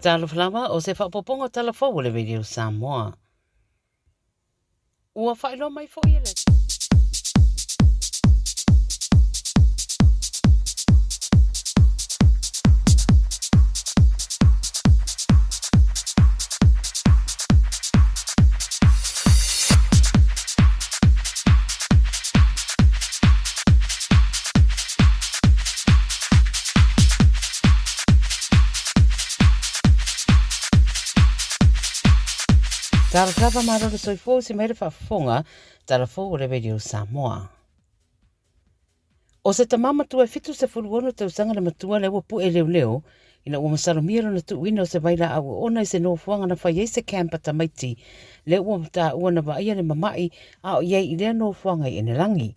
Talofa lava, o se faaopoopoga o tala fou a le Radio Samoa. Ua faailoa mai foi e le. Talofa malo le soifua o se mai le faafofoga, tala fou o le Radio Samoa. O se tama matua e 76 tausaga le matua lea ua pu'e leoleo ina ua masalomia lona tuuina o se vailaau oona i se nofoaga na fai ai se camp a tamaiti lea ua taua na vaaia le mama'i a o i ai i lea nofoaga i Enelangi.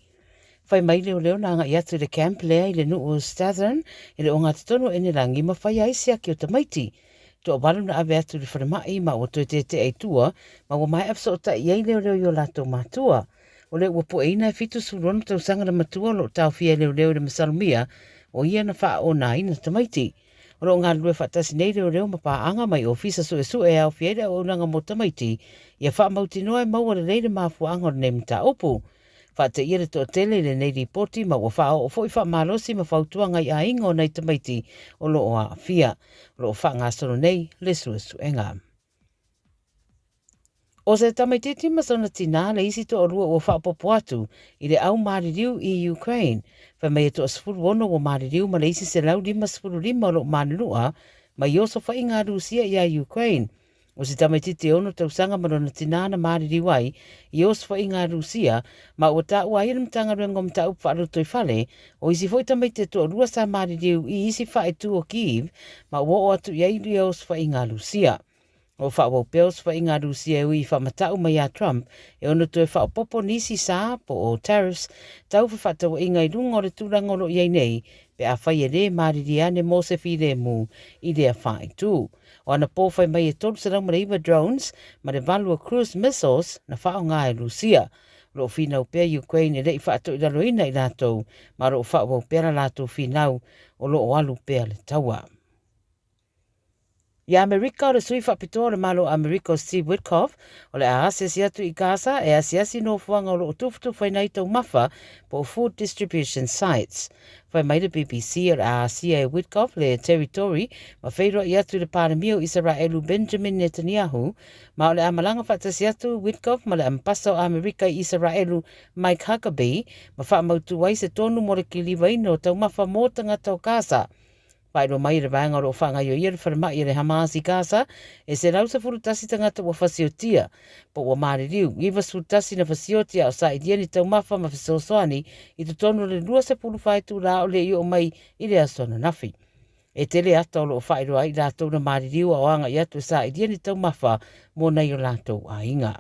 Fai mai leoleo na agai atu i le camp lea i le nuu o Stathern i le ogatotonu o Enelangi ma faia ai siaki o tamaiti. Toavalu na ave atu i le falemai ma ua toe tetea i tua ma ua maea fesootai i ai leoleo i o latou matua. O lea ua pueina e 76 tausaga le matua o lo o taofia e leoleo i le masalomia o ia na faaonaina tamaiti. O lo o galulue faatasi nei leoleo ma paaga mai ofisa suesue e aofia ai le auaunaga mo tamaiti ia faamautinoa e maua lelei le mafuaaga o lenei mataupu. Faateia le toatele i lenei lipoti ma ua faaoo foi faamalosi ma fautuaga i aiga o nai tamaiti o lo o aafia. O lo o faagasolo nei le suesuega. O se tamaitiiti ma sona tinā le isi toalua ua faaopoopo atu i le au maliliu i Ukraine. Fai mai e toa-16 ua maliliu ma le isi 155 o lo o manunua mai osofaiga a Rusia iā Ukraine. O se tamaitiiti e ono tausaga ma lona tinā na maliliu ai i osofaiga a Rusia ma ua taua ai e le Matagaluega o Mataupu Faalotoifale o isi foi tamaiti e toalua sa maliliu i isi faaitu o Kyiv ma ua oo atu i ai ia osofaiga a Rusia. O faaauau pea osofaiga a Rusia e ui i faamatau mai a Trump e ono toe faaopoopo nisi sa po o tariffs tau fefaatauaiga i luga o le tulaga o lo o i ai nei pe afai e lē malilie ane mo se filemu i lea faaitu. O anapo fai mai e 309 drones ma le valu o cruise missiles na faaaoga e Rusia. O lo o finau pea Ukraine e le i faatoilaloina i latou ma o lo o faaauau pea la latou finau o lo o alu pea le taua. I Amerika, o le sui faapitoa o le Malo o Amerika o Steve Witkoff, o le a asiasi atu i Gaza e asiasi nofoaga o lo o tufutufaina ai taumafa po o food distribution sites. Fai mai le BBC o le a asia e Witkoff le territory ma feiloai atu i le Palemia o Isaraelu Benjamin Netanyahu, ma o le a malaga faatasi atu Witkoff ma le Ambasa o Amerika i Isaraelu Mike Huckabee ma faamautu ai se tonu mo le kilivaina o taumafa mō tagata o Gaza. Faailoa mai e le vaega o lo o faagaioia le falemai e le Hamas i Gaza, e 111 tagata ua fasiotia, po ua maliliu, 91 na fasioti a o sailia ni taumafa ma fesoasoani i totonu o le 24 itulā o le i oo mai i le aso ananafi. E tele ata o lo o faailoa ai i latou na maliliu a o agai atu e sailia ni taumafa mo nai o latou aiga.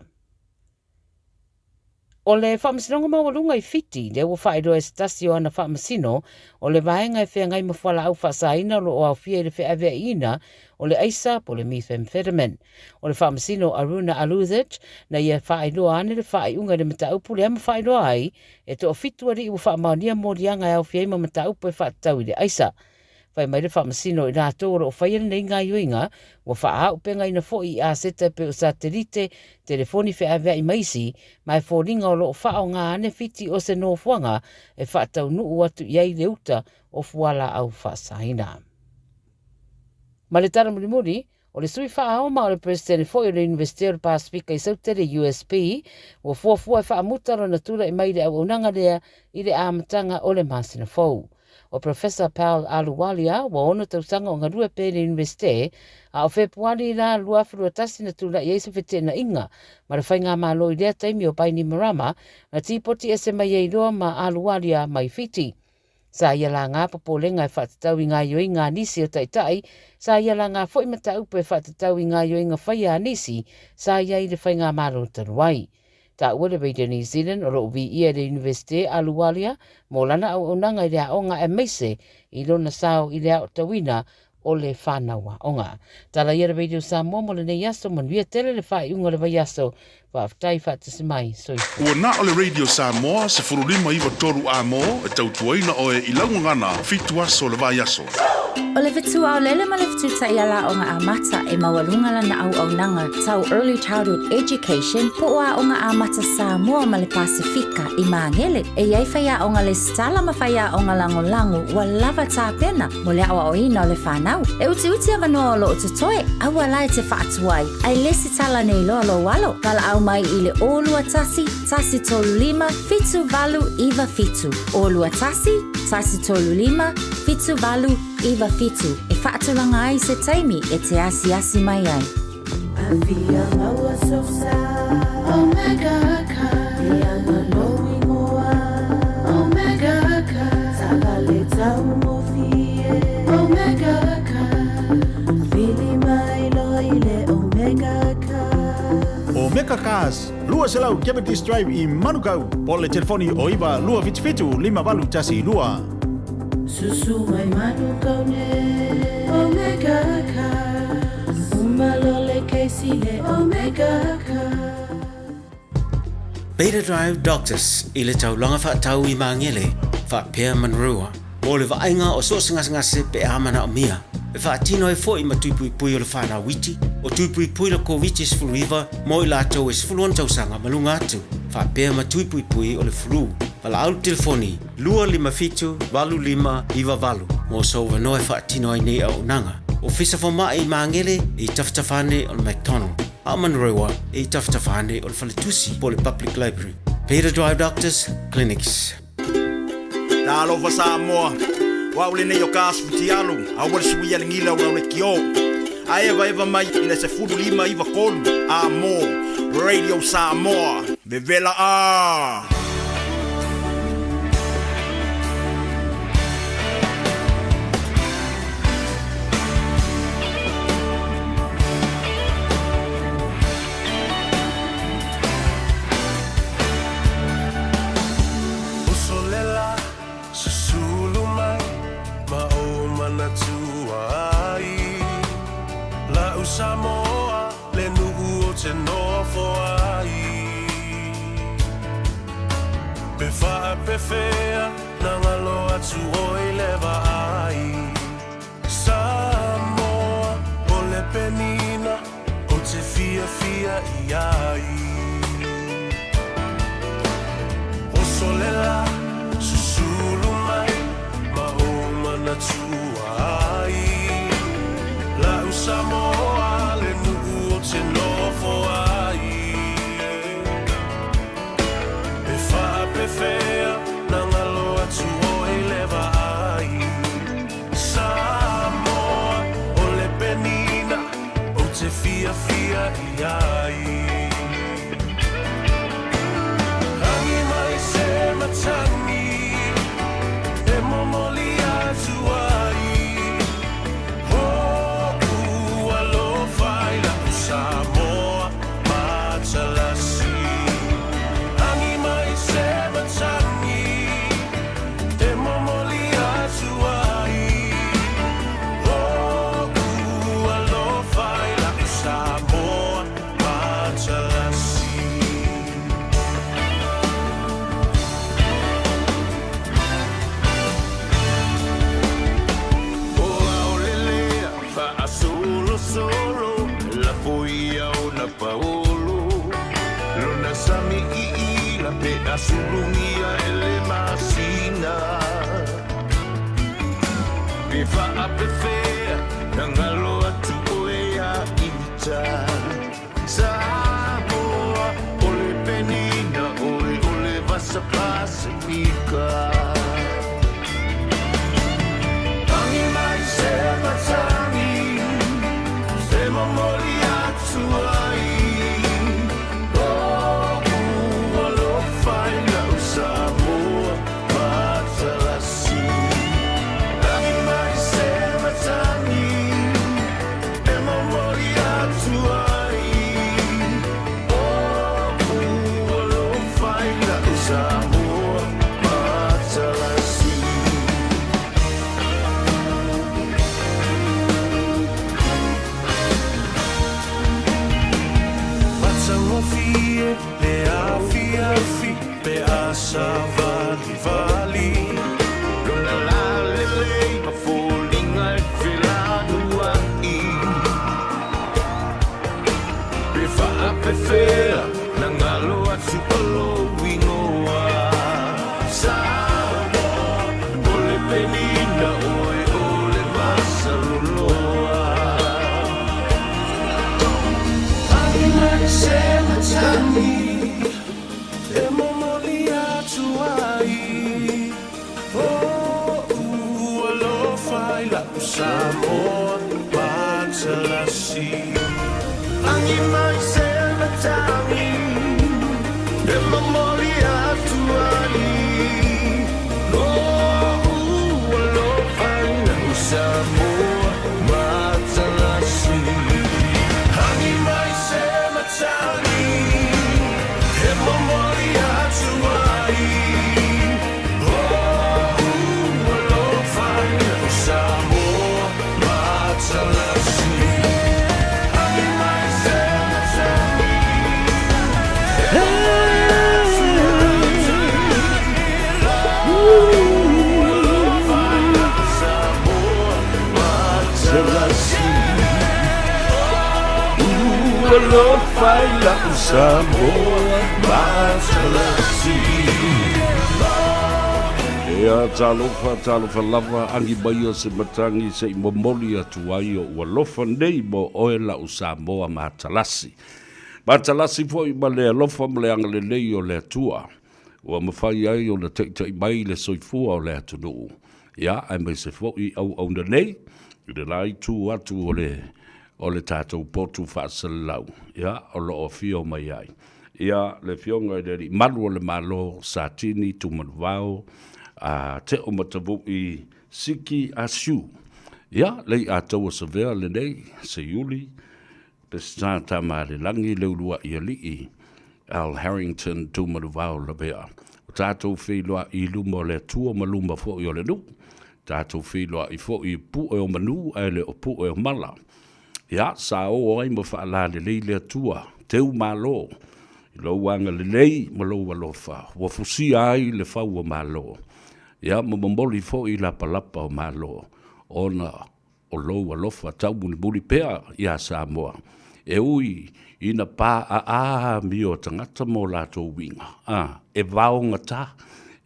O le Faamasinoga Maualuga i Fiti, lea ua faailoa e se tasi o ana faamasino, o le vaega e feagai ma fualaau faasaina o lo o aofia i le feaveaiina o le aisa po o le methamphetamine. O le faamasino Aruna Aluthich, na ia faailoa ane le faaiuga i le mataupu lea ma faailoa ai, e toafitu alii ua faamaonia moliaga e aofia ai ma mataupu e faatatau i le aisa. Fai mai le Faamasino i latou o lo o faia lenei gaioiga, ua faaaupegaina foi i aseta e pei o satelite, telefoni feaveai ma isi, ma e foliga o lo o faaaoga ane Fiti o se nofoaga e faataunuu atu i ai le uta o fualaau faasaina. Ma le tala mulimuli, O le sui faaao ma o le Peresetene foi o le Iunivesite o le Pasefika i Sautele, USP, ua fuafua e faamuta lona tulai mai i le auaunaga lea i le amataga o le masina fou. O Professor Pal Ahluwalia ua ono tausaga o galue pea i le Iunivesite, a o Fepuari la 2021 na tulai ai se feteenaiga ma le faigamalo i lea taimi o Bainimarama na tipoti ese mai ai loa ma Ahluwalia mai Fiti. Sa ia lāgā popolega e faatatau i gaioiga a nisi o taitai, sa ia lāgā foi mataupu e faatatau i gaioiga faia a nisi sa i ai i le faigamalo talu ai. Taua le Radio New Zealand o lo o viia e le Iunivesite Ahluwalia mo lana auaunaga i le aoga aemaise i lona sao i le aotauina o le whanau aoga. Tala ia le Radio Samoa mo lenei aso, manuia tele le faaiuga o le vaiaso. Faafetai faatasi mai. Soifua. Ua na o le Radio Samoa 15 93 A mo e tautuaina oe i lau gagana fitu aso o le vaiaso. O le fetu aolele ma le fetu taiala aoga amata e maualuga lana auaunaga tau Early Childhood Education po o Aoga Amata Samoa ma le Pasefika i Magele. E i ai faiaoga lesitala ma faiaoga lagolago ua lava tapena mo le aoaoina o le fanau. E utiuti avanoa o lo o totoe, aua la e te faatuai, ae lesitala nei loa lou alo. Valaau mai i le 021 135 7897. 021 135 7897 e faatulaga ai se taimi e te asiasi mai ai. Afia maua sosa Omega Car Iana lou ingoa Omega Car Taavale taugofie Omega Car Vili mai loa i le Omega Car. Omega Cars, 200 Cavendish Drive i Manukau, po o le telefoni o 927 5812. Susu mai Manukau nei Omega Cars Uma loa le kesi le Omega Cars. Beta Drive Doctors i le taulaga faatau i Magele faapea Manurewa mo le vaaiga o so o se gasegase pe a manaomia. E faatino ai foi ma tui puipui o le fanau iti, o tui puipui le Koviti-19 mo i latou e 16 tausaga ma luga atu, faapea ma tui puipui o le flu. Valaau le telefoni 257 8598 mo sou avanoa e faatino ai nei auaunaga. Ofisa Fomai i Magele e i tafatafa ane o le McDonald, a o Manurewa e i tafatafa ane o le Faletusi po o le Public Library. Beta Drive Doctors Clinics. Talofa Samoa, o au lenei o ka asu fitialu, aua le suia le gila o le kio. A evaeva mai i le 15 93 A mo Radio Samoa, vevela a! Uso lela, susulu mai ma ou manatua ai. La'u Samoa le nuu ou te nofo ai. Pe faapefea na galo atu oe i le vaai. Samoa o le penina ou te fiafia i ai. Oso le la, susulu mai ma ou manatua ai. La'u Samoa le nuu ou te nofo ai. Pe faapefea na galo atu oe i le vaai. Samoa o le penina ou te fiafia i ai. Agi mai se matagi e momoli atu ai. Ho'u alofa i la'u Samoa matalasi. Agi mai se matagi e momoli atu ai. Ho'u alofa i la'u Samoa matalasi. O aolelea faasolosolo lafo ia ona paolo lona sami iila pe asulugia e le masina pe faapefea na galo atu oe ia ita Samoa o le penina oe o le vasa Pasifika. Agi mai se matagi e momoli atu ai. O'u alofa i la'u Samoa matalasi. Agi mai se matagi e momoli atu ai. O'u alofa i la'u Samoa matalasi. savalivali Lona lalelei ma foliga e felanua'i Pe faapefea na galo atu o lou igoa Samoa o le penina oe o le masaloloa Agi mai se matagi e momoli atu ai O'u alofa i la'u Samoa matalasi Agi mai se matagi e momoli atu ai O'u alofa i la'u Samoa matalasi Agi mai se matagi e momoli atu ai O'u alofa i la'u Samoa matalasi Agi mai se matagi e momoli atu ai O'u alofa i la'u Samoa matalasi Alofa i la'u Samoa matalasi. Ea, talofa, talofa lava, agi maia se matagi se i momoli atu ai o'u alofa nei mo oe la'u Samoa matalasi. Matalasi foi ma le alofa ma le agalelei o le Atua, ua mafai ai ona taita'i mai le soifua o le atunuu, ia, aemaise foi auauna nei i le la itu atu o le o le tatou potu faaselelau, ia, o lo o afio mai ai, ia, le Afioga i le Alii Malu o le Malo, Satini Tumanuvao, a Teo Matavu'i Siki Asiu. Ia, lei ataua savea lenei, Seiuli, Peseta Tamaalelagi Leulua'i Alii, Al Harrington Tumanuvao Lavea. O tatou feiloa'i i luma o le Atua ma luma foi o le nuu. Tatou feiloa'i foi i pue o manu ae le o pue o mala. Ia, sa o ai ma faalalelei le Atua, teu malo i lou agalelei ma lou alofa, ua fusia ai le fau o malo. Ia, ma momoli foi lapalapa o malo, ona o lou alofa taumulimuli pea iā Samoa, e ui ina pāʻaʻā amio a tagata ma o latou uiga, a e vaogata,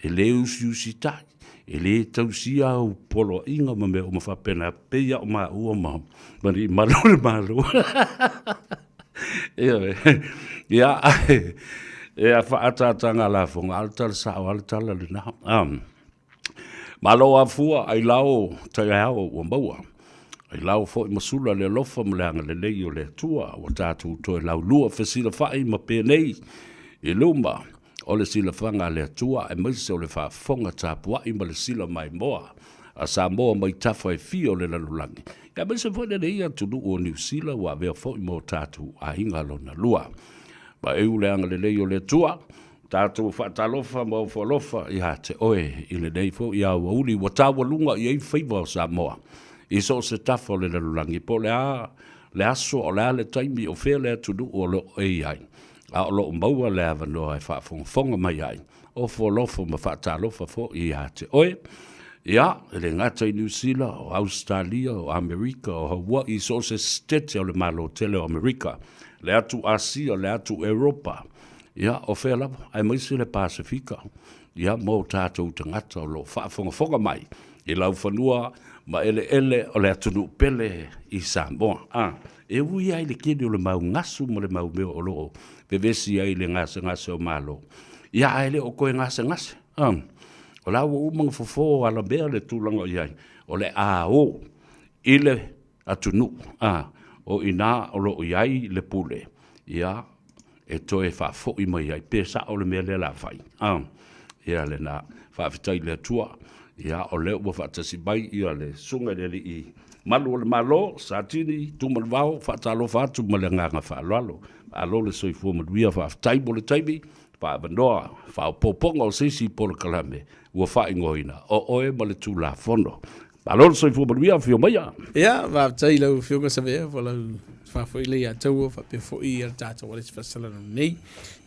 e lē usiusitai, e lē tausia au poloaiga ma mea uma faapena, pei a o maua ma ma alii malu o le Malo. Ioe. Ia, e a faaataataga lafoga, a o le tala sao lava le tala lena. Malo afua ailao taeao ua maua. Ailao foi ma sula le alofa ma le agalelei o le Atua ua tatou toe laulua fesilafai ma penei i luma o le silafaga a le Atua aemaise o le faafofoga tapuai ma le sila maimoa a Samoa mai tafa e fia o le lalolagi, aemaise foi lenei atunuu o Niu Sila ua avea foi ma o tatou aiga lona lua. Maeu le agalelei o le Atua Tatou faatalofa ma ofo alofa ia te oe i lenei foi aoauli ua taualuga i ai faiva o Samoa i so o se tafa o le lalolagi, po o le a le aso, o le a le taimi, o fea le atunuu o lo o e i ai, a o lo o maua le avanoa e faafogafoga mai ai. Ofo alofa ma faatalofa foi ia te oe. Ia, e le gata i Niu Sila, o Ausetalia, o Amerika, o Hawaii, so o se setete o le Malo tele o Amerika, le atu Asia, le atu Europa, Ia, o fea lava, aemaise le Pasefika, ia, mo tatou tagata o lo o faafogafoga mai i laufanua ma eleele o le atunuu pele i Samoa. A, e ui lava i le tele o le mau gasu ma le mau mea o lo o vevesi ai le gasegase o Malo, ia, ae le o toe gasegase. A, o la ua uma ona fofo alamea le tulaga o i ai, o le a o i le atunuu, a, o i ina o lo o i ai le pule, ia, e toe faafoi mai ai, pe sao le mea lea o le a fai, a, ia lena. Faafetai i le Atua, ia, o lea ua faatasi mai ia le Susuga i le Alii Malu o le Malo, Satini Tumalevao, faatalofa atu ma le agaga faaaloalo. Malo le soifua manuia, faafetai mo le taimi, faaavanoa, faaopoopoga o se isi polokalame ua faaigoaina, o oe ma le Tulafono. Malo le soifua manuia, afio maia. Ia, faafetai i lau Afioga Savea po o lau faafoe lea ia taua faapea foi ia le tatou alisi faasalano nei.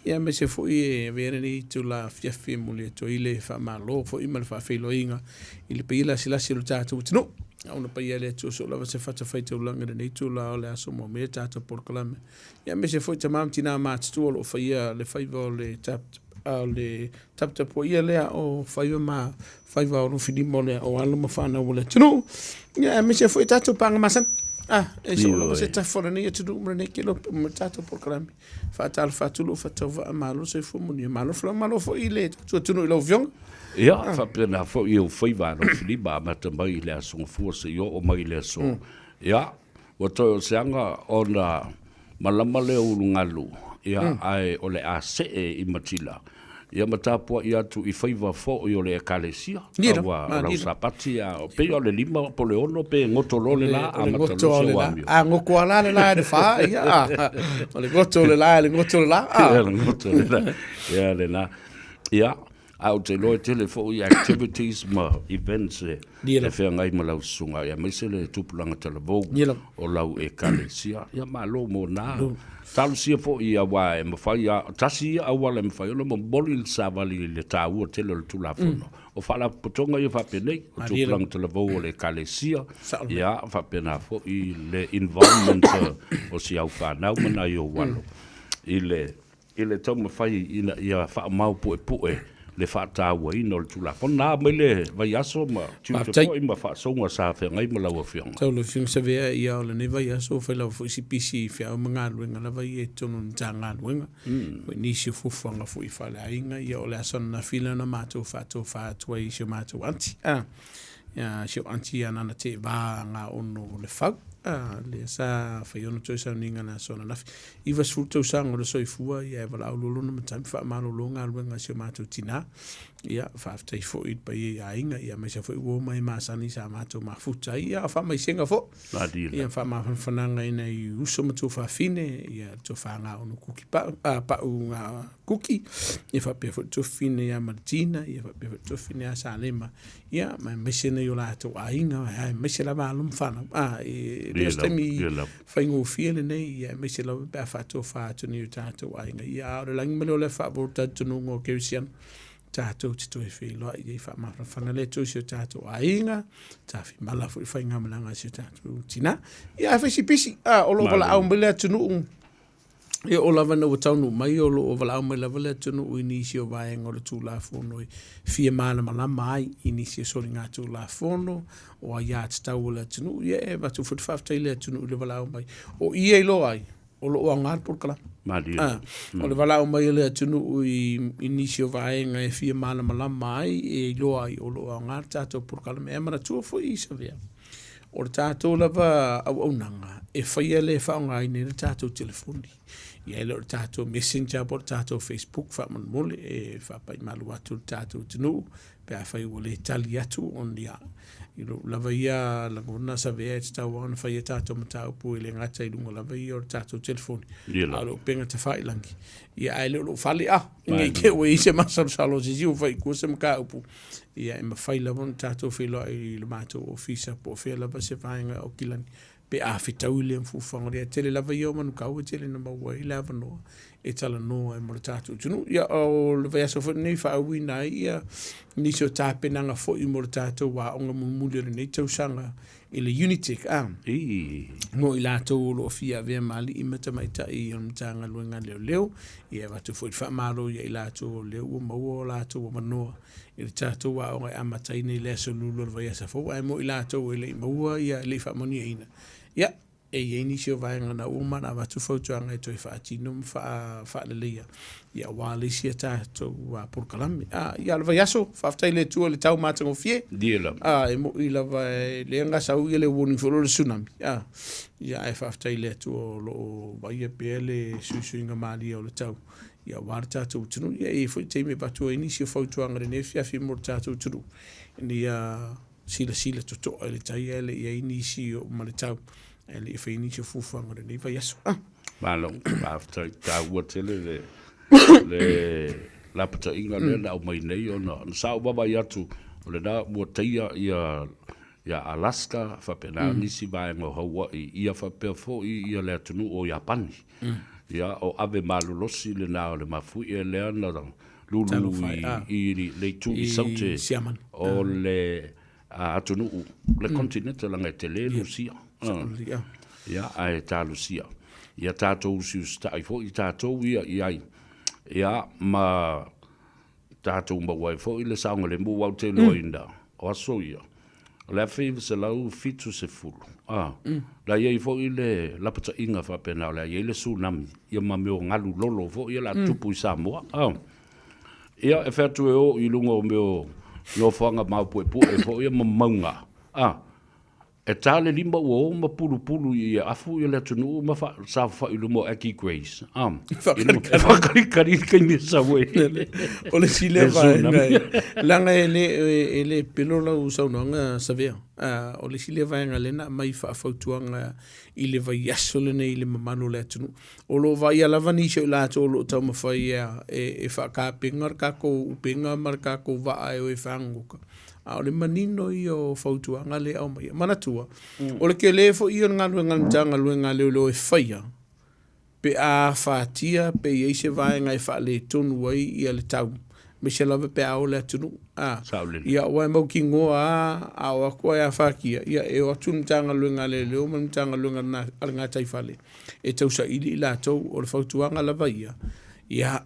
Ia aemaise foi e avea lenei itula afiafi e momoli atu ai le faamalo foi ma le faafeiloaiga i le paia lasilasi o le tatou atunuu. Auna paia le Atua soo lava se fatafaitaulaga i lenei itula o le aso muamua tatou polokalame. Ia aemaise foi tama ma tina matutua o lo o faia le faiva o le tap, o le taputapuaia lea o faiva ma faiva o lufilima o le o alo ma fanau o le atunuu. Ia aemaise foi tatou paaga masani. Ah, e soo lava se tafa o lenei atunuu ma lenei kelo ma tatou polokalame. Faatalofa atu lou faatauvaa, malo soifua manuia, malo folau, malo foi i le tatou atunuu i lau Afioga. Ia, faapena foi i ou faiva alofilima amata mai i le Aso Gafua seia oo mai i le aso. Ia, ua toe o se aga ona malama lea o ulugalu, ia, ae o le a see i Matila, ia ma tapuai atu i faiva foi o le Ekalesia, aua o lau Sapati, a pei o le 5 po o le 6 pe goto loa le la, amata loa si ou amio. A goto lava la le la i le 4, ia, o le goto o le la i le goto o le la. Ia, le goto o le la, ia lena. Ia, Ae ou te iloa e tele foi activities ma events e feagai ma lau susuga, aemaise le tupulaga talavou o lau Ekalesia. Ia malo mo na. Talosia foi aua e mafai lava, tasi ia auala e mafai ona momoli le savali i le taua tele o le Tulafono, o faalapotopotoga ia faapenei, o tupulaga talavou o le Ekalesia, ia faapena foi le involvement o si au fanau ma nai ou alo i le i le taumafai ina ia faamaopuepue le faatauaina o le Tulafono. Na mai le vaiaso ma tiute foi ma faasouga sa feagai ma lau Afioga. Tau lau Afioga Savea, ia o lenei vaiaso ua fai lava foi si pisi i feau ma galuega lava ia i totonu o le Matagaluega. Foi nisi o fuafuaga foi faaleaiga, ia o le aso ananafi lea na matou faatofa atu ai i si o matou aunty. Ia, si ou aunty ia Nana Teeva Gaono Lefau, lea sa fai ona toe sauniga i le aso ananafi. 90 tausaga o le soifua, ia e valaau loa lona matai ma faamalolo galuega a si o matou tinā. Ia, faafetai foi i le paia i aiga, ia aemaise foi uo ma e masani sa matou mafuta ai, ia a o faamaisega foi. Ia, faamafanafanaga i nai uso ma tuafafine, ia le tofa Gaono Kuki Pau, Pau Kuki, ia faapea foi le tuafafine ia Maritina, ia faapea foi le tuafafine ia Salema, ia, ma aemaise nai o latou aiga, aemaise lava alo ma fanau. A, e le o se taimi faigofie lenei, ia, aemaise lava pe a faatofa atu nei o tatou aiga. Ia, a o le lagi ma le ola e faavou le talitonuga o Kerisiano, tatou te toe feiloai ai faamafanafana le Atua i si o tatou aiga, tafimala foi faigamalaga a si o tatou tina. Ia, ae fai si pisi, a, o lo o valaau mai le atunuu, E oo lava ina ua taunuu mai, o lo o valaau mai lava le atunuu i nisi o vaega o le Tulafono e fia malamalama ai i nisi o soligatulafono, o aiatatau a le atunuu. Ia e avatu foi le faafetai i le atunuu i le valaau mai. O i e iloa ai, o lo o aoga le polokalame. Malie. Ah, o le valaau mai o le atunuu i, i nisi o vaega e fia malamalama ai, e iloa ai o lo o aoga le tatou polokalame. E manatua foi i Savea, O le tatou lava auaunaga e faia le faaaogaina ai le tatou telefoni. Ia e le o le tatou messenger po o le tatou Facebook faamolemole e faapaimalu atu le tatou atunuu pe afai ua le tali atu ona ia i lou lava ia lagona savea e tatau lava ona fai a tatou mataupu e le gata i luga lava ia o le tatou telefoni a o le upega tafailagi. Ia ae le o lou fale a ne i te i ua i ai se masalosalo o se isi ua fai i tua se mataupu Ia, e mafai lava ona tatou feiloai i le matou ofisa po o fea lava se vaega o Aukilani pe a fetaui lea fuafuaga lea. Tele lava ia o Manukau e tele ina maua ai le avanoa e talanoa ai mo le tatou atunuu. Ia, o le vaiaso foi lenei e faauiina ai ia nisi o tapenaga foi mo le tatou aoga mulimuli o lenei tausaga i le Unitec, a, mo i latou o lo o fia avea ma alii ma tamaitai o le Matagaluega a Leoleo. Ia, e avatu foi le faamalo ia i latou o lea ua maua o latou avanoa i le tatou aoga e amataina i le aso Lulu o le vaiaso fou, ae mo i latou e le i maua ia, e le i faamanuiaina, ia, e i ai nisi o vaega na ua uma ona avatu fautuaga e toe faatino ma faaleleia, ia, aua le isi a tatou polokalame. A, ia, o le vaiaso, faafetai i le Atua i le tau matagofie. A, e moni lava e le gasau ia le warning foi lea o le tsunami, a, ia, ae faafetai i le Atua o lo o vaaia pea le suisuiga malie o le tau. Ia aua le tatou atunuu. Ia e i ai foi taimi e avatu ai nisi o fautuaga i lenei afiafi mo le tatou atunuu ina ia silasila totoa i le tai ae le i ai nisi o ma le tau ae le i faia nisi o fuafuaga o lenei vaiaso. Ah. Malo, faafetai taua tele le le lapataiga lea na aumai nei ona sa ou vaavaai atu o lena ua taia ia. Ia Alaska, faapena nisi vaega o Hawaii, ia faapea foi ia le atunuu o Iapani. Ia, o ave malolosi lena o le mafuie lea na lulu i le itu i Saute o le atunuu, le continent leaga e tele Lusia. Ia, ae talosia ia tatou usiusitai foi tatou ia i ai, ia ma tatou maua ai foi le saogalemu aua ou te iloaina o aso ia, o le 1970, a, la i ai foi le lapataiga faapena o le a i ai le tsunami, ia ma mea o galu lolo foi ia o le a tupu i Samoa, a. Ia, e fai atu e o i luga o mea o nofoaga maopuepue foi ia ma mauga, a. E ta le lima ua o ma pulupulu i afu le atunuu ma saofafai i luma o Aggie Grace. Faakalikali i le taimi e sau ai. O le isi lea vaega, leaga e le, e le pelo lau saunoaga Savea. O le isi lea vaega lea na aumai faafautuaga i le vaiaso lenei i le mamalu o le atunuu. O lo o vaaia lava nisi o i latou o lo o taumafai e faatapena le tatou upega ma le tatou vaa e o e fagogota. A o le manino ia o fautuaga lea e aumaia. Manatua, o le tele foi ia o le galuega a le Matagaluega a Leoleo e faia pe a afatia pe i ai se vaega e faaletonu ai ia le tau, aemaise lava pe a o le atunuu. A, ia aua e mautinoa lava a o atu ae afatia, ia e o atu le Matagaluega a Leoleo ma le Matagaluega a le Gataifale e tausaili i latou. O le fautuaga lava ia, ia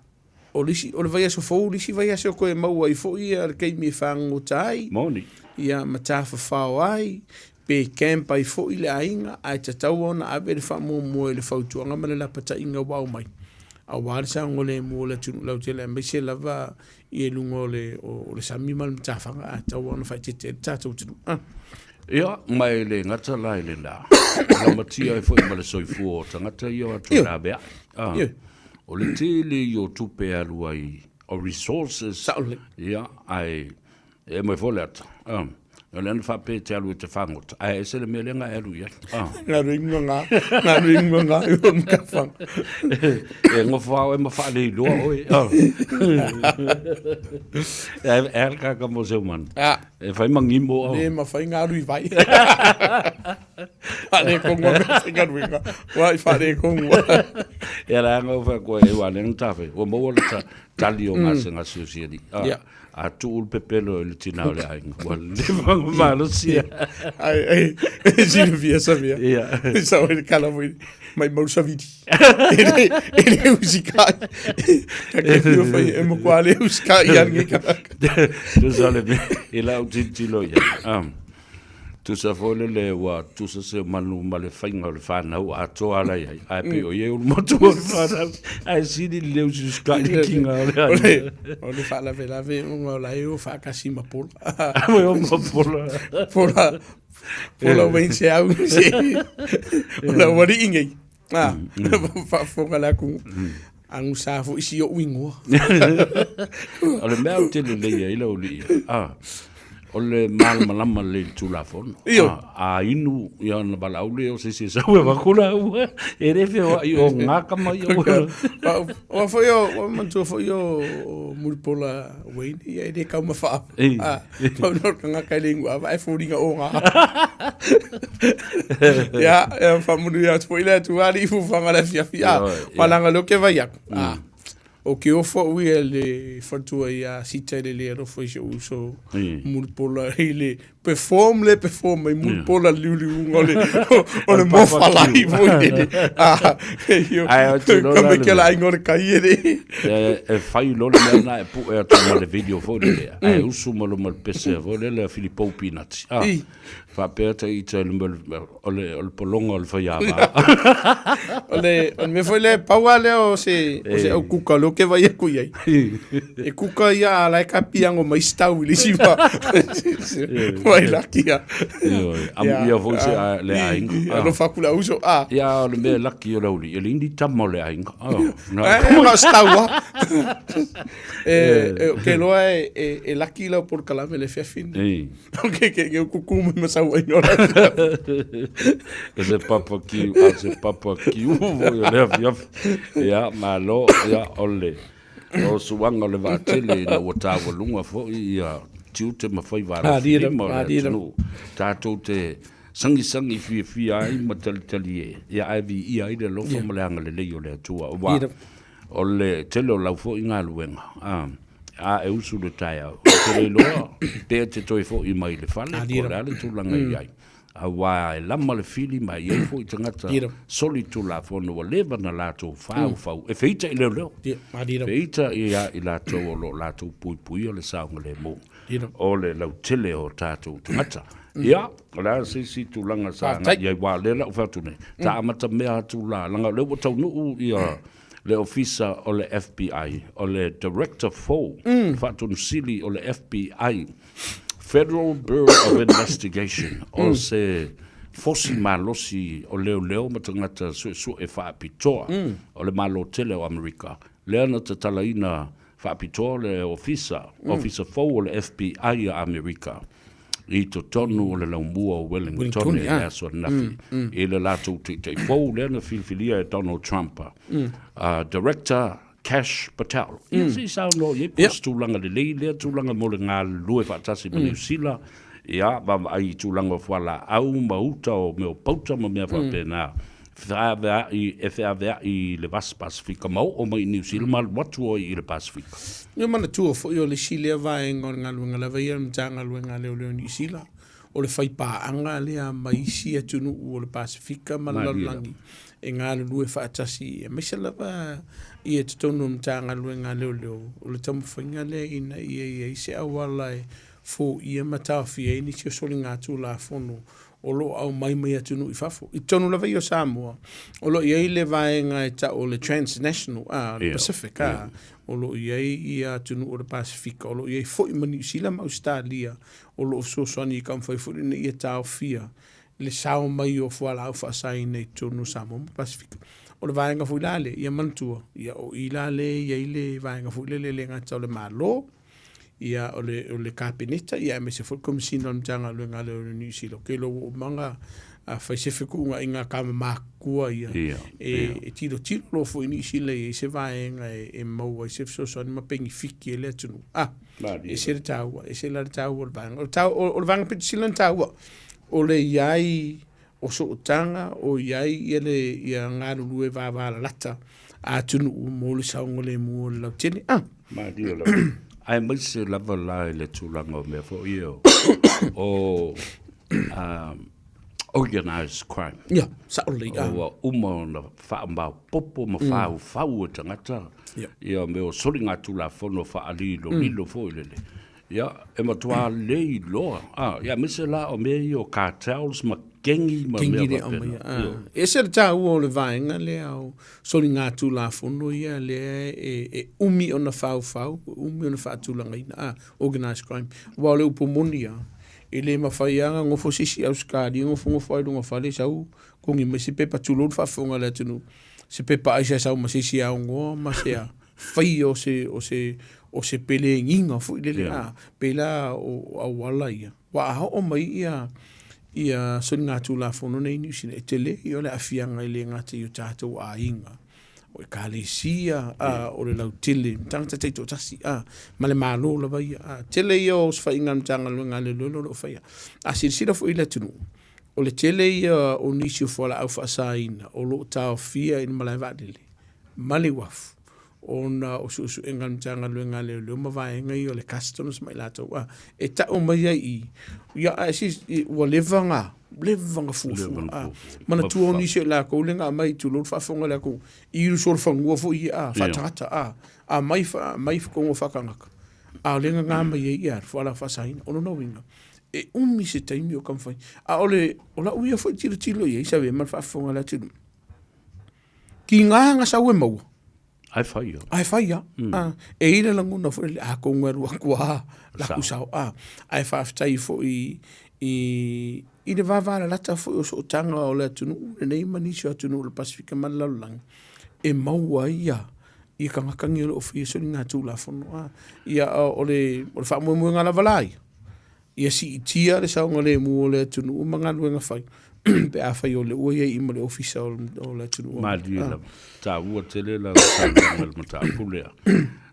O le isi, o le vaiaso fou le isi vaiaso e toe maua ai foi ia le taimi e fagogota ai. Moni. Ia ma tafafao ai, pe camp ai foi le aiga, ae tatau ona ave le faamuamua i le fautuaga ma le lapataiga ua aumai, aua le saogalemu o le atunuu lautele aemaise lava i luga o le, o le sami ma le matafaga, ae tatau ona faaeteete ai le tatou atunuu. Ah. Ia, ma e le gata la i lena, e lamatia ai foi ma le soifua o tagata ia o atu e laveai. Ah. O le tele ia o tupe e alu ai, o resources. Sao lelei. Ia, ae e aumai foi le ata. Ah, o lea na faapea e te alu e te fagota, ae ese le mea lea na e alu i ai. Ah. Nga ringa nga, nga ringa nga i o mkafanga. E ngofo ao e ma whaaleiloa oe. Ah. E e al kaka mo se umana. Ah. E whai mangimo au. Le mawhai ngā rui vai. Whare kongua me te garuenga. Wa i whare kongua. E la anga o whai koe e wā lenga tāwhai. Ua maua le ta, tali o ngā senga sio sia di. Ah, Yeah. A tuu le pepelo i le tina o le ainga. Ua leva nga malosia. Ai, ai, e silafia Savea. Yeah. Sa o le kala foi mai mau savili. E le, e le usikai. Ka ke fio fai e mo kwa le usikai ia ngi ka. Tusa le mea, i lau tilotilo ia. Ah. Tusa foi lele ua tusa se manu ma le faiga o le fanau atoa la i ai. Ae pei o ia o le matua o le fanau. Ae sili le leu usiusikai le kinga o le ai. O le faalavelave ona o la e o faatasi ma Pola. Oi o ma Pola. Pola, Pola Wayne se au se. O la ualii nei. Ah, faafofoga le atunuu. Agusa foi si ou igoa. O le mea ou te lelei ai lau alii, ah, o le malamalama lelei i le Tulafono. Ioe. Ah, a inu ia ona valaau lea o se isi e sau e avatu lau, e le feoai o ngā tama ia ua. Aua foi o, ua manatua foi o Mulipola Wayne, ia e le taumafa ava. Ah, pau lea o le tagata e le inu ava ae foliga o ngā. Ia, e faamanuia atu foi le Atua alii fuafuaga o le afiafi. Ah, malanga lea ou te vaai atu. Ah, o ke ofo au ia i le faletua ia Sita i le le alofa i si ou uso Mulipola i le perform le perform mai Mulipola le liuliuga o le o le mofalai foi lele. Ah, io, Ae ou te iloa ka la mai le ke la mea. aiga o le kai e le. E fai loa le mea lena e pue atu ma le video foi lele, ae usu mai luma o le pese foi lele a Filipou Pinati. Ah, faapea ta ita i luma o le, o le pologa o le faiava. O le, o le mea foi lea, pau lava lea o se, o se au kuka lea ou te vaai atu i ai. E kuka ia a la e kapiago mai isi tau i le isi wā. Mai laki ia. Ioe, amuia foi se a, le aiga. I, alofa atu le auso, a. Ia, o le mea laki o le auli, e le ni tama o le aiga. Ah, na. E, na o se tau lava. E, e, ou te iloa e, e, e laki lau polokalame i le afiafi lenei. Ke ke ke kuku mai ma sau ai no. E se papa ki, a se papa ki u foi o le afiafi. Ia, malo, ia, o le, o suaga o le vaatele ina ua taualuga foi ia. tiute ma faiva alofilima o le atunuu tatou te sagisagi fiafia ai ma talitali e ia ae viia ai le alofa ma le agalelei o le Atua. Aua o le tele o lau foi galuega, a e usu le taeao, ou te le iloa pe e te toe foi mai i le fale po o le a le tulaga e i ai. Aua e lama le fili ma e i ai foi tagata solitulafono ua leva ona latou faufau e feita i leoleo, feita ia i latou o lo o latou puipuia le saogalemu o le lautele o tatou tagata. Ia, o le a se isi tulaga sa agai i ai, aua o lea la ua fai atu nei, sa amata mea atu la, leaga o lea ua taunuu ia le Ofisa o le FBI, o le Director fou, le Faatonusili o le FBI, Federal Bureau of Investigation, o se fosi malosi o leoleo ma tagata suesue faapitoa o le Malo tele o Amerika, lea na tatalaina faapitoa le Ofisa, Ofisa fou o le FBI a Amerika i totonu o le laumua o Wellington i le aso ananafi i le latou taitai fou lea na filifilia e Donald Trump, Director Kash Patel. Ia se i saunoa i ai po o se tulaga lelei lea tulaga mo le galulue faatasi ma Niu Sila, ia, vaavaai i tulaga o fualaau ma uta o mea o pauta ma mea faapena, feaveai, e feaveai i le Vasi Pasefika ma oo mai i Niu Sila ma alu atu ai i le Pasefika. Ia manatua foi o le isi lea vaega o le galuega lava ia a le Matagaluega a Leoleo i Niu Sila, o le faipaaga lea ma isi atunuu o le Pasefika ma le lalolagi e galulue faatasi, aemaise lava ia totonu o le Matagaluega a Leoleo, o le taumafaiga lea ina ia i ai se auala e foia ma taofia ai nisi o soligatulafono o lo o aumai mai atunuu i fafo. I totonu lava ia o Samoa, o lo o i ai le vaega e tau o le Transnational, a, le Pacific, a, o lo o i ai ia atunuu o le Pasefika, o lo o i ai foi ma Niu Sila ma Ausetalia, o lo o fesoasoani i taumafai foi ina ia taofia le sao mai o fualaau faasaina i totonu o Samoa ma Pasefika. O le vaega foi la lea, ia manatua, ia o i la lea e i ai le vaega foi lele e le gata o le Malo, ia o le, o le Kapeneta, ia aemaise foi le Komesina o le Matagaluega a Leoleo o Niu Sila. Ou te iloa ua uma ona fai se fetuunaiga a tama matutua ia, e, e tilotilo loa foi Niu Sila i ai se vaega e, e maua ai se fesoasoani ma penefiti ai le atunuu. Ah, ese le taua, ese la le taua o le vaega. O le, tau, o, o le vaega pito sili ona taua, o le i ai o sootaga, o i ai ia le ia galulue vavalalata a atunuu mo le saogalemu o le lautele. Ah. Malie lava. Aemaise lava la i le tulaga o mea foi ia o, o organized crime. Ia, sao lelei. Ah. Ua uma ona faamaopopo ma faufau e tagata ia mea o soligatulafono faalilolilo foi lele. Ia, e matua le iloa. Ah, ia, aemaise la o mea ia o cartels ma kengi ma mea faapena. E ese le taua o le vaega lea o soligatulafono ia lea e, e umi ona faufau, e umi ona faatulagaina, ah, organized crime. Aua o le upu moni lava, e le mafai lava ona nofo se isi Ausetalia nofonofo ai i luga fale sau togi mai se pepa tulou le faafofoga a le atunuu, se pepa aisa e sau ma se isi aogoa ma se a faia o se, o se, o se pelegiga foi lele, yeah. a, pela o auala ia. Ua a oo mai ia, ia soligatulafono nei i Niu Sila, e tele ia o le aafiaga e le gata i o tatou aiga, o ekalesia, a, o le lautele, tagata taitoatasi, a, ma le Malo lava ia. A, tele ia o osofaiga a le Matagaluega a Leoleo o lo o faia. A silasila foi i le atunuu, o le tele ia o nisi o fualaau faasaina o lo o taofia i le malae vaalele ma le uafu ona o suesuega a le Matagaluega a Leoleo ma vaega ia o le Customs ma i latou a e tau mai ai i ia ae si ua leva na leva na fuafua a manatua o nisi o i latou lea na aumai tulou le faafofoga a le atunuu i ulusolofanua foi ia a faatagata a aumai aumai fetoga faatagata a o lea na na mai ai ia fualaau faasaina. O lona uiga e umi se taimi o taumafai a o le o lau ia foi tilotilo i ai Savea ma le faafofoga a le atunuu Ki ngā na sau e maua. Ae fai ia. Ae fai ia. Mm. E i le lagona foi le atonu e alu atu a laku sao. A, ae faafetai foi i, i le vavalalata foi o sootaga o le atunuu lenei ma nisi o atunuu o le Pasefika ma le lalolagi e maua ai ia ia tagata nei o lo o faia soligatulafono. A, ia o le, o le faamoemoega lava la ia, ia siitia le saogalemu o le atunuu ma galuega fai pe afai o lea ua i ai ma le ofisa o le atunuu. Malie lava. Taua tele lau saunoaga i le mataupu lea.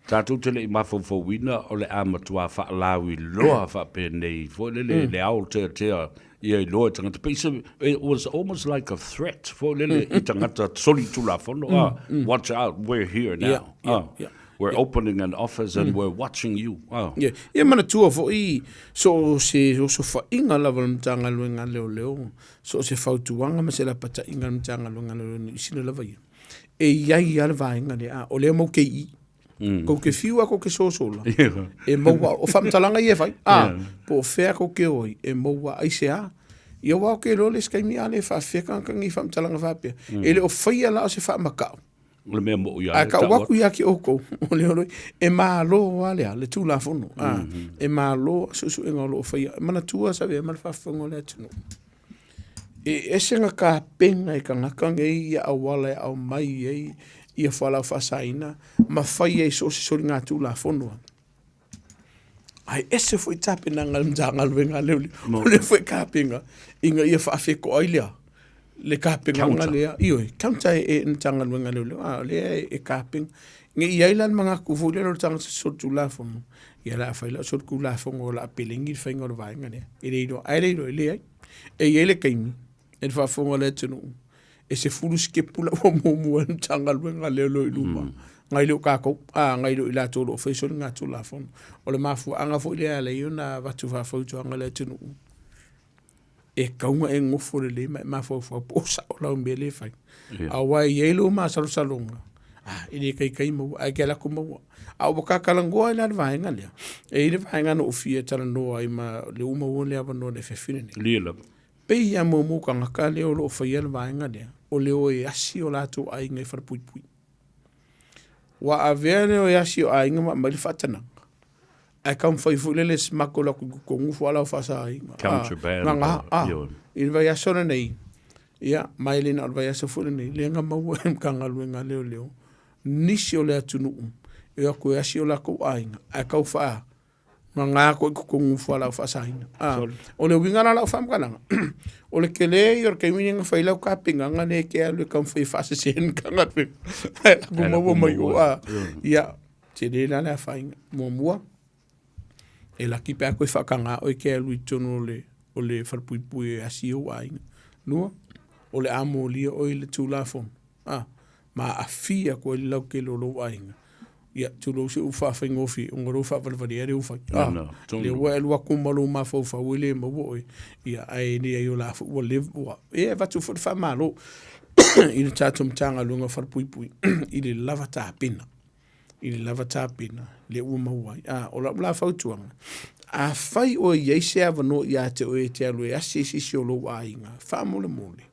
Tatou te le i mafaufauina o le a matua faalauiloa faapenei foi lele le aoteatea ia iloa e tagata. Pei se, it was almost like a threat foi lele i tagata solitulafono, ah, watch out, we're here now. Ah, we're opening an office and we're watching you. Ah. Yeah. Ia manatua foi so o se osofaiga lava o le Matagaluega a Leoleo, so o se fautuaga ma se lapataiga a le Matagaluega a Leoleo Niu Sila lava ia. E i ai lava le vaega lea, a o lea mau ke i. Kou ke fiu a kou ke sosola, e maua, o faamatalaga ia e fai, a, po o fea kou ke o ai, e maua ai se a. Ia aua o ke iloa le isi taimi a le faafefea tagata nei i faamatalaga faapea. E le o faia la o se faamakau. O le mea moʻi ia Ae kau atu ia ki oukou, o le olo, e malo lava lea, le Tulafono, a, e malo suesuega o lo o faia. E manatua sa avea ma le faafofoga o le atunuu. E ese na tapena e tagata nei ia auala e aumai ai ia fualaau faasaina ma fai ai so o se soligatulafono lava. Ae ese foi tapenaga a le Matagaluega a Leoleo, o lea foi tapena ina ia faafetoai lea le tapenaga lea, ioe, counter e le Matagaluega a Leoleo, a o lea e tapena. Ne i i ai la le manatu foi lea o le tagata solitulafono, ia o le a fai lau solitulafono o le a pelegi le faiga o le vaega lea. E le iloa, ae le iloa, e leai. E i ai le taimi, e le faafofoga a le atunuu, e 10 sikepu la ua muamua e le Matagaluega a Leoleo i luma, nai lo tatou, a, nai lo i latou o lo o faia soligatulafono. O le mafuaaga foi lea e ala ai ona avatu faafautuaga i le atunuu, e tatau ona e nofo lelei ma e mafaufau po o sao lau mea lea e fai. Aua e i ai lou masalosaloga, ah, e le taitai maua, ae e te alu atu maua. A ua ta talanoa ai la i le vaega lea, e i ai le vaega na ou fia talanoa ai ma lea ua maua le avanoa i le afiafi lenei. Lia lava. Pei lava muamua tagata lea o lo o faia le vaega lea, o le o e asi o latou aiga i falepuipui. Ua avea le o e asi o aiga ma aumai le faatanaga, ae taumafai foi lele e smuggle atu i totonu fualaau faasaina. Contraband. Ah, i le vaiaso lenei, ia, ma e le na o le vaiaso foi lenei, lea na maua e le Matagaluega a Leoleo nisi o le atunuu e o atu e asi o latou aiga ae tau faa gagā atu i totonu fualaau faasaina. Ah, o le uiga la o lau faamatalaga, o le tele ia o le taimi lea na fai lau tapenaga lea e te alu e taumafai e faasese le Matagaluega ae latou maua mai o, ah, ia, tele la le afaina. Muamua, e laki pe a toe faataga oe e te alu i totonu o le o le falepuipui e asi ou aiga. Lua, o le a molia oe i le Tulafono, a, ma aafia atu ai le lautele o lou aiga. Ia, tulou se upu faafaigofie, ona o lou faavalevalea lea ua fai. A, lea ua e alu atu ma lou mafaufau e le maua oe, ia, ae leai o la foi ua leva, ua, e avatu foi le faamalo i le tatou Matagaluega o Falepuipui i le lava tapena. i le lava tapena lea ua maua ai. A, o lau la fautuaga, afai o i ai se avanoa ia te oe e te alu e asi i se isi o lou aiga, faamolemole,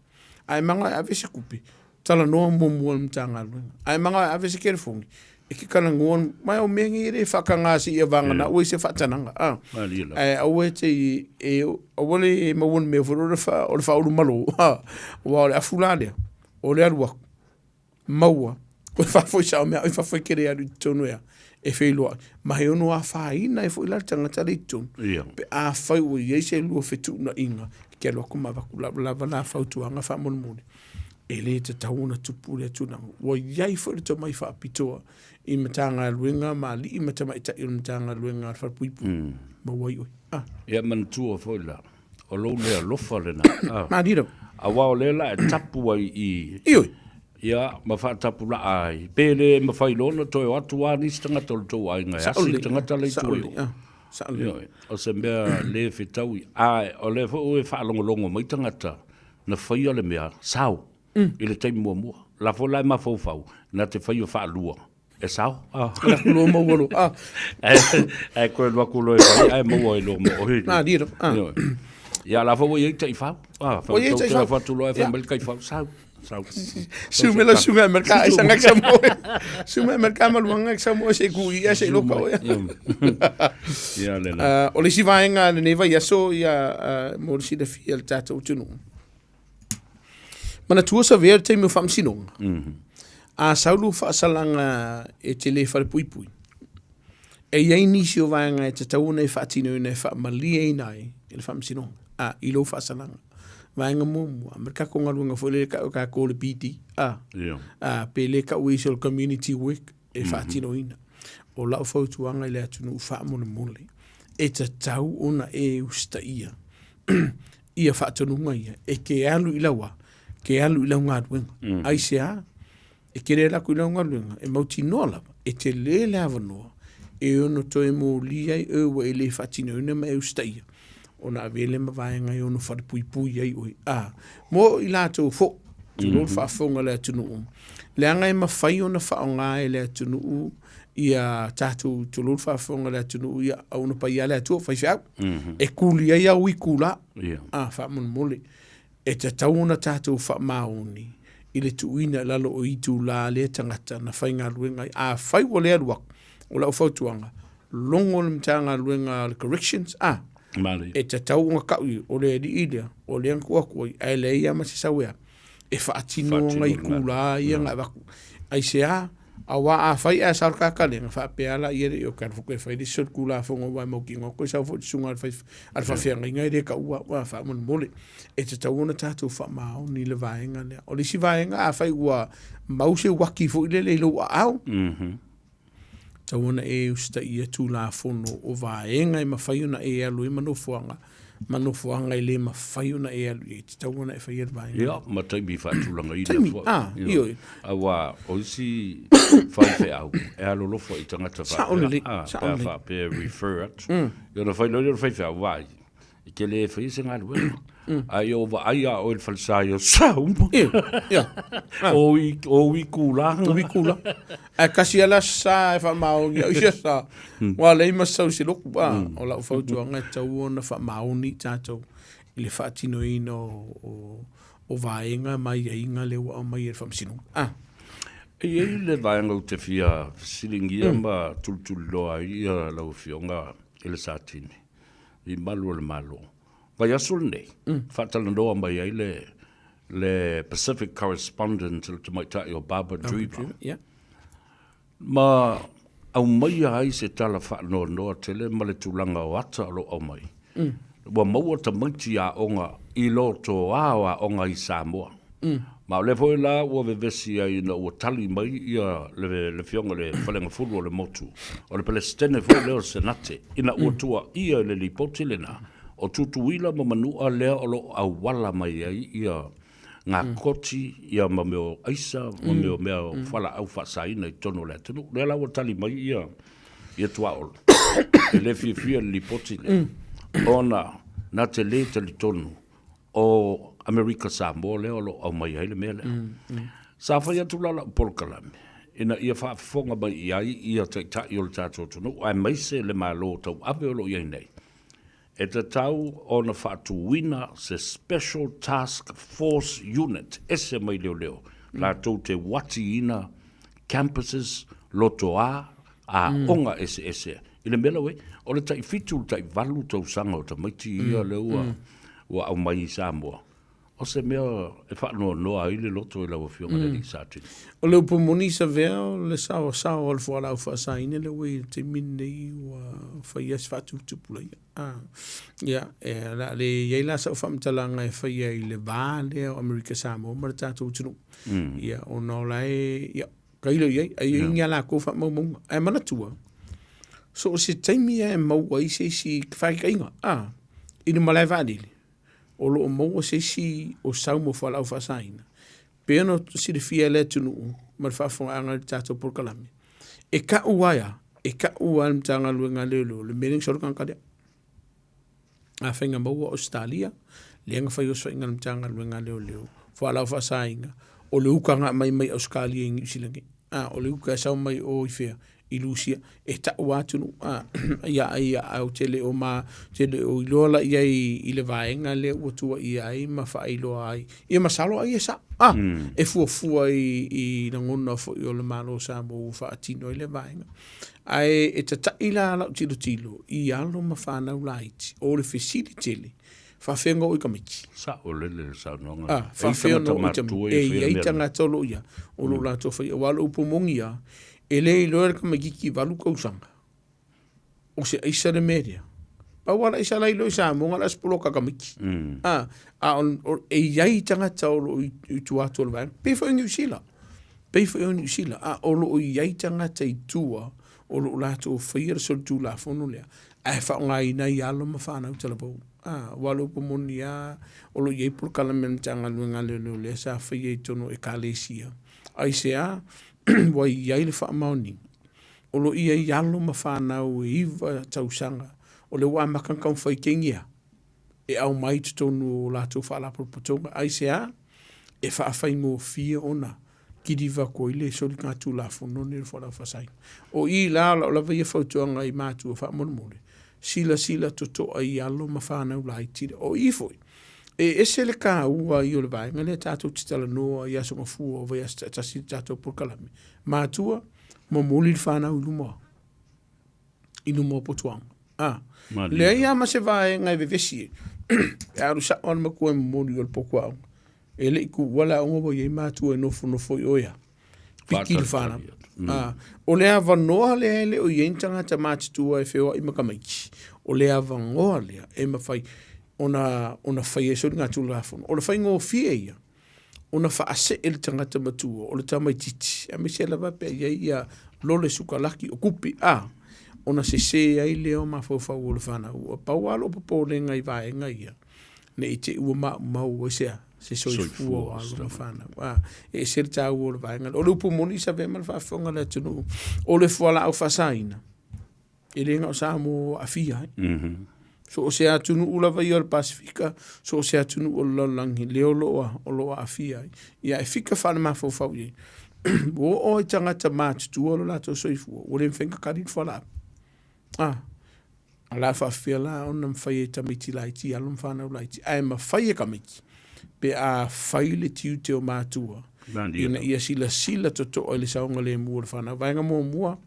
a e manao e ave se tupe, talanoa muamua i le Matagaluega. A e manao e ave se telefoni, e te talanoa, ma o mea nei e le faataga seia vagana ua i se faatanaga, a. Ae aua e te i, aua le maua i le mea foi lea o le faaulumalo, a, aua o le afu la lea, o le alu atu, maua, koe faafoi sao mea i fafo e kere alu i totonu ea, e feiloai. Ma he ono afaina ai foi la le tagata lea i totonu. Ia. Pe afai ua i ai se lua fetuunaiga, e te alu atu ma avatu lava la fautuaga faamolemole, e le tatau ona tupu lea tulaga. Ua i ai foi le tomai faapitoa i Matagaluega ma alii ma tamaitai o le Matagaluega a le Falepuipui, maua ai oe. Ah. Ia manatua foi la, O lou le alofa lena. Ah. Malie. Aua o lea la e tapu ai i. Ioe. Ia, ma faatapulaa ai. Pe le mafai loa ona toe o atu lava nisi tagata o le tou aiga e asi le tagata la i tua i o. Sao lelei. Ioe. O se mea le fetaui. A o lea foi ua faalogologo mai tagata na faia le mea sao i le taimi muamua. O la foi la e mafaufau na te faia faalua. E sao. Alu loa maua loa. Ah. Ae koe alu atu loa e fai ae maua ai loa ma oe. Ah, lilo. Ah. Ia la foi ua i ai taifau. Ah, Ua i ai taifau. Fai atu loa e fai mai le taifau. Sau. Sau. Su me la su me merka ai sanga sa mo. Su me merka ma luanga sa mo se ku ia se loka o. Ia le la. O le isi vaega lenei vaiaso ia mo le silafia i le tatou atunuu. Manatua savea le taimi o faamasinoga. A sau lou faasalaga e te le falepuipui, e i ai nisi o vaega e tatau ona e faatinoina e faamalieina ai i le faamasinoga, a, i lou faasalaga. Vaega muamua, ma le tatou galuega foi lea e tau e tatou o le PD, a, a, pe le tau e isi o le community work e faatinoina. O lau fautuaga i le atunuu faamolemole, e tatau ona e usitaia ia faatonuga ia, e te alu i lau a, te alu i lau galuega. Mm. Aisea? E te le alu atu i lau galuega, e mautinoa lava, e tele le avanoa e ono toe molia ai oe ua e le faatinoina ma e usitaia, ona avea lea ma vaega e ono falepuipui ai oe. A, mo i latou foi, tulou le mhm. faafofoga a le atunuu, leaga e mafai ona faaaoga e le atunuu ia tatou, tulou le faafofoga a le atunuu, ia auauna paia a le Atua, faifeau, mm -hmm. e kuli ai au itulā, yeah. a, faamolemole, e tatau ona tatou faamaoni i le tuuina i lalo o itulā a lea tagata na faigaluega ai. Afai ua le alu atu, o lau fautuaga, logo le Matagaluega a le Corrections, a, e tatau ona tau i, o le alii lea, o lea na tuu atu ai, ae leai lava ma se sau e a, e faatino ana itulā ia na avatu. Aisea? Aua afai ae sao le kakalega, faapea la ia le i o ke alu foi koe e fai le isi solitulafono aua e mautinoa koe sau foi le susuga a le fai a le faafeagaiga e le taua au a faamolemole. E tatau ona tatou faamaoni i le vaega lea. O le isi vaega afai ua mau se uaki foi lele i lou aao, tatau ona e usitaia Tulafono o vaega e mafai ona e alu ai ma nofoaga, ma nofoaga e le mafai ona e alu i ai, e tatau ona e faia le vaega. Ia, ma taimi faatulagaina Taimi, foi. ah, ioe. Aua o isi faifeau e alolofa i tagata faapea. Sao lelei, ah, sao pe a lelei. faapea e refer atu. Ia ona fai loa lea o le faifeau, vaai, E te le faia se galuega. Ae o vaai a oe i le falesa ia sauma. Ia, ia. O i, o i kulaga. O i kulaga. Ae kasi ala sa e faamaoni au ia sa. Ua leai ma sau se loku. Ah, o lau fautuaga e tatau ona faamaoni tatou i le faatinoina o, o, o vaega ma aiaiga lea ua aumai e le Faamasinoga. Ah. E i ai le vaega ou te fia fesiligia ma tulituliloa ai ia lau Afioga i le Satini. i malu o le Malo. Vaiaso lenei, faatalanoa mai ai le, le Pacific Correspondent le tamaitai o Barbara Dreaver. Yeah. Ma aumaia ai se tala faanoanoa tele ma le tulaga o ata o lo o aumai. Ua maua tamaiti aoga i lotoa o aoga i Samoa. Ma o lea foi la ua vevesi ai ina ua tali mai ia le, le Afioga i le Faleagafulu o le Motu, o le Peresetene foi lea o le Senate, ina ua tuuaia i le lipoti lena, o Tutuila ma Manua lea o lo o auala mai ai ia ngā koti ia ma mea o aisa ma mea o mea o fualaau faasaina i totonu o le atunuu. Lea la ua tali mai ia ia Tuaolo, e le fiafia i le lipoti lea, ona na te le talitonu o Amerika Samoa lea o lo o aumai ai le mea lea. Sa fai atu la lau polokalame ina ia faafofoga mai i ai ia taitai o le tatou atunuu aemaise le Malo tauave o lo o i ai nei, e tatau ona faatuina se Special Task Force Unit ese mai leoleo latou te uatiina campuses, lotoa, aoga eseese i le mea la ua i ai. O le tai fitu i le tai valu tausaga o tamaiti ia lea ua ua aumai i Samoa, o se mea e faanoanoa ai le loto i lau Afioga i le Alii Satini. O le upu moni Savea, o le saoasaoa o le fualaau faasaina lea ua i ai i le taimi lenei ua faia se faatuputupulaia. A, ia, e, o le a le i ai la sau faamatalaga e faia i le va lea o Amerika Samoa ma le tatou atunuu. Ia, ona o la e, ia, tailo i ai, ai i ai ni a latou faamaumauga. Ae manatua, so o se taimi lava e maua ai se isi faataitaiga, a, i le malae vaalele, o lo o maua se isi o sau mo fualaau faasaina, pei ona silafia e le atunuu ma le faafofogaaga i le tatou polokalame, e tau ai a, e tau lava e le Matagaluega a Leoleo le mea lea na sau ai le tagata lea. Afai na maua Ausetalia, lea na fai osofaiga a le Matagaluega a Leoleo, fualaau faasaina, o le uka na aumai mai Ausetalia i Niu Sila nei. A, o le uka e sau mai o i fea? I Lusia. E tau lava atunuu, a, ia, ia, ae ou te le o ma, te le o iloa la i ai i le vaega lea ua tuuaia ai ma faailoa ai. Ia masalo ai e sao, a, e fuafua i, i lagona foi o le Malo o Samoa ua faatino ai lea vaega. Ae e tataʻi la lau tilotilo i alo ma fanau laiti, o le fesili tele, faafefea ona oo i tamaiti? Sao lele le saunoaga. A, faafefea ona oo i tamaiti? E i ai tagata o lo o ia, o lo o latou faia. Aua o le upu moni lava, e le iloa e le tamaitiiti valu tausaga, o se aisa le mea lea. Pau lava le aisa la iloa i Samoa, na o le aisa poloka tamaiti. A, a o, e i ai tagata o lo o i tua atu o le vaega, pei foi o Niu Sila. Pei foi o Niu Sila, a o lo o i ai tagata i tua. o lo o latou faia le solitulafono lea ae faaaogaina ai alo ma fanau talavou. A, aua o le upu moni lava o lo o i ai polokalame a le Matagaluega a Leoleo lea sa faia i totonu o Ekalesia. Aisea? Ua i ai le faamaoniga o lo o i ai alo ma fanau e 9 tausaga o lea ua amata ona taumafai tegia e aumai i totonu o latou faalapotopotoga. Aisea? E faafaigofie ona kiliva atu ai le soligatulafono lenei o le fualaau faasaina. O i la o lau lava ia fautuaga i matua faamolemole, silasila totoa i alo ma fanau laiti. O i foi, e ese le taua ia o le vaega lea tatou te talanoa i Aso Gafua o vaiaso taitasi i le tatou polokalame. Matua, momoli le fanau i luma i luma o potuaga. A, leai lava ma se vaega e vevesi ai. E alu sao lava le matua e momoli o le potuaoga. E le i tuua le aoga ua i ai matua e nofonofo i o ia. Piki le fanau. A, o le avanoa lea e le o i ai ni tagata matutua e feoai ma tamaiti, o le avanoa lea e mafai ona, ona fai ai soligatulafono. O le faigofie ia ona faasee le tagata matua o le tamaitiiti, aemaise lava pe a i ai ia lole sukalaki o kupi, a, ona sese ai lea o mafaufau o le fanau. Ua pau lava lou popolega i vaega ia, ne i te i ua maumau ai se a, se soifua o alo ma fanau. A, e ese le taua o le vaega lea. O le upu moni sa avea ma le faafofoga a le atunuu, o le fualaau faasaina, e le na o Samoa o aafia ai. Mm -hmm. So o se atunuu lava ia o le Pasifika, so o se atunuu o le lalolagi, lea o lo o lo o aafia ai. Ia e fika faale-mafaufau i ai. Ua oo i tagata matutua lo latou soifua, ua le mafai ona kali le fualaau. Ah, o le a faafefea la ona mafai e tamaiti laiti, alo ma fanau laiti, ae mafai e tamaiti pe a fai le tiute o matua ina ia silasila totoa i le saogalemu o le fanau. Vaega muamua,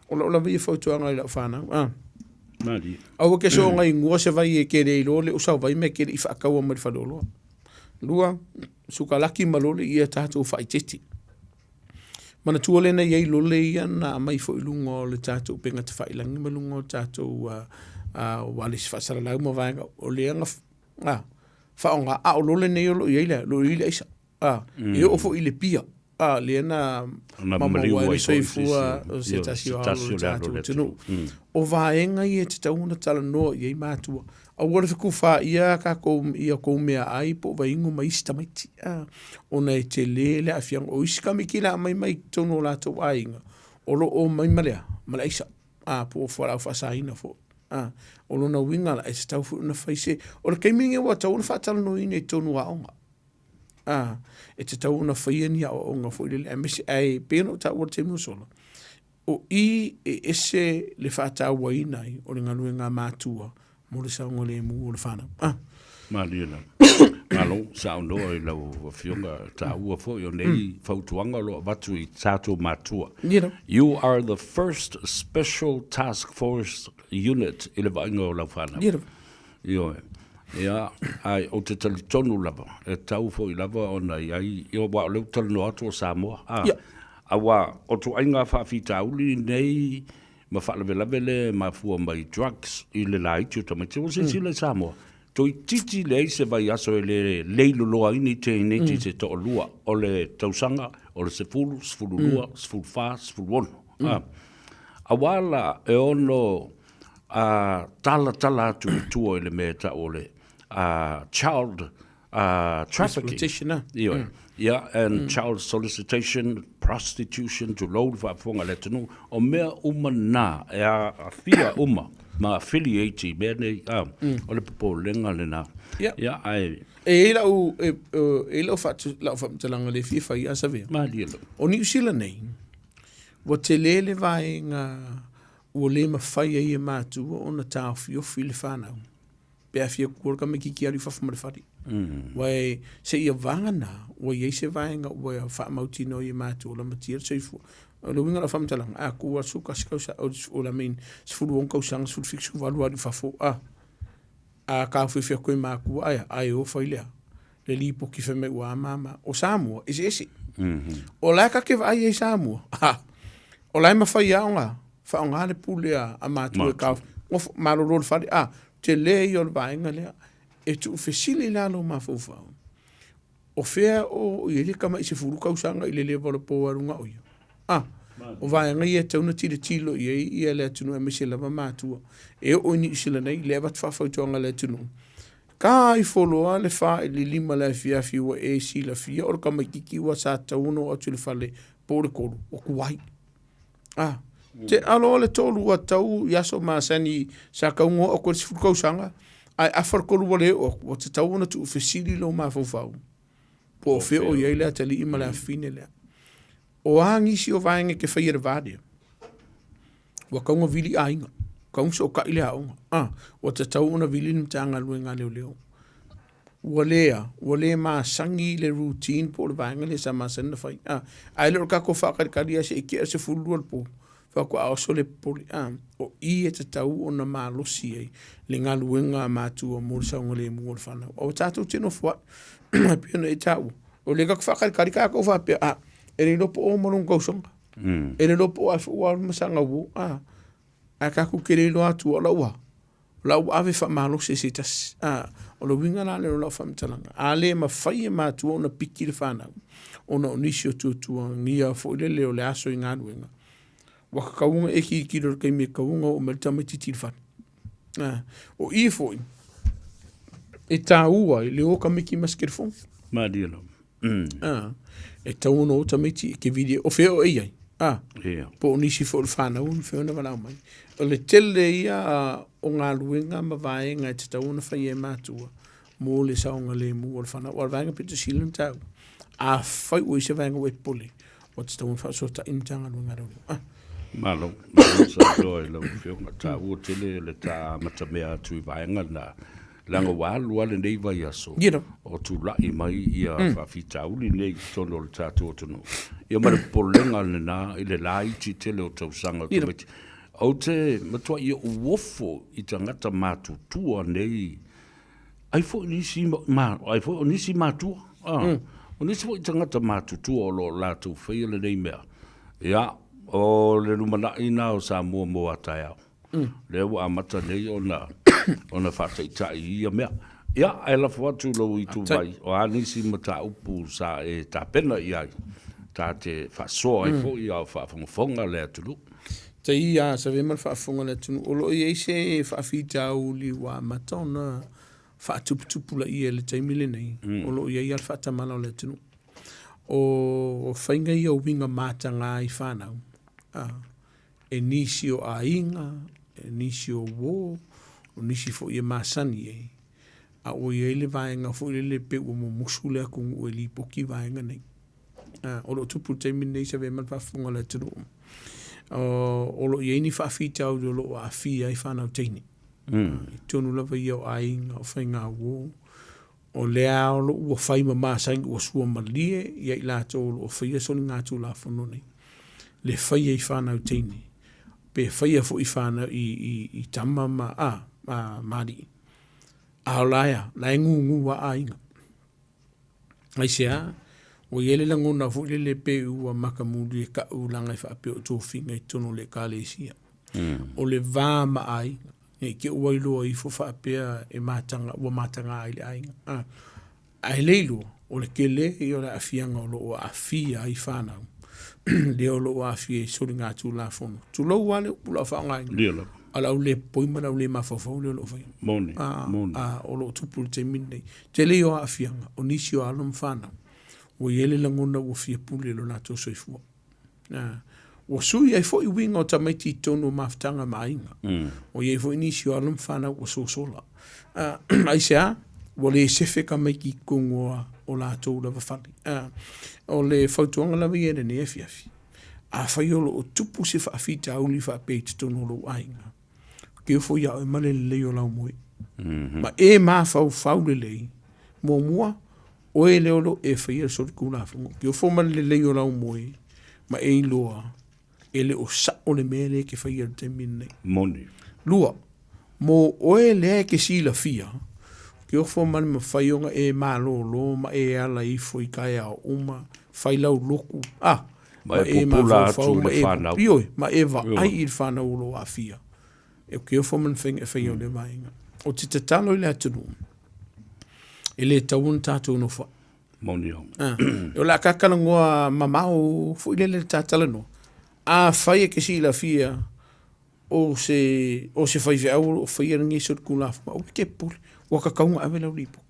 o lau lava ia fautuaga i lau fanau. Ah. Malie. Aua ke soonga ingua se vai e ke le iloa le usa vai me ke le i whaakaua mai le whaleoloa. Lua, sukalaki ma lole ia tātou whaitete. Manatua lena i ai lole ia na aumai foi i luga o le tatou upega tafailangi ma luga o le tatou ualesi faasalalau ma vaega o lea na faaaoga, a o lole nei o lo o i ai le, o lo o i ai le aisa. E oo foi i le pia, lea na maumau ai le soifua o se tasi o alo o le tatou atunuu. O vaega ia e tatau ona talanoa i ai matua. Aua le fetufaia a tatou i a tou meaai po o vaiinu ma isi tamaiti, a, ona e tele le aafiaga. O isi tamaiti la aumai mai totonu o latou aiga, o lo o omai ma le a? Ma le aisa, a, po o fualaau faasaina foi. A, o lona uiga la, e tatau foi ona fai se... O le taimi lenei ua tatau ona faatalanoaina i totonu o aoga. A, e tatau ona faia ni aoaoga foi lele, aemaise, ae pei ona ou taua i le taimi ua sola, O i e ese le faatauaina ai o le galuega a matua mo le saogalemu o le fanau. Ah. Malie lava. Malo, saunoa i lau afioga taua foi o nei mm. fautuaga o lo o avatu i tatou matua. You know. You are the first special task force unit i le vaaiga o lau fanau. You know. Ioe. Ia, ae ou te talitonu lava, e tatau foi lava ona i ai, ia aua o lea ua talanoa atu o Samoa, a, Ia. aua o ituaiga faafitauli nei ma faalavelave lea e mafua mai drugs i le laiti o tamaiti. Ua silasila i Samoa, toeitiiti leai se vaiaso e le leiloloa ai ni teineiti se toalua o le tausaga o le 10, 12, 14, 16. A, aua la e ono a talatala atu i tua i le mea e tau o le child trafficking. Exploitation, ah. Ioe. Yeah, and child solicitation, prostitution, tulou le faafofoga a le atunuu. O mea uma na e aafia uma ma affiliate i mea nei, o le popolega lena. Yeah. Yeah, ae E i ai lau, e, e i ai lau lau faamatalaga le fia fai a Savea. Malie lava. O Niu Sila nei, ua tele le vaega Ua le mafai ai e matua ona taofiofi le fanau pe a fia kua le tamaititi alu i fafo ma le fale. Ua e, seia vagana ua i ai se vaega ua faamautinoa ai e matua lamatia le soifua. O le uiga o lau faamatalaga, a kua 11 tausaga, o le I mean, 16 tausaga, 17, 18 alu i fafo, a, a taofiofi atu e matua, ae a, ae o fai le a? Le lipoti fai mai ua mama. O Samoa, eseese. O la e ta te vaai ai Samoa, ha, o la e mafai lava ona faaaoga le pule a matua e taofi. Nofo, malolo le fale, a, tele ia o le vaega lea. E tuufesili la lou mafaufau, o fea o i ai le tama'i 10 tausaga i le leva o le po alu na o ia? A. O vaega ia e tatau ona tilotilo i ai ia le atunuu aemaise lava matua. E oo i Niu Sila nei, lea e avatu faafautuaga a le atunuu, ta ifo loa le fa i le lima i le afiafi ua e silafia o le tamaitiiti ua sa tatau ona oo atu i le fale po o le tolu, ua tuai. A, te alo o le tolu ua tatau i aso masani sa tatau ona oo atu i le 10 tausaga, ae afa le tolu ua le oo atu, ua tatau ona tuufesili lou mafaufau po o fea o i ai le atalii ma le afafine lea. O a nisi o vaega e te faia i le va lea, ua tatau ona vili aiga, tatau ona fesootai le aoga, a, ua tatau ona vili le Matagaluega a Leoleo. Ua le a, ua le masani le routine po o le vaega lea sa masani ona fai, a, ae le o le tatou faatalitali lava se i tea le 12 o le po faatoa oso le popole, a, o i e tatau ona malosi ai le galuega a matua mo le saogalemu o le fanau. Aua tatou te nofo ai, e pei ona e taua, o lea tatou te faatalitali tatou faapea, a, e le iloa po o ma lona tausaga, e le iloa po o ai foi ua alu ma saga uo, a, ae tatou te le iloa atua, o lau a, o la ua ave faamalosi e se tasi. A, o le uiga la lea o lau faamatalaga, a le mafai e matua ona piki le fanau, ona o nisi o tuatuagia foi lele o le aso i galuega, ua tatau ona e tilotilo i le taimi e tatau ona oo mai le tamaitiiti i le fale. A, o i foi, e taua ai le o tamaiti ma se telefoni. Malie lava. A, e tatau ona o tamaiti e te vili, o fea o e i ai? A, yeah. Po o nisi foi o le fanau e mafai ona valaau mai. O le tele ia o galuega ma vaega e tatau ona faia e matua mo le saogalemu o le fanau. O le vaega pito sili ona taua, afai ua i ai se vaega ua e popole, ua tatau ona faafesootai le Matagaluega a Leoleo. Ah. Malo, malo saunoa i lau Afioga. Taua tele le ta amatamea atu i vaega na. Leaga ua alu lava lenei vaiaso o tulai mai ia faafitauli nei i totonu o le tatou atunuu. Ia ma le popolega lena i le laiti tele o tausaga o tamaiti. Ou te matuai ou ofo i tagata matutua nei, ai foi nisi, ma, ai foi o nisi matua, ah, o nisi foi tagata matutua o lo o latou faia lenei mea. Ia, o le lumanai lena o Samoa mo a taeao. Lea ua amata nei ona ona faataitai i ia mea. Ia, ae lafo atu i lou ituvai, o a nisi mataupu sa e tapena i ai, ta te faasoa ai foi a o faafogafoga le atunuu. Tai a sa ma le faafofoga le atunuu, o lo o i ai se faafitauli ua amata ona faatuputupulaia i le taimi lenei, o lo o i ai lava le faatamala o le atunuu. O faiga ia o uiga mataga i fanau, e nisi o aiga, e nisi o uō, o nisi foi e masani ai, a ua i ai le vaega foi lele pei ua mumusu le atunuu e lipoti vaega nei. O lo o tupu i le taimi lenei sa avea ma le faafofoga a le atunuu, o lo o i ai ni faafitauli o lo o aafia ai fanau teine. I totonu lava ia o aiga, o faiga uō, O lea o lo o ua fai ma masani ua suamalie ia i latou o lo o faia soligatulafono nei, le faia i fanau teine, pe faia foi i fanau i, i, i tama ma, a, a, ma alii. A o la e a, la e gugu a aiga. Aisea, ua i ai le lagona foi lele pe ua makamuli e ka'u leaga e faapea o tofiga i totonu o le Ekalesia. O le va ma aiga. Ne i te i ua iloa ifo faapea e mataga, ua mataga ai le aiga. A, ae le iloa, o le tele ia o le aafiaga o lo o aafia ai fanau, lea o lo o aafia i soligatulafono. Tulou lava le upu o le a faaaogaina, Ia lava. a o le au le popoi ma le au le mafaufau lea o lo o faia. Moni, A, moni. a, o lo o tupu i le taimi lenei. Tele ia o aafiaga o nisi o alo ma fanau, ua i ai le lagona ua fia pule i lo latou soifua. Ua sui ai foi uiga o tamaiti i totonu o mafutaga ma aiga. Ua i ai foi nisi o alo ma fanau ua sosola. Aisea? Ua le sefe tamaiti i totonu o latou lava fale. O le fautuaga lava ia i lenei afiafi, afai o lo o tupu se faafitauli faapea i totonu o lou aiga, Keu foi ia oe ma le lelei o lau moe. Ma e mafaufau lelei, muamua, oe lea o lo o e faia le solitulafono. Keu foi ma le lelei o lau moe, ma e iloa, e le o sao le mea lea e te faia i le taimi lenei. Moni. Lua, mo oe lea e te silafia, ke ofo ma le mafai ona e malōlō ma e ala ifo i taeao uma, fai lau lotu, a, Ma e pupula atu i le whanau. Ioe, ma e vaai i le whanau o lo o aafia. E ke ofo ma le mafai ona e faia o lea vaega. O te tatalo i le atunuu, e le tatau ona tatou nofo ai. Moni au. Ah, o le a ta talanoa mamao foi lele le ta talanoa. Afai e te silafia o se, o se faifeau o lo o faia lenei solitulafono, aua e te popole, ua tatau ona ave lau lipoti.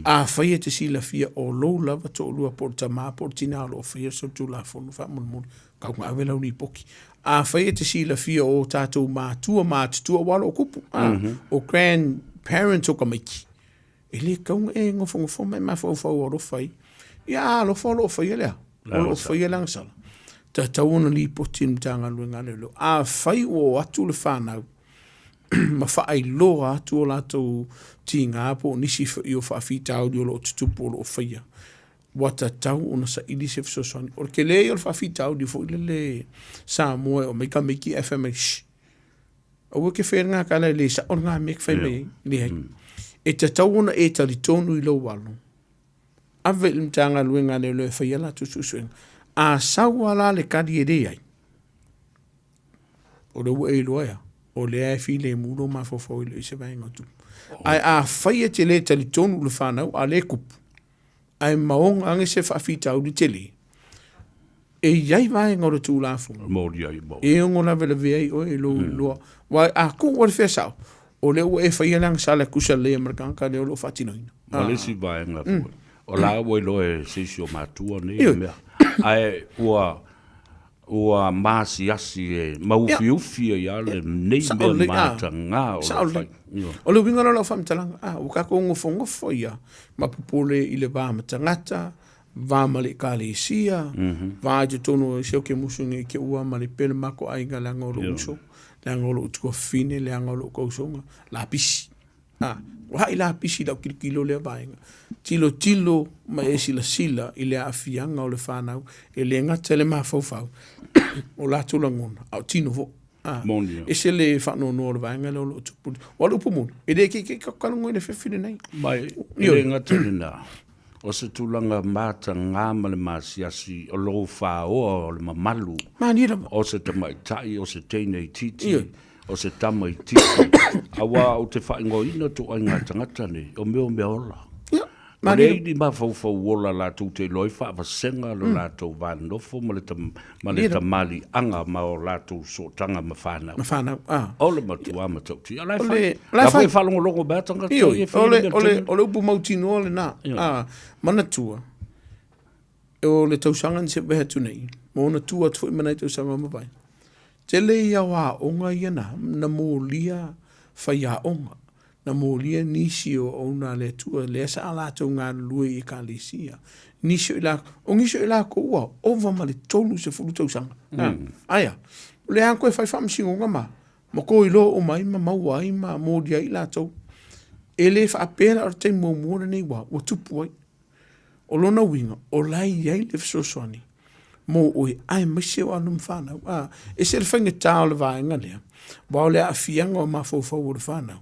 Afai e te silafia o lou lava toalua po o le tama po o le tina o lo o faia le solitulafono faamolemole, tatau ona ave lau lipoti. Afai e te silafia o tatou matua matutua aua o lo o tupu, o grandparents o tamaiti, E le tatau ona e nofonofo ma e mafaufau alofa ai. Ia a alofa o lo o faia le a? O lo o faia le agasala. Tatau ona lipoti i le Matagaluega a Leoleo. Afai ua o atu le fanau ma faailoa atu o latou tiga po o nisi foi o faafitauli o lo o tutupu o lo o faia, ua tatau ona saili se fesoasoani. O le tele ia o le faafitauli foi lele Samoa e omai tamaiti ae fai mai, shh, Aua e te faia lena tala e le sao lena mea e te fai mai ai. Leai. E tatau ona e talitonu i lou alo. Ave i le Matagaluega a Leoleo e fai a latou suesuega. A sau lava la le tali e leai, o lea ua e iloa e a? O lea e filemu lou mafaufau e le o i ai se vaega o tupu. Ae afai e te le talitonu i le fanau a o lea e tupu, ae maoga ane se faafitauli tele, e i ai vaega o le Tulafono e ono lavelavea ai oe i lou iloa. Aua a tuu lava le fea sao, o lea ua e faia le agasala e tusa lelei ai ma le tagata lea o lo o faatinoina. Ma le isi vaega foi, o la ua iloa e se isi o matua nei mea, ae ua Ua maasiasi e ma ufiufi ai lava lenei mea mataga o lo o fai. O le uiga lea o lau faamatalaga, a, ua tatou nofonofo ia ma popole i le va ma tagata, va ma le ekalesia, va i totonu o se oke musu nei ke ua ma le pele mako aiga leaga o lou uso, leaga o lou tuafafine, leaga o lou tausoga, lapisi. A, ua haʻi lapisi i lau tilotilo lea vaega. Tilotilo ma e silasila i le aafiaga o le fanau, e le gata i le mafaufau, o latou lagona, a o tino foi. A, Moni. ese le faanoanoa o le vaega lea o lo o tupu. Aua o le upu moni, e le ikeike tatou talanoa i le fefi lenei. Ma e le gata i lena, o se tulaga mataga ma le maasiasi o lou faoa o le mamalu. Mani lava. O se tamaitai, o se teine itiiti, o se tama itiiti, aua ou te faaigoaina ituaiga tagata nei, o mea o mea ola. Ia, Ua leai ni mafaufau ola latou te iloa ai faavasega lo latou va nofo ma le ma le tamaliiaga ma o latou sootaga ma fanau. Ma fanau, ah. O le matua matautia. O la e fai. O la e fai. faalogologo mai tagata ia e fai le mea O le upu mautinoa lena. Ah, manatua, o le tausaga na seʻi atu nei, ma ona tua atu foi ma nai tausaga ua mavae, tele ia o aoga ia na, na molia faiaoga, na molia nisi o auauna a le Atua lea sa latou galulue i ekalesia, nisi o i lakou, o nisi o i lakou ua ova ma le 30 tausaga. Ae a? O lea lava toe fai faamasinoga ma, ma toe iloa uma ai ma maua ai ma molia ai i latou. E le faapea la o le taimi muamua lenei ua tupu ai. O lona uiga, o la e i ai le fesoasoani mō oe aemaise o alo ma fanau. A, ese le faigata o le vaega lea, aua o le aafiaga o mafaufau o le fanau,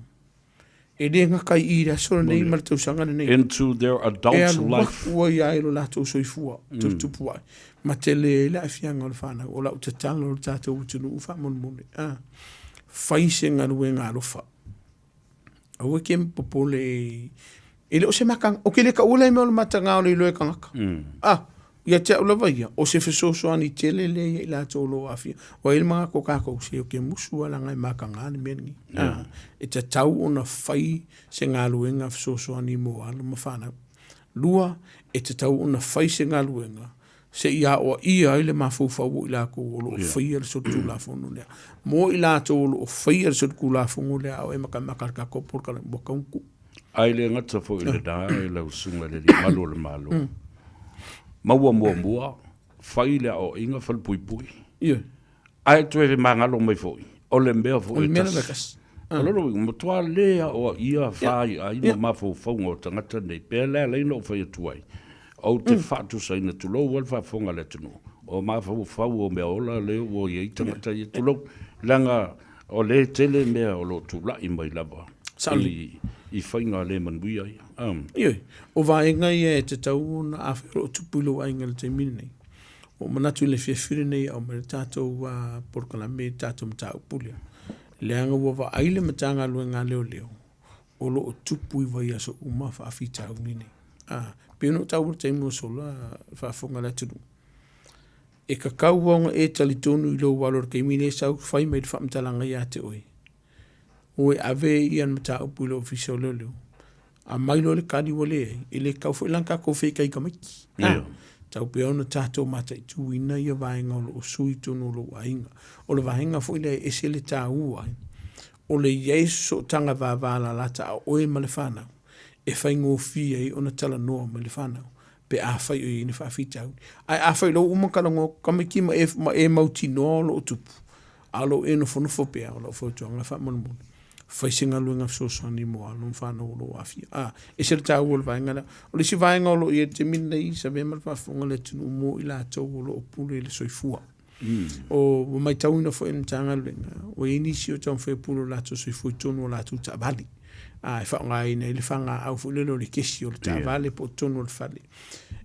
e le gata i i le aso lenei ma le tausaga lenei. Into their adult E alu life. atu ai lava i lo latou soifua tuputupu ae, ma tele ai le aafiaga o le fanau. O lau tatalo i le tatou atunuu faamolemole, a, fai se galuega alofa. Aua e te popole e le o se mataga. Ou te le taua lea mea o le mataga o le iloa e tagata. Ah, ia te au lava ia, o se fesoasoani tele lea ia i latou o lo o aafia. Ua i ai le manatu o tatou, se ou te musu lava leaga e mataga le mea lenei. Ah, e tatau ona fai se galuega fesoasoani mo alo ma fanau. Lua, e tatau ona fai se galuega se i aoaia ai le mafaufau o i latou o lo o faia le solitulafono lea. Mo i latou o lo o faia le solitulafono lea, a o e matamata i le tatou polokalame, ua tatau ona tuu. Ae le gata foi i lena e lau Susuga i le Alii Malu o le Malo, maua muamua, fai le aoaiga falepuipui. Ioe. Ae toe magalo mai foi, o le mea foi e tasi. O lona uiga, matua le aoaia faiai ma mafaufauga o tagata nei. Pea le ala ai ona ou fai atu ai, ou te faatusaina, tulou lava le faafofoga a le atunuu, o mafaufau o mea ola lea ua i ai tagata ia, tulou, leaga o lea e tele mea o lo o tulai mai lava i faiga le manuia ia. Ioe, o vaega ia e tatau ona, afai o lo o tupu i lou aiga i le taimi lenei, Ua ou manatu i le afiafi lenei e aumai le tatou polokalame i le tatou mataupu lea, leaga ua vaai le Matagaluega a Leoleo o lo o tupu i vaiaso uma faafitauli nei. A, pei ona ou taua i le taimi ua sola, faafofoga le atunuu. E kakau ona e talitonu i lou alo i le taimi lea e sau fai mai le faamatalaga ia te oe, o e ave ia le mataupu i le Ofisa o Leoleo, aumai loa le kali ua leai, e le tatau foi la ona tatou fetai i tamaiti. Yeah. Tau pea ona tatou mataituina ia vaega o lo o sui i totonu o lou aiga. O le vaega foi lea e ese le taua ai, o le i ai sootaga vavalalata a oe ma le fanau, e faigofie ai ona talanoa mai le fanau pe afai o i ai ni faafitauli. Ae afai loa ua uma ona talanoa atu tamaiti ma e, ma e mautinoa o lo o tupu, a o lo o e nofonofo pea, o lau fautuaga faamolemole, fai se galuega fesoasoani mo alo ma fanau o lo o aafia. A, ese le taua o le vaega lea. O le isi vaega o lo o i ai i le taimi lenei, Savea ma le faafofoga a le atunuu mo i latou o lo o pule i le soifua. O, ua matauina foi e le Matagaluega, ua i ai nisi o taumafai e pule o latou soifua i totonu o latou taavale, a, e faaaogaina ai le fagaau foi lele o le kesi o le taavale po o totonu o le fale.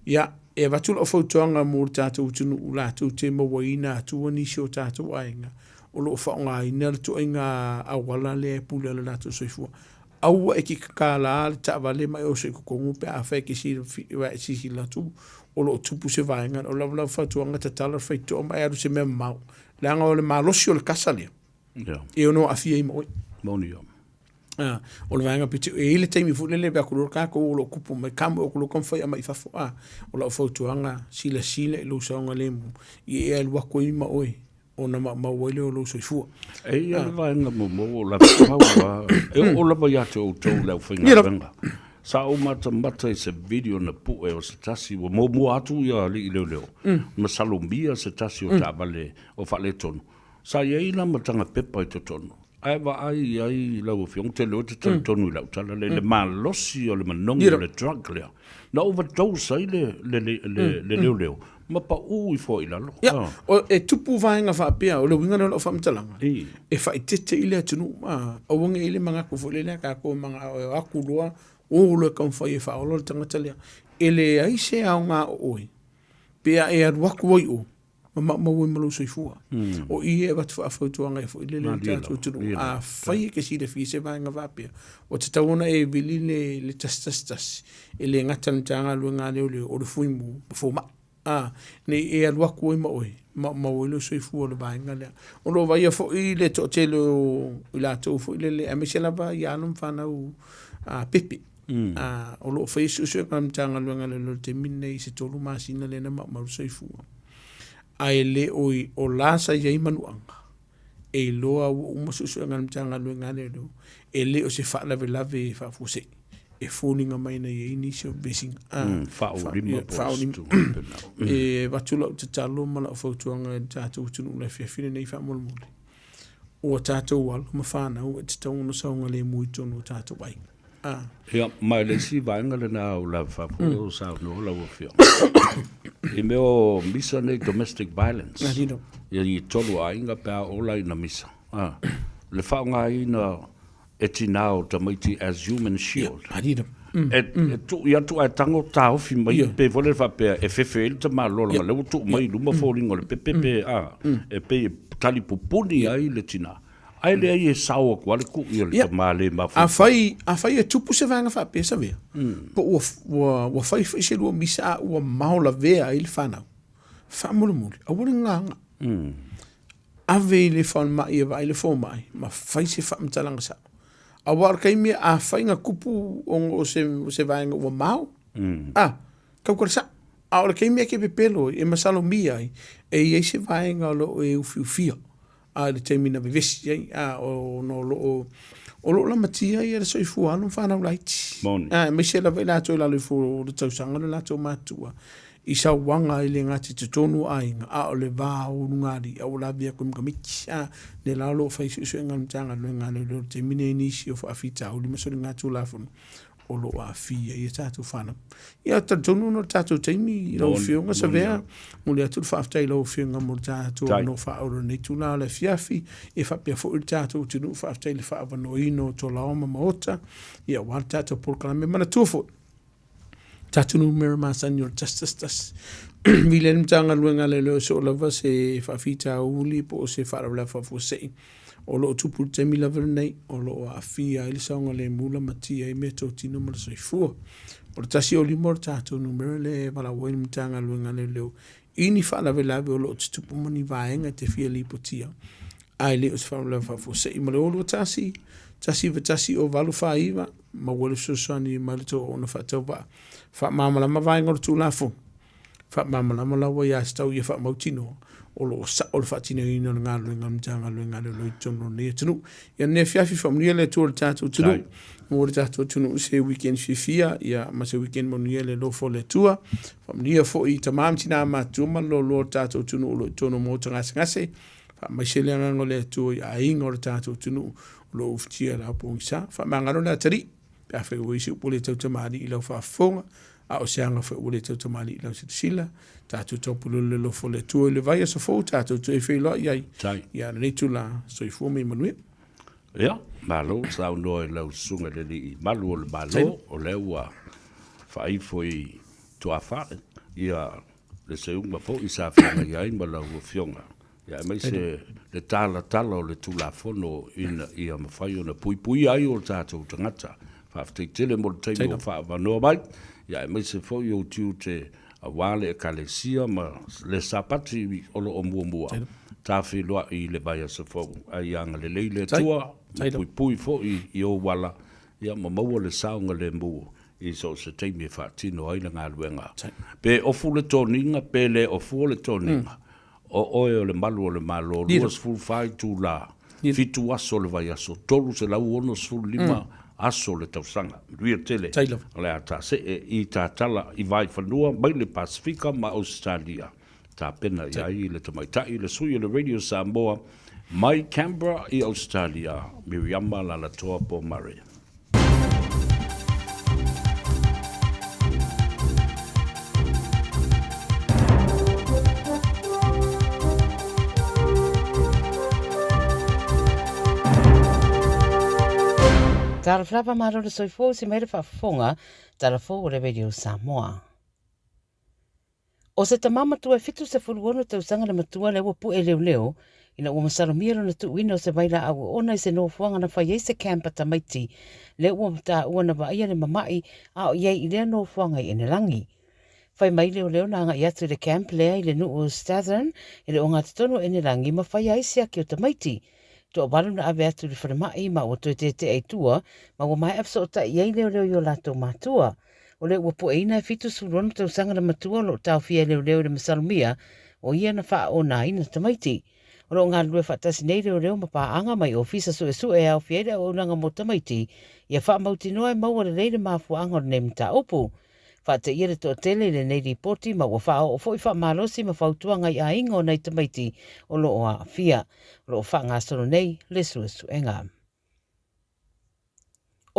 Ia, e avatu lau fautuaga mo le tatou atunuu latou te mauaina atua nisi o tatou aiga o lo o faaaogaina le ituaiga auala lea e pule ai lo latou soifua. Aua e te tatala le taavale ma e oso i totonu pe afai e te silasila atu o lo o tupu se vaega. O lau fautuaga, tatala le faitotoa ma e alu i se mea mamao, leaga o le malosi o le kasa lea e ono aafia ai ma oe. Moni ia. O le vaega pito, e i ai le taimi foi lele pe a ku loa tatou o lo o tupu mai, come o ku loa taumafai e aumai i fafo. O lau fautuaga, silasila i lou saogalemu i e alu atu ai ma oe ona maumau ai lea o lou soifua. E i ai le vaega muamua ua ou lavapau lava, e oo lava ia te outou le aufaigaluega. Sa ou matamata i se video na pue o se tasi, ua muamua atu ia alii leoleo, masalomia se tasi o taavale o faaletonu. Sa i ai la ma taga pepa i totonu, ae vaai i ai lau Afioga, ou te iloa e te talitonu i lau tala lea, i le malosi o le manogi o le drug lea. Na overdose ai le, le, le, le, le leoleo ma pau ifo i lalo. Ia, o, e tupu vaega faapea, o le uiga lea o lau faamatalaga, e faaeteete i le atunuu, a, aua ne i i ai le manatu foi lele a tatou e manao e o atu loa, o loa e taumafai e faaola le tagata lea. E leai se aoga o oe pe a e alu atu ai i o, ma maumau ai ma lou soifua. O i e avatu faafautuaga ai foi lele i le tatou atunuu, afai e te silafia se vaega faapea, ua tatau ona e vili le, le 111, e le gata i le Matagaluega a Leoleo, o le Fuimu ma Fomai. A, ne i e alu atu ai ma oe, maumau ai lou soifua i le vaega lea. O lo o vaaia foi le toatele o i latou foi lele, aemaise lava i alo ma fanau a, pepe. A, o lo o faia suesuega a le Matagaluega a Leoleo i le taimi lenei i se 3 masina lea na maumau le soifua. Ae le o i, o la sa i ai manuaga, e iloa ua uma suesuega a le Matagaluega a Leoleo, e le o se faalavelave faafuasei e foliga mai na i ai nisi o vesiga. A, Faaulima po o se tulaga faapena. E avatu lau tatalo ma lau fautuaga i le tatou atunuu i le afiafi lenei faamolemole, o tatou alo ma fanau e tatau ona saogalemu i totonu o tatou aiga. Ah. Ia, ma le isi vaega lena o la faafoe o saunoa lau Afioga. I mea o misa nei domestic violence. Ia i tolu aiga pe a ola ina misa. Ah. Le faaaogaina e tinā o tamaiti as human shield. Ia, E, e tuu atu ae tago taofi mai pe foi lele faapea e fefe ai le tamaloa leaga lea ua tuu mai i luma foliga o le pepe pe a e pei e tali pupuni ai le tinā. Ae leai e sao atu lava le kui o le tama le mafaufau. Afai, afai e tupu se vaega faapea Savea, po ua, ua, ua fai foi se lua misa a ua mao lavea ai le fanau, faamolemole, aua le gagaga. Ave i le falemai e vaai le fomai ma fai se faamatalaga sao. Aua o le taimi afai na tupu ona o se, o se vaega ua mao, a, tau ka le sao. A o le taimi e te pepelo ai, e masalomia ai, e i ai se vaega o lo o e ufiufia. a i le taimi na vevesi ai, a, ona o lo o, o lo o lamatia ia le soifua alo ma fanau laiti. Moni. A, aemaise lava i latou i lalo ifo o le tausaga le latou matua, i sauaga e le gata i totonu o aiga, a o le va o ulugalii, a ua lavea atu ai ma tamaiti. A, lea la o lo o fai suesuega a le Matagaluega a Leoleo i le taimi lenei i nisi o faafitauli ma soligatulafono o lo o aafia ai a tatou fanau. Ia, talitonu ona o le tatou taimi i lau Afioga Savea, momoli atu le faafetai i lau Afioga mo le tatou avanoa faaauuro i lenei itula o le afiafi, e faapea foi le tatou atunuu, faafetai i le faaavanoaina o Tolao ma Maota, ia aua le tatou polokalame. Manatua foi, tatou numera masani o le 111. Vili ai le Matagaluega a Leoleo e soo lava se faafitauli po o se faalavelave faafuasei o lo o tupu i le taimi lava lenei o lo o aafia ai le saogalemu, lamatia ai meatotino ma le soifua. O le 105 o le tatou numera lea e valaau ai le Matagaluega a Leoleo. i ni faalavelave o lo o tutupu ma ni vaega e te fia lipotia, ae le o se faalavelave faafuasei. Ma le 021 191 0849, maua le fesoasoani mai le tou auauna faatauvaa. Faamalamalama vaega o le Tulafono. Faamalamalama la ua aiatatau ia faamautinoa o lo o sao le faatinoina o le galuega a le Matagaluega a Leoleo i totonu o lenei atunuu. Ia lenei afiafi, faamanuia le Atua i le tatou atunuu. Maua le tatou atunuu i se weekend fiafia ia, ma se weekend manuia i le alofa o le Atua. Faamanuia foi i tama ma tina matutua ma le loaloa o le tatou atunuu o lo o i totonu o maota gasegase. Faamaise le agaga o le Atua i aiga o le tatou atunuu o lo o ufitia i le ao pogisa. Faamagalo le atalii pe afai ua i ai se upu le tautamalii i lau faafofoga, a o se aga foi ua le tautamalii i lau silasila. Tatou taupululu i le alofa o le Atua i le vaiaso fou tatou toe feiloai ai. Ia lenei itula, soifua ma ia manuia. Ia, malo saunoa i lau Susuga i le Alii Malu o le Malo, o lea ua faaifo i tuafale ia le seuga foi sa feagai ai ma lau Afioga, ia aemaise le talatala o le Tulafono ina ia mafai ona puipuia ai o tatou tagata. Faafetai tele mo le taimi ua faaavanoa mai, ia aemaise foi ou tiute aua le Ekalesia ma le Sapati o lo o muamua ta feiloai i le vaiaso fou. A ia agalelei le Atua ma puipui foi i ou ala, ia ma maua le saogalemu i so o se taimi e faatino ai le galuega. Pe ofu le toniga pe le ofua le toniga, O oe o le malu o le Malo, 24 itula, fitu aso o le vaiaso, 365 aso o le tausaga. Manuia tele. O le a taasee i Tatala i Vaifanua mai le Pasefika ma Ausetalia. Tapena i ai le tamaitai le sui o le Radio Samoa mai Canberra i Ausetalia, Miriama Lalatoa Pomare. Talofa lava malo le soifua o se mai le faafofoga tala fou o le Radio Samoa. ʻO se tama matua e 76 tausaga le matua lea ua pu'e leoleo ina ua masalomia lona tuuina o se vailaau oona i se nofoaga na fai ai se camp a tamaiti lea ua taua na vaaia le mama'i a o i ai i lea nofoaga i Enelangi. Fai mai leoleo na agai atu i le camp lea i le nuu o Stathern e le ogatotonu o Enelangi ma faia ai siaki o tamaiti. Toavalu na ave atu i le falemai ma ua toe tetea i tua ma ua maea fesootai i ai leoleo i o latou matua. O lea ua pueina e 76 tausaga le matua o lo o taofia e leoleo i le masalomia o ia na faaonaina tamaiti. O lo o galulue faatasi nei leoleo ma paaga mai ofisa suesue e aofia ai le auaunaga mo tamaiti ia faamautinoa e maua lelei le mafuaaga o lenei mataupu. Faateia le toatele i lenei lipoti ma ua faaoo foi faamalosi ma fautuaga i aiga o nai tamaiti o lo o aafia. O lo o faagasolo nei le suesuega.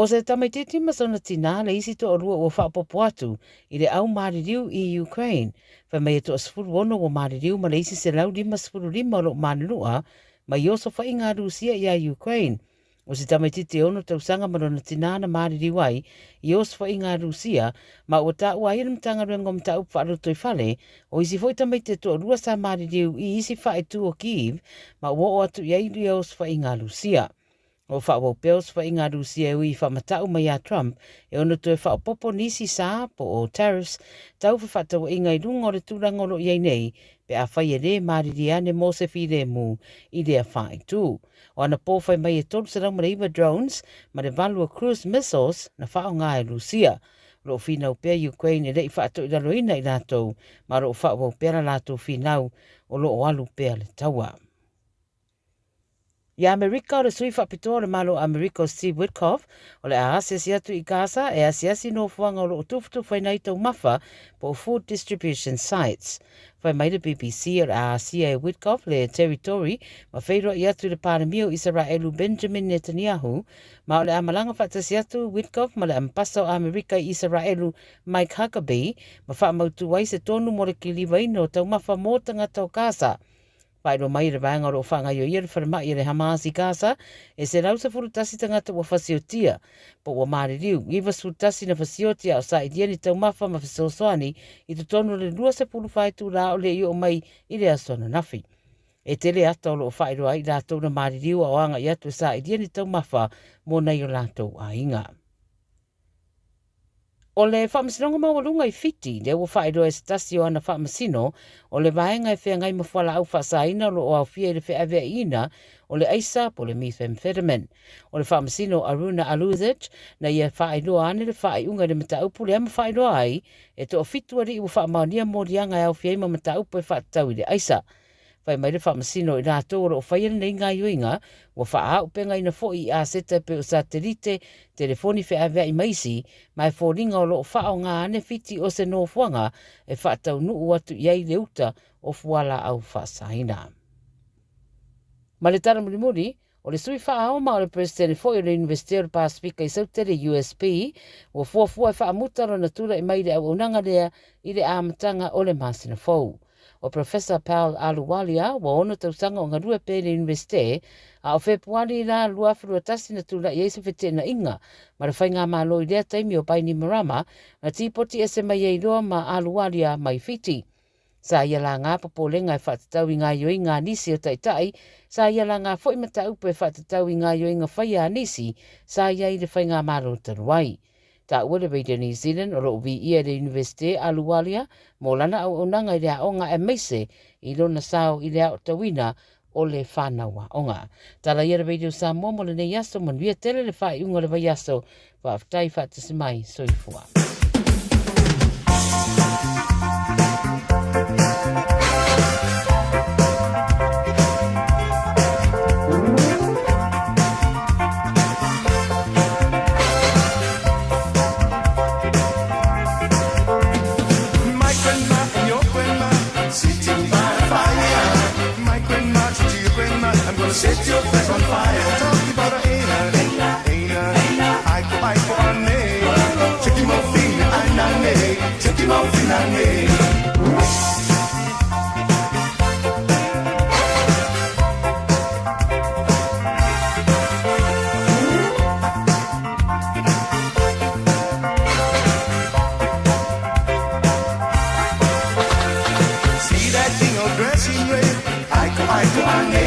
ʻO se tamaitiiti ma sona tinā le isi toalua ua faaopoopo atu i le au maliliu i Ukraine. Fai mai e toa-16 ua maliliu ma le isi 155 o lo o malilua mai osofaiga a Rusia iā Ukraine. ʻO se tamaitiiti e ono tausaga ma lona tinā na maliliu ai i osofaiga a Rusia ma ua taua ai e le Matagaluega o Mataupu Faalotoifale o isi foi tamaiti e toalua sa maliliu i isi faaitu o Kyiv ma ua oo atu i ai ia osofaiga a Rusia. O faaauau pea osofaiga a Rusia e ui i faamatau mai a Trump e ono toe faaopoopo nisi sa po o tariffs tau fefaatauaiga i luga o le tulaga o lo o i ai nei pe afai e lē malilie ane mo se filemu i lea faaitu. O anapo fai mai e 309 drones ma le valu o cruise missiles na faaaoga e Rusia. O lo o finau pea Ukraine e le i faatoilaloina i latou ma o lo o faaauau pea la latou finau o lo o alu pea le taua. I Amerika, o le sui faapitoa o le Malo o Amerika o Steve Witkoff, o le a asiasi atu i Gaza e asiasi nofoaga o lo o tufutufaina ai taumafa po o food distribution sites. Fai mai le BBC o le a asia e Witkoff le territory ma feiloai atu i le Palemia o Isaraelu Benjamin Netanyahu, ma o le a malaga faatasi atu Witkoff ma le Ambasa o Amerika i Isaraelu Mike Huckabee ma faamautu ai se tonu mo le kilivaina o taumafa mō tagata o Gaza. Faailoa mai e le vaega o lo o faagaioia le falemai e le Hamas i Gaza, e 111 tagata ua fasiotia, po ua maliliu, 91 na fasioti a o sailia ni taumafa ma fesoasoani i totonu o le 24 itulā o le i oo mai i le aso ananafi. E tele ata o lo o faailoa ai i latou na maliliu a o agai atu e sailia ni taumafa mo nai o latou aiga. O le Faamasinoga Maualuga i Fiti, lea ua faailoa e se tasi o ana faamasino, o le vaega e feagai ma fualaau faasaina o lo o aofia i le feaveaiina o le aisa po o le methamphetamine. O le faamasino Aruna Aluthich na ia faailoa ane le faaiuga i le mataupu lea ma faailoa ai e toafitu alii ua faamaonia moliaga e aofia ai ma mataupu e faatatau i le aisa. Fai mai le Faamasino i latou o lo o faia lenei gaioiga, ua faaaupegaina foi i aseta e pei o satelite, telefoni feaveai ma isi, ma e foliga o lo o faaaoga ane Fiti o se nofoaga e faataunuu atu i ai le uta o fualaau faasaina. Ma le tala mulimuli, O le sui faaoma o le Peresetene foi o le Iunivesite o le Pasefika i Sautele, USP, ua fuafua e faamuta lona tulai mai i le auaunaga lea i le amataga o le masina fou. O Professor Pal Ahluwalia ua ono tausaga o galue pea i le Iunivesite, a o Fepuari la 2021 na tulai ai se feteenaiga ma le faigamalo i lea taimi o Bainimarama na tipoti ese mai ai loa ma Ahluwalia mai Fiti. Sa ia laga popolega e faatatau i gaoioiga a nisi o taitai, sa ia laga foi mataupu e faatatau i gaoioiga faia a nisi sa i ai i le faigamalo talu ai. Taua le Radio New Zealand o lo o viia i le Iunivesite Ahluwalia mo lana auaunaga i le aoga aemaise i lona sao i le aotauina o le fanau aoga. Tala ia le Radio Samoa mo lenei aso, manuia tele le faaiuga o le vaiaso. Faafetai faatasi mai, soifua. My grandma and your grandma sitting by the fire. My grandma to your grandma, I'm gonna set your flesh on fire. Talking about a aina, aina, aiko aiko ane. Check him out, fina, anane. Check him out, fina, ane. See that thing all dressed in red? Aiko, aiko, ane.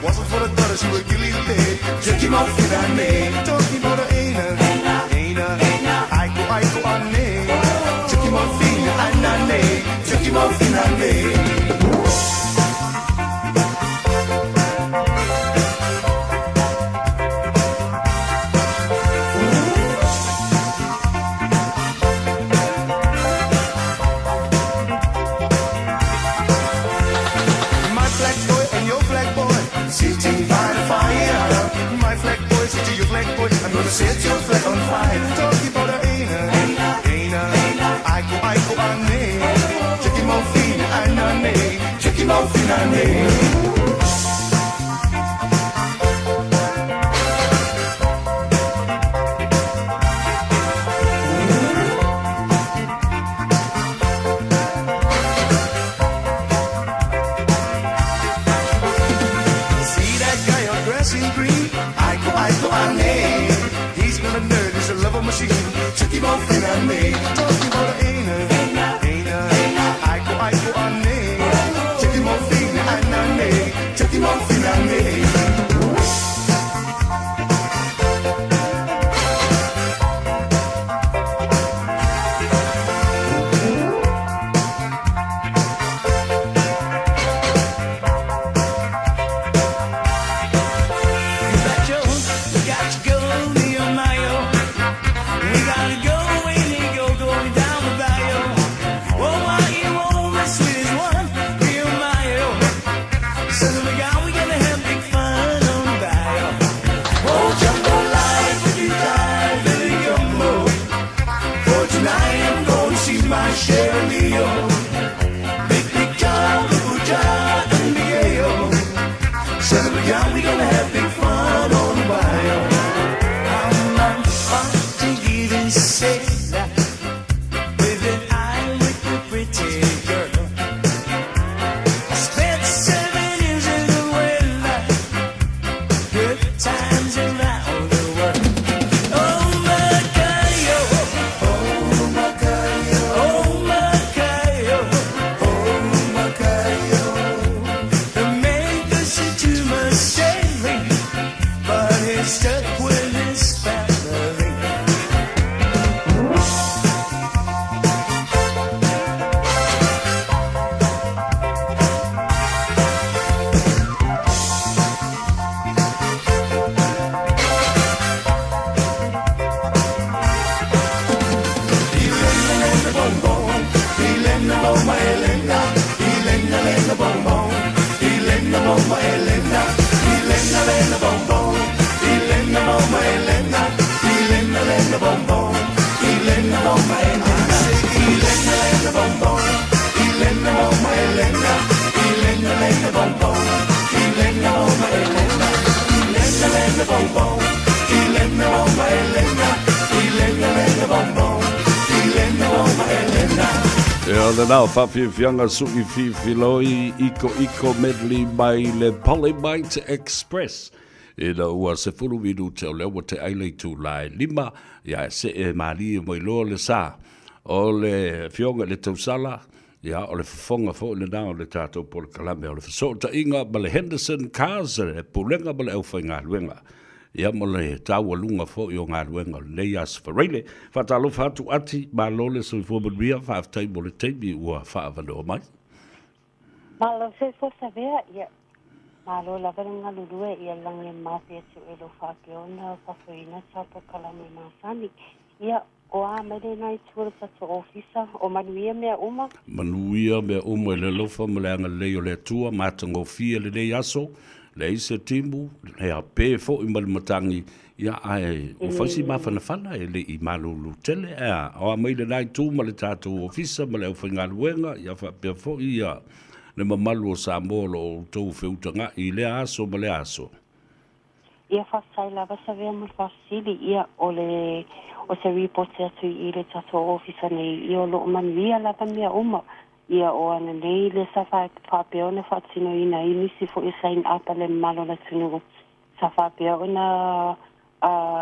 Wasn't for the daughter, she would kill you dead. Check him out, fina, ane. Talking about a aina, aina, aiko, aiko, ane. Check him out, fina, anane. Check him out, fina, ane. My black boy and your black boy sitting by the fire. My black boy, sit to your black boy. I'm gonna set your flag on fire. Talking about a aina, aina, aiko, aiko, ane. Check him out, fina, anane. Check him out, fina, ane. See that guy all dressed in green? Aiko, aiko, ane. He's not a nerd, he's a lover machine. Check him out, fina, ane. Talking about a aina, aina, aiko, aiko, ane. Check him out, fina, anane. Check him out, fina, ane. You got your, you got your go, Nehemiah. We gotta go, we need go, going down the bayou. Oh, why you want my sweetest one, Nehemiah? Says we got, we gonna have big fun on the bayou. Oh, jambalaya, could you die, Billy Gumbo? For tonight I'm gonna see my Shirley, oh. Big, big John, Little John, and Miguel. Said we got, we gonna have big fun on the bayou. I'm not to sailor with an eye with a pretty girl. I spent 7 years in the whaler, good times around the world. Oh Macayo, oh Macayo, oh Macayo, oh Macayo. The man goes too much sailing, but he's stuck with his family. lena o faafiafiaga suʻi fifiloi ikoiko medley mai le Polymite Express. Ina ua 10 minute o lea ua te ai le itulā e 5, ia e see malie mai loa le sa o le Afioga i le Tausala, ia o le fofoga foi lena o le tatou polokalame o le fesootaiga ma le Henderson Cars, le Pulega ma le aufaigaluega, ia ma le taualuga foi o galuega o lenei Aso Faraile. Faatalofa atu Ati, malo le soifua manuia, faafetai mo le taimi ua faaavanoa mai. Malo soifua Savea, ia malo lava le galulue, ia lagi e mate atu e lo faapea ona faafoeina sa polokalame masani. Ia, o a mai lena itu o le tatou ofisa, o manuia mea uma? Manuia mea uma i le alofa ma le agalelei o le Atua, matagofie lenei aso, leai se timu, he ape foi ma le matagi, ia ae ua fai si mafanafana e le i malulu tele, ae o a mai lena itu ma le tatou ofisa ma le aufaigaluega, ia faapea foi ia le mamalu o Samoa o lo o outou feutaga'i i lea aso ma lea aso. Ia faafetai lava Savea mo le faafesili. Ia o le o se ripoti atu i le tatou ofisa nei, ia o loo manuia lava mea uma. Ia o ana nei le sa faapea ona faatinoina ai nisi foi o sign up a le mamalu o le atunuu sa faapea ona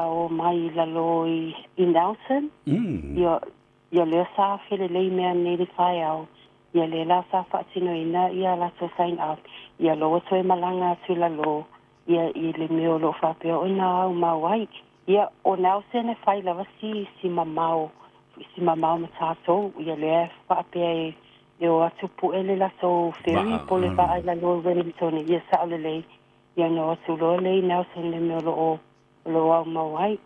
o mai i lalo i Nelson. Ia ia lea sa felelei mea nei le taeao. Ia lea la sa faatinoina ia latou sign up. Ia loa toe malaga atu i lalo ia i le mea o loo faapea ona au mau ai. Ia o Nelson e fai lava si mamao si mamao ma tatou. Ia lea faapea e o atu pue le latou ferry po le vaa i lalo i Wellington. Ia sao lelei. Ia na o atu loa le i Nelson le mea o loo au mau ai.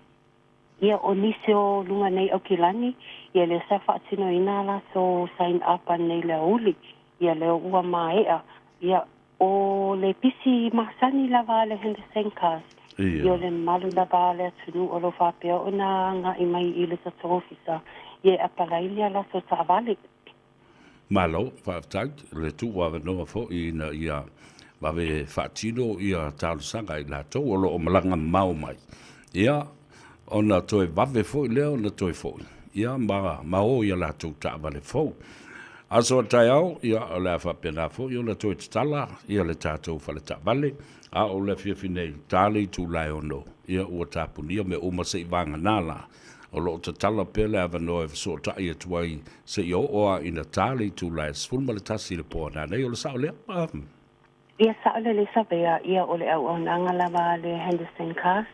Ia o nisi o luga nei Aukilani, ia lea sa faatinoina latou sign up nei le aoauli. Ia lea ua maea. Ia o le pisi masani lava a le Henderson Cars. Ia o le mamalu lava a le atunuu o lo faapea ona agai mai i le tatou ofisa. Ia e apalai ia latou taavale. Malo, faafetai le tuu avanoa foi ina ia vave faatino ia talosaga i latou o lo o malaga mamao mai. Ia, ona toe vave foi lea ona toe foi, ia ma o ia latou taavale fou. Aso a taeao, ia o le a faapena foi ona toe tatala ia le tatou fale taavale, a o le afiafi nei, ta le itula e 6, ia ua tapunia mea uma se'i vagana la. O lo o tatala pea le avanoa e fesootai atu ai seia oo lava ina ta le itula e 11 i le po ananei. O le sao lea? Ia sao lelei Savea, ia o le auaunaga lava a le Henderson Cars,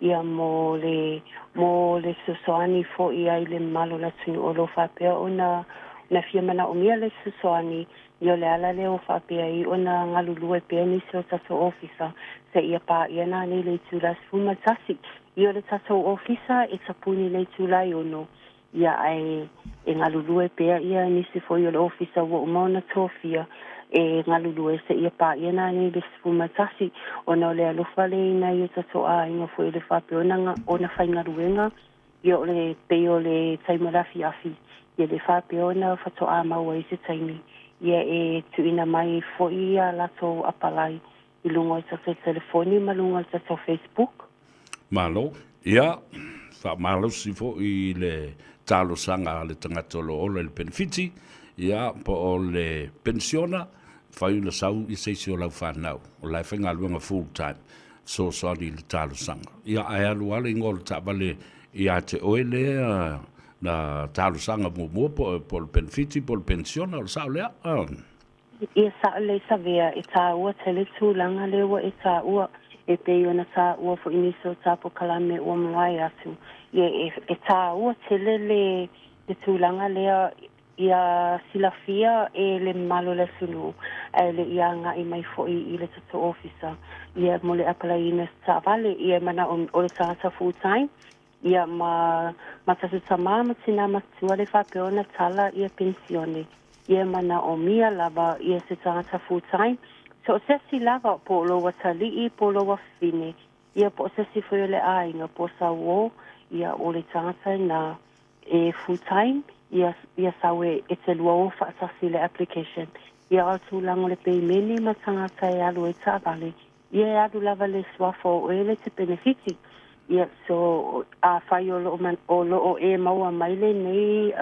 ia mo le fesoasoani foi ai le mamalu o le atunuu o lo faapea ona na fia manaomia le fesoasoani. Ia o le ala lea o faapea ai ona galulue pea nisi o tatou ofisa seia paia nanei le itula 11. Ia o le tatou ofisa e tapuni le itula e 6, ia ae e galulue pea ia nisi foi o le ofisa ua uma ona tofia e galulue seia paia nanei le 11, ona o le alofa lea i nai o tatou aiga foi le faapea ona faigaluega. Ia o le pei o le taimi o le afiafi, ia le faapea ona faatoa maua ai se taimi, ia e tuuina mai foi ia latou apalai i luga o tatou telefoni ma luga o tatou Facebook. Malo. Ia, faamalosi foi i le talosaga a le tagata o lo o ola i le penefiti, ia, po o le penisiona, fai ona sau i se isi o lau fanau, o la e faigaluega full time, fesoasoani i le talosaga. Ia, ae alu lava le igoa o le taavale ia te oe lea na talosaga muamua po o le penefiti po o le penisiona, o le sao lea? Ia sao lelei Savea, e tāua tele tulaga lea ua e tāua e pei ona tāua foi nisi o polokalame ua mavae atu. Ia e tāua tele le tulaga lea ia silafia e le mamalu o le atunuu ae le i agai mai foi i le tatou ofisa ia mo le apalaiina o se taavale. Ia manao o le tagata full time, ia ma tatou tamā ma tinā matua le faapea ona tala ia penisione, ia manaomia lava ia se tagata full time so o se isi lava po o lou atalii po o lou afafine, ia po o se isi foi o le aiga po o sauō, ia o le tagata na e full time, ia sau e te lua o faatasi le application. Ia o tulaga o le peimene ma tagata e alu ai taavale, ia e alu lava le suafa o oe le te penefiti. Ia so afai o loo e maua mai lenei.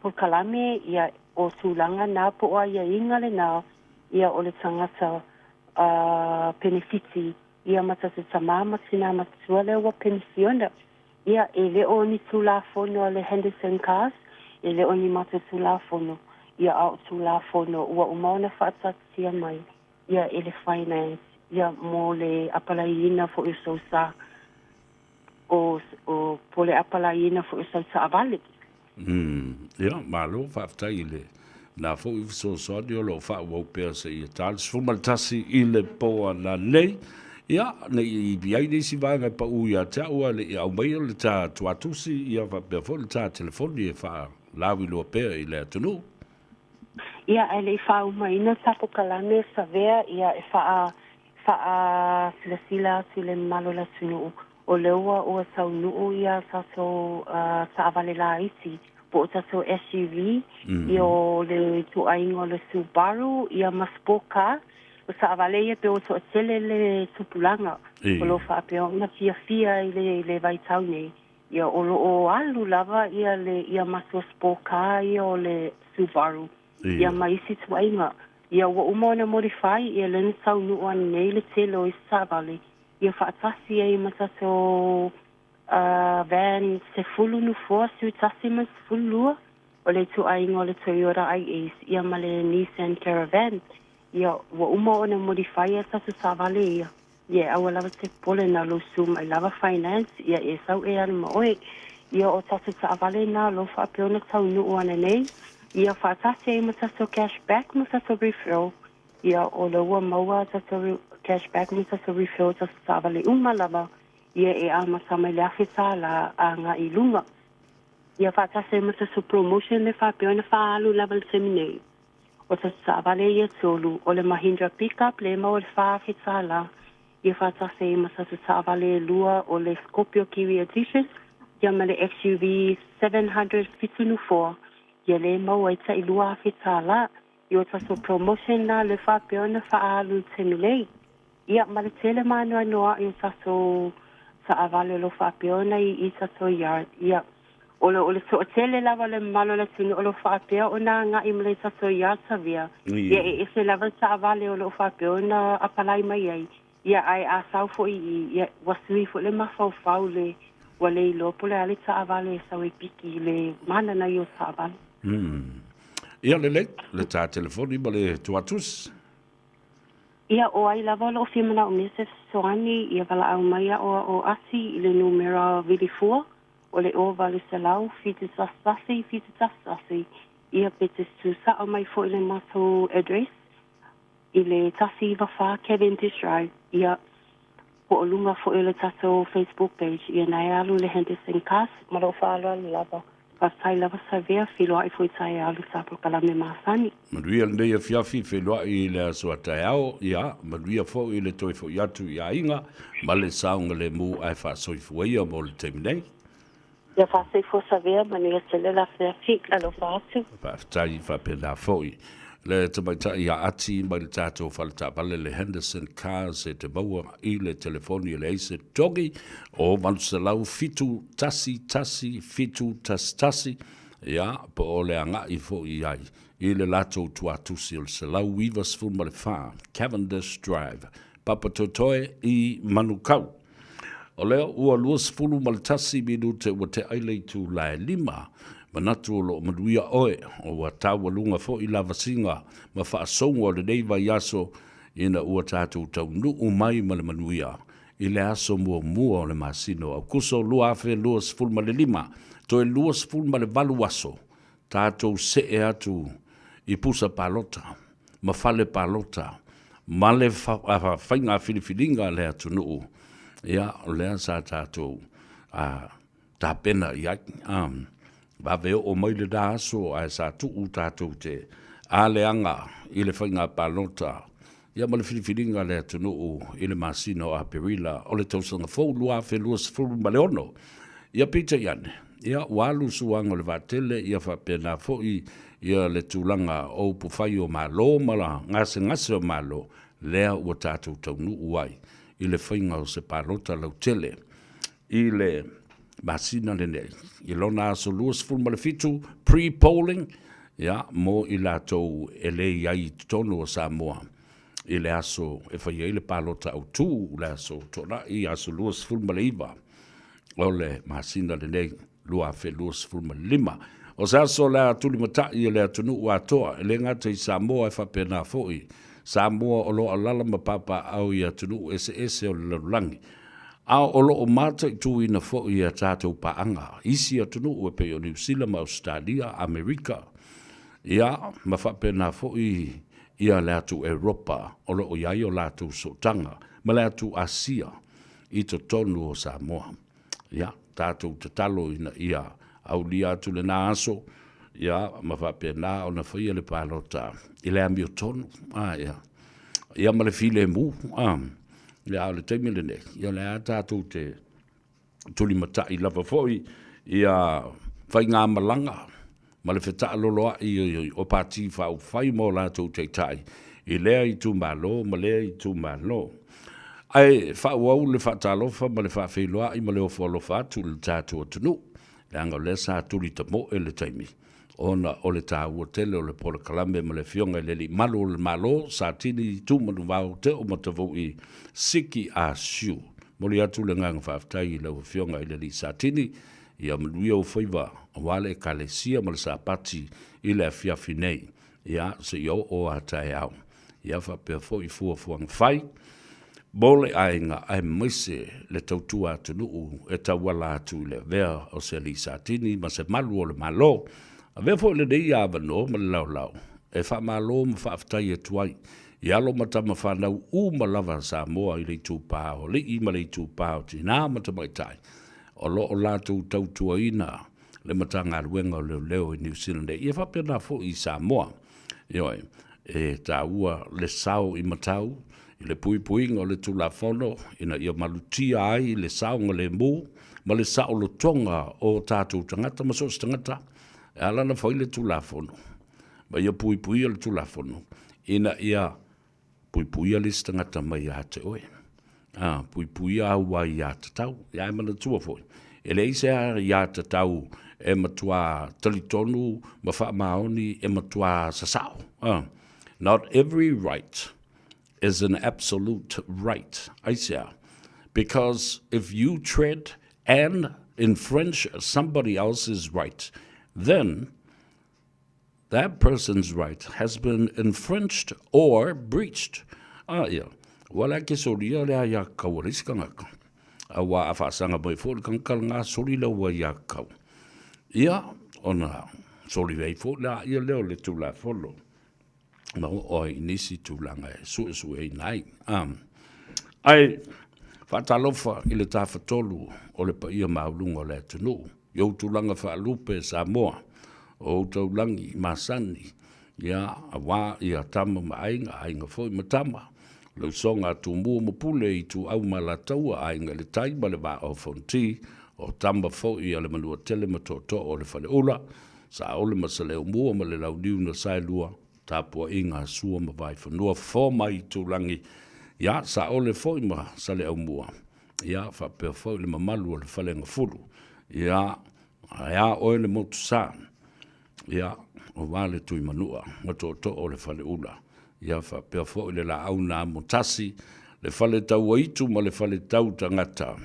polokalame, ia, o tulaga na po o aiaiga lena, ia, o le tagata penefiti, ia, ma tatou tamā ma tinā matutua lea ua penisiona. Ia, e le o ni Tulafono a le Henderson Cars, e le o ni matou Tulafono, ia, a o Tulafono ua uma ona faataatitia mai, ia, e le Finance, ia, mo le apalaiina foi o sou sa, o, o, po o le apalaiina foi o sau taavale. Mm, ia, malo, faafetai i le na foi fesoasoani o lo o faaauau pea seia ta le 11 i le po ananei. Ia, ne i i ai le isi vaega e pau ia te au ae le i aumaia le ta tuatusi, ia faapea foi le ta telefoni e faalauiloa pea i le atunuu. Ia, ae le i faaumaina ta polokalame Savea, ia, e faa, faasilasila atu i le mamalu o le atunuu, o lea ua, ua taunuu ia tatou taavale laiti, po o tatou SUV, ia o le ituaiga o le Subaru, ia ma sport car. O taavale ia pei ua toatele le tupulaga o lo o faapea ona fiafia i le, le vaitau nei. Ia o lo o alu lava ia le, ia matou sport car ia o le Subaru. Ia ma isi ituaiga. Ia ua uma ona modify ia lea na taunuu ananei le tele o isi taavale ia faatasi ai ma tatou van 10 nofoa, 11 ma le 12, o le ituaiga o le Toyota iAce ia ma le Nissan Caravan. Ia ua uma ona modify ia tatou taavale ia. Ia e aua lava te popole na lou su mai lava finance ia e sau e alu ma oe. Ia o tatou taavale na lo faapea ona taunuu ananei ia faatasi ai ma tatou cash back ma tatou referral. Ia o lea ua maua tatou cash back ma tatou referral tatou taavale uma lava ia e amata mai le $1,000 agai i luga. Ia faatasi ai ma tatou promotion le faapea ona faaalu lava i le taimi nei. O tatou taavale ia e tolu, o le Mahindra Pickup lea e maua i le $4,000, ia faatasi ai ma tatou taavale e lua o le Scorpio Kiwi Edition, ia ma le XUV 700 nofoa, ia lea e maua ai tai $2,000. I o tatou promotion na lea faapea ona faaalu i le taimi nei. Ia, ma le tele maanoanoa'i o tatou taavale o lo o faapea ona i i tatou yard. Ia, o le, o le toatele lava o le mamalu o le atunuu o lo o faapea ona aga'i ma le tatou yard Savea. Ia, e ese lava le taavale o lo o faapea ona apalai mai ai. Ia, ae a sau foi i i, ia, ua sui foi le mafaufau le, ua le iloa po o le a le taavale e sau e piki i le manana ia o taavale. Ia, lelei, le ta telefoni ma le tuatusi. Ia, o ai lava o lo o fia manaomia se fesoasoani, ia valaau mai a'o o Ati i le numera vilifua o le 0800 711 711, ia pe te tutusa'o mai foi i le matou address i le 194 Cavendish Drive, ia, po o luga foi o le tatou Facebook page, ia na e alu i le Henderson Cars. Ma lou faaaloalo lava. Faafetai lava Savea, feiloai foi taeao i le ta polokalame masani. Manuia lenei afiafi, feiloai i le aso a taeao, ia, manuia foi le toe foi atu i aiga ma le saogalemu ae faasoifua ia mo le taimi nei. Ia faasoifua Savea, manuia tele le afiafi, alofa atu. Faafetai faapena foi le tamaitai ia Ati mai le tatou fale taavale le Henderson Cars e te maua i le telefoni e leai se togi o 807 11 711 ia po o le agai foi i ai i le latou tuatusi o le 194 Cavendish Drive, Papatoetoe i Manukau. O lea ua 21 minute ua tea i le itula e 5. Manatu o lo o manuia oe, ua taualuga foi lavasiga ma faasouga o lenei vaiaso ina ua tatou taunuu mai ma le manuia i le aso muamua o le masina o Aukuso 2025, toe 28 aso tatou see atu i pusa palota ma fale palota ma le faiga filifiliga a le atunuu, ia, o lea sa tatou tapena i ai. Vave oo mai lena aso ae sa tuu tatou te aleaga i le faiga palota ia ma le filifiliga a le atunuu i le masina o Aperila o le tausaga fou 2026. Ia peitai ane, ia ua alu suaga o le vaatele ia faapena foi ia le tulaga o upufai o Malo ma gasegase o Malo lea ua tatou taunuu ai i le faiga o se palota lautele i le. masina lenei i lona aso 27 pre-polling, ia, mo i latou e le i ai i totonu o Samoa i le aso e fai ai le palota autū, le aso Toonai, aso 29 o le masina lenei 2025. O se aso o le a tulimatai e le atunuu atoa, e le gata i Samoa e faapena foi Samoa o lo o alaala ma papaaao i atunuu eseese o le lalolagi, a o lo o mataituina foi e a tatou paaga isi atunuu e pei o Niu Sila ma Ausetalia, Amerika, ia ma faapena foi ia le atu Europa o lo o i ai o latou sootaga ma le atu Asia i totonu o Samoa. Ia, tatou tatalo ina ia aulia atu lena aso, ia, ma faapena ona faia le palota i le amiotonu, a, ia, ia ma le filemu, a, ia, a o le taimi lenei, ia o le a tatou te tulimatai lava foi ia faigamalaga ma le fetaaloloai o Pati Faaupufai ma o latou taitai i lea itumalo ma lea itumalo. Ae faaauau le faatalofa ma le faafeiloai ma le ofo alofa atu i le tatou atunuu, leaga o lea sa tuli tamoe le taimi ona o le taua tele o le polokalame ma le Afioga i le Alii Malu o le Malo, Satini Tumanuvao Teomatavui Siki Ah Siu. Momoli atu le agaga faafetai i lau Afioga i le Alii Satini, Ia manuia ou faiva aua le Ekalesia ma le Sapati i le afiafi nei, ia, seia oo a taeao. Ia faapea foi fuafuaga fai mo le aiga aemaise le tautua atunuu e tauala atu i le avea o se alii Satini ma se malu o le Malo. Avea foi lenei avanoa ma le laolao e faamalo ma faafetai atu ai i alo ma tama fanau uma lava a Samoa i le itupa o alii ma le itupa o tinā ma tamaitai o lo o latou tautuaina le Matagaluega o Leoleo i Niu Sila nei, ia faapena foi i Samoa. Ioe, e taua le sao i matau i le puipuiga o le Tulafono ina ia malutia ai le saogalemu ma le saolotoga o tatou tagata ma so o se tagata e ala ona fai le Tulafono ma ia puipuia le Tulafono ina ia Puipuia le isi tagata mai ia te oe. A, puipuia au aiatatau. Ia e manatua foi, e leai se aiatatau e matua talitonu ma faamaoni e matua sasao. A, not every right is an absolute right. Aisea? Because if you tread and infringe somebody else's right, then That person's right has been infringed or breached. A ia, ua le ake solia le aiakau a le isi kangaka. Auā a faasaga mai foi le kangaka lena soli lau aiakau. Ia, ona soli ai foi lea ia lea o le Tulafono ma oo ai i nisi tulaga e suesueina ai. Ae faatalofa i le Tafatolu o le paia maualuga o le atunuu. I ou tulaga faalupe Samoa, o ou taulagi masani, ia, aua ia tama ma aiga, aiga foi ma tama, le usoga a Tumua ma Pule, Ituau ma Alataua, Aiga i le Tai ma le Vaa o Fonoti, o tama foi a le Manuatele ma Tootoo o le Faleula, Saole ma Saleumua ma le Launiu na Saelua, tapuaiga a Sua ma Vaifanua, Fofo ma Aitulagi, ia, Saole foi ma Saleaumua, ia, faapea foi le mamalu o le Falegafulu, ia, ae a oe le Motusa, ia, aua le Tuimanua ma Tootoo o le Faleula, ia, faapea foi le Laau na Amotasi, le Faletauaitu ma le Faletautagata,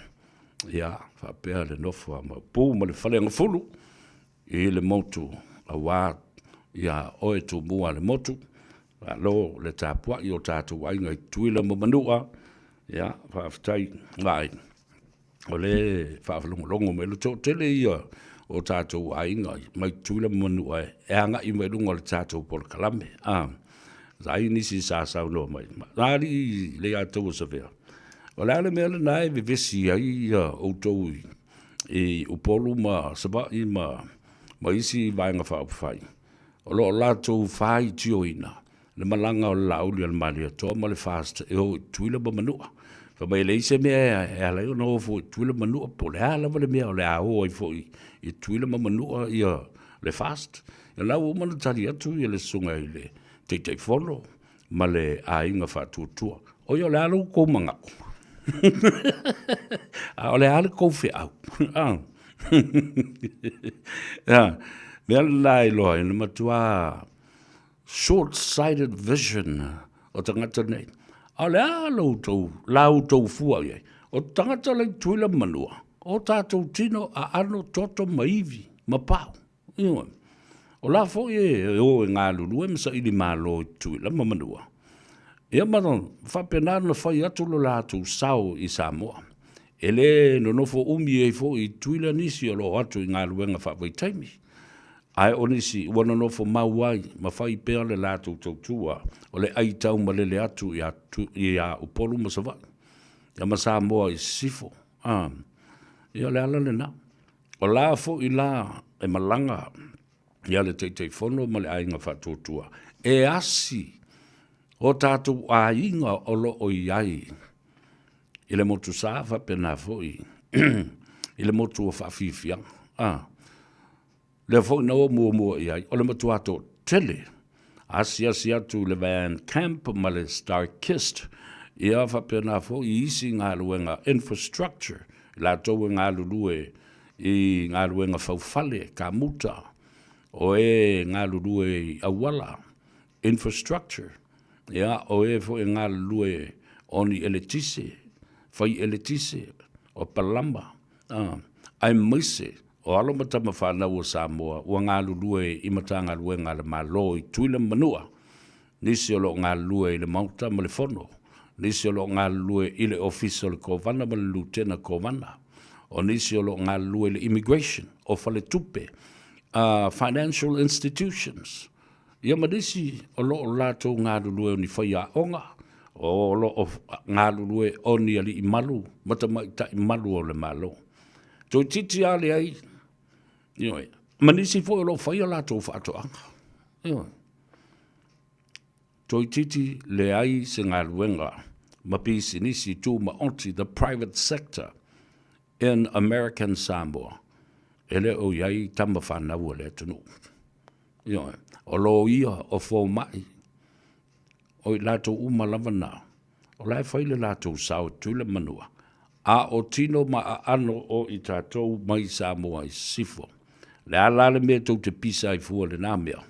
ia, faapea le nofo a Maopu ma le Falegafulu, i le motu aua ia oe Tumua le motu, malo le tapuai o tatou aiga i Tutuila ma Manua, ia faafetai vaai o le faalogologo mai le toatele ia o tatou aiga mai Tutuila ma Manua e agai mai luga o le tatou polokalame. A ai nisi sa saunoa mai, na alii le ia tou o Savea, o le a le mea lena e vevesi ai ia outou i Upolu ma Savaii ma ma isi vaega faaupufai, o lo o latou faitioina le malaga o le Laauli a le Malietoa ma le FAST e o i Tutuila ma Manua. Fai mai e leai se mea e ala ai ona o foi i Tutuila ma Manua, po o le a lava le mea o le a o ai foi i Tutuila ma Manua ia le FAST. Ia la ua uma ona tali atu ia le susuga i le Taitaifono ma le aiga faatuatua. O ia, o le a lo outou manao? A o le a le tou feau? Ia, mea lena e iloa ai, na matua short-sighted vision o tagata nei. A o le a lo outou, la outou fua i ai? O tagata la i Tutuila ma Manua, o tatou tino, aano, toto ma ivi, ma pau. Ioe. O la foi e o e galulue ma saili malo i Tutuila ma Manua. Ia ma faapena ona fai atu lo latou sao i Samoa. E le nonofo umi ai foi i Tutuila nisi o lo o atu i galuega faavaitaimi. Ae o nisi ua nonofo mau ai ma fai pea le latou tautua o le ai taumalele atu ia, ia Upolu ma Savaii, ia ma Samoa i Sisifo. Ah, ia o le ala lena. O la foi la e malaga ia le Taitaifono ma le Aiga Faatuatua e asi o tatou aiga o lo o i ai i le motu sa faapena foi i le motu o Faafiafiaga. Ah, lea foi na o muamua i ai, o le matua toatele asiasi atu i le Van Camp ma le Starkist, ia faapena foi i isi galuega infrastructure, i latou e galulue i galuega faufale, kamuta, o e galulue i auala, infrastructure, ia, o e foi e galulue o ni eletise, fai eletise, o palama, aemaise o alo ma tama fanau o Samoa ua galulue i Matagaluega a le Malo i Tutuila ma Manua, nisi o lo o galulue i le Maota ma le Fono, nisi o lo o galulue i le Ofisa o le Kovana ma le Lutena Kovana, o nisi o lo o galulue i le Immigration, o Faletupe, Financial Institutions, ia ma nisi o lo o latou galulue o ni faiaoga, o lo o galulue o ni alii malu ma tamaitai malu o le Malo. Toeitiiti lava leai, ioe, ma nisi foi o lo o fai a latou faatoaga, ioe. Toeitiiti leai se galuega ma pisinisi tumaoti, the private sector in American Samoa, e le o i ai tama fanau a le atunuu. Ioe, o loia, o fomai, o i latou uma lava na, o la e fai le latou sao i Tutuila ma Manua, a o tino ma aano o i tatou mai Samoa i Sisifo. Le a la le mea tou te pisa ai fua i lena mea?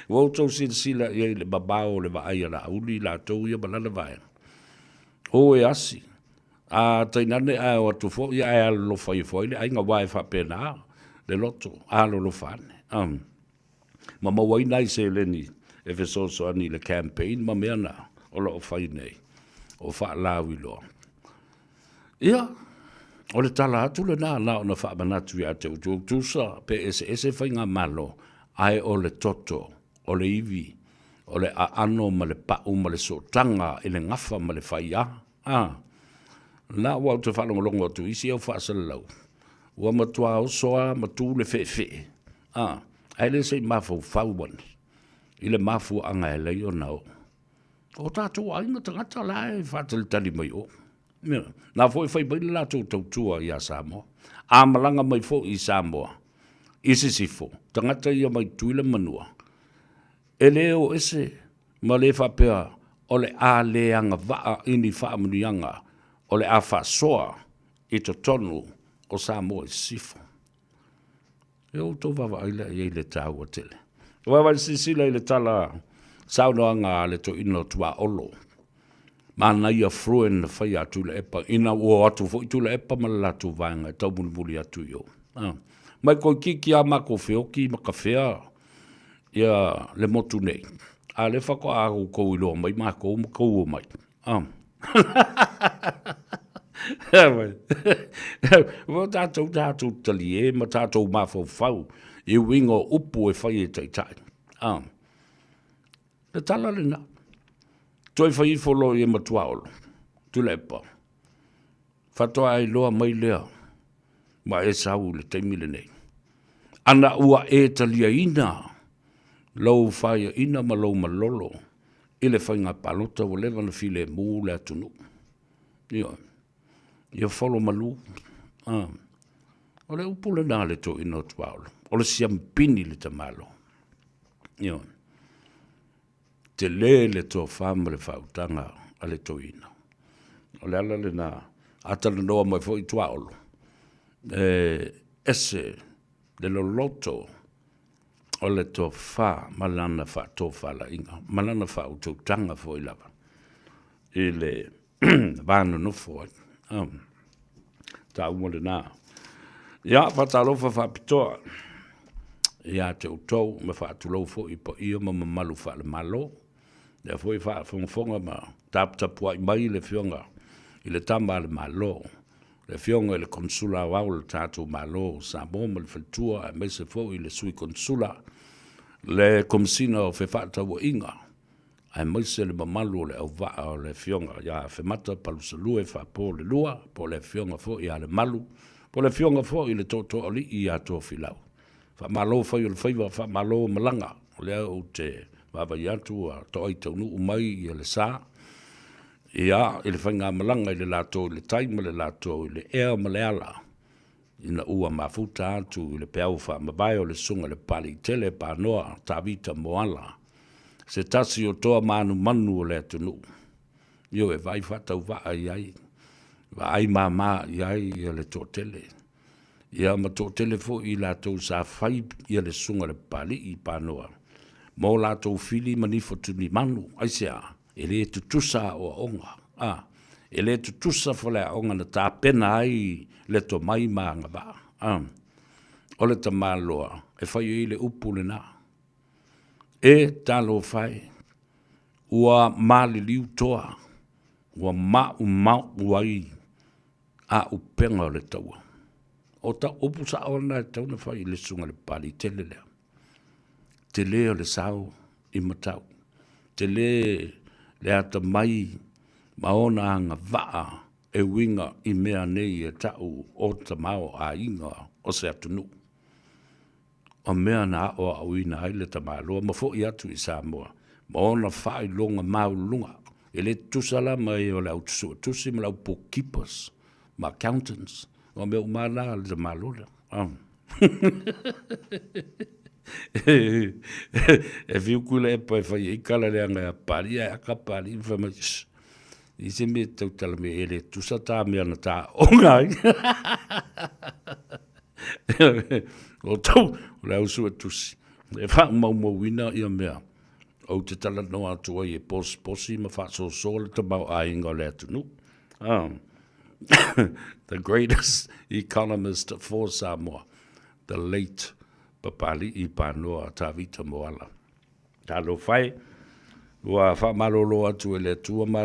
Ua outou silasila i ai i le mamao o le vaai a Laauli latou ia ma lana vaega. O e asi, a tainane ae o atu foi ae alolofa ifo ai le aiga, aua e faapena le loto, alolofa ane. Um. Ma maua ai nai seleni e fesoasoani i le campaign ma mea na o lo o fai nei o faalauiloa. Ia, o le tala atu lena na ona faamanatu ia te outou, tusa pe eseese faigamalo, ae o le toto, o le ivi, o le aano ma le pau ma le sootaga i le gafa ma le faia, a, na ua ou te faalogologo atu i isi au faasalalau, ua matua oso lava ma tu le feefee, a, ae le se i mafaufau ane i le mafuaaga e alai ona oo. O tatou aiga tagata la e faatalitali mai o. Na foi fai mai le latou tautua ia Samoa. A malaga mai foi i Samoa, i Sisifo, tagata ia mai Tutuila ma Manua, e le o ese ma le faapea o le a le agavaa i ni faamanuiaga o le a faasoa i totonu o Samoa i Sisifo. E outou vaavaai lea i ai le taua tele. Vaavaai silasila i le tala saunoaga a le toeaina o Tuaolo. Manaia Fruin na faia a Tuilaepa, ina ua o atu foi Tuilaepa ma le latou vaega e taumulimuli atu i o. Ah. Mai toeitiiti lava matou feoti ma tafea ia le motu nei. A lea faatoa outou iloa mai matou ma tou omai. Ah. Ua tatou tatou talie ma tatou mafaufau i uiga o upu e fai e taitai. Ah. Le tala lena. Toe fai ifo loa ia Matuaolo, Tuilaepa. Faatoa iloa mai lea ma e sau i le taimi lenei. Ana ua e taliaina lou faiaina ma lou malolo i le faiga palota ua leva ona filemu le atunuu. Ioe. Ia folo malu. Ah. O le upu lena a le toeaina o Tuaolo. O le siampini le tamalo. Ioe. Tele le tofa ma le faautaga a le toeaina. O le ala lena, a talanoa mai foi Tuaolo. E ese le loloto o le tofa ma lana faatofalaiga ma lana faautautaga foi lava i le va nonofo ai. Taua lena. Ia, faatalofa faapitoa ia te outou ma faatulou foi i paia ma mamalu faale-Malo. Lea foi faafogafoga ma taputapuai mai le Afioga i le Tama a le Malo, le Afioga i le Konesula Aoao o le tatou Malo o Samoa ma le Faletua, aemaise foi le Sui Konesula, le Komesina o Fefaatauaiga, aemaise le mamalu o le auvaa o le Afioga ia Afemata Palusalue Faapo le Lua, po o le Afioga foi ia Lemalu, po o le Afioga foi i le Tootooalii ia Tofilau. Faamalo fai o le faiva, faamalo malaga. O lea ou te vaavaai atu ua toai taunuu mai ia le sa, ia, i le faigamalaga i le latou i le tai ma le latou i le ea ma le ala, ina ua mafuta atu i le peau faamavae o le Susuga i le Papaliitele Panoa Tavita Moala, se tasi o toa manumanu o le atunuu. Ioe, vaai faatauvaa i ai, vaai mama i ai ia le toatele. Ia ma toatele foi i latou sa fai ia le Susuga i le Papalii Panoa ma o latou fili ma nifo tunimanu. Aisea? E le tutusa aoaoga, a, e le tutusa faleaoga na tapena ai le tomai ma agavaa. A, o le tamaloa e fai ai le upu lena, E talofa e, ua maliliu toa, ua maumau ai auupega o le taua. O ta upu sao lena e tatau ona fai i le susuga i le Papalii tele lea. Tele o le sao i Matau, tele le atamai ma ona agavaa e uiga i mea nei e tau o tamaoaiga o se atunuu. O mea na aoaoina ai le tamaloa ma foi atu i Samoa ma ona faailoga maualuluga. E le tutusa la ma e o le au suetusi ma le au bookkeepers ma accountants. O mea uma la a le tamaloa lea. E fiu Tuilaepa e fai ai tala leaga ia Papalii ae aka Papalii ma fai mai, Shh, i se mea e tautala mai e le tutusa ta mea na ta aoga ai. O tou, o le au suetusi, e faamaumauina ia mea ou te talanoa atu ai e posiposi ma faasoasoa le tamaoaiga o le atunuu. The greatest economist for Samoa, the late Papali'i Panoa Tavita Moala. Talofa e, ua faamalolo atu e le Atua ma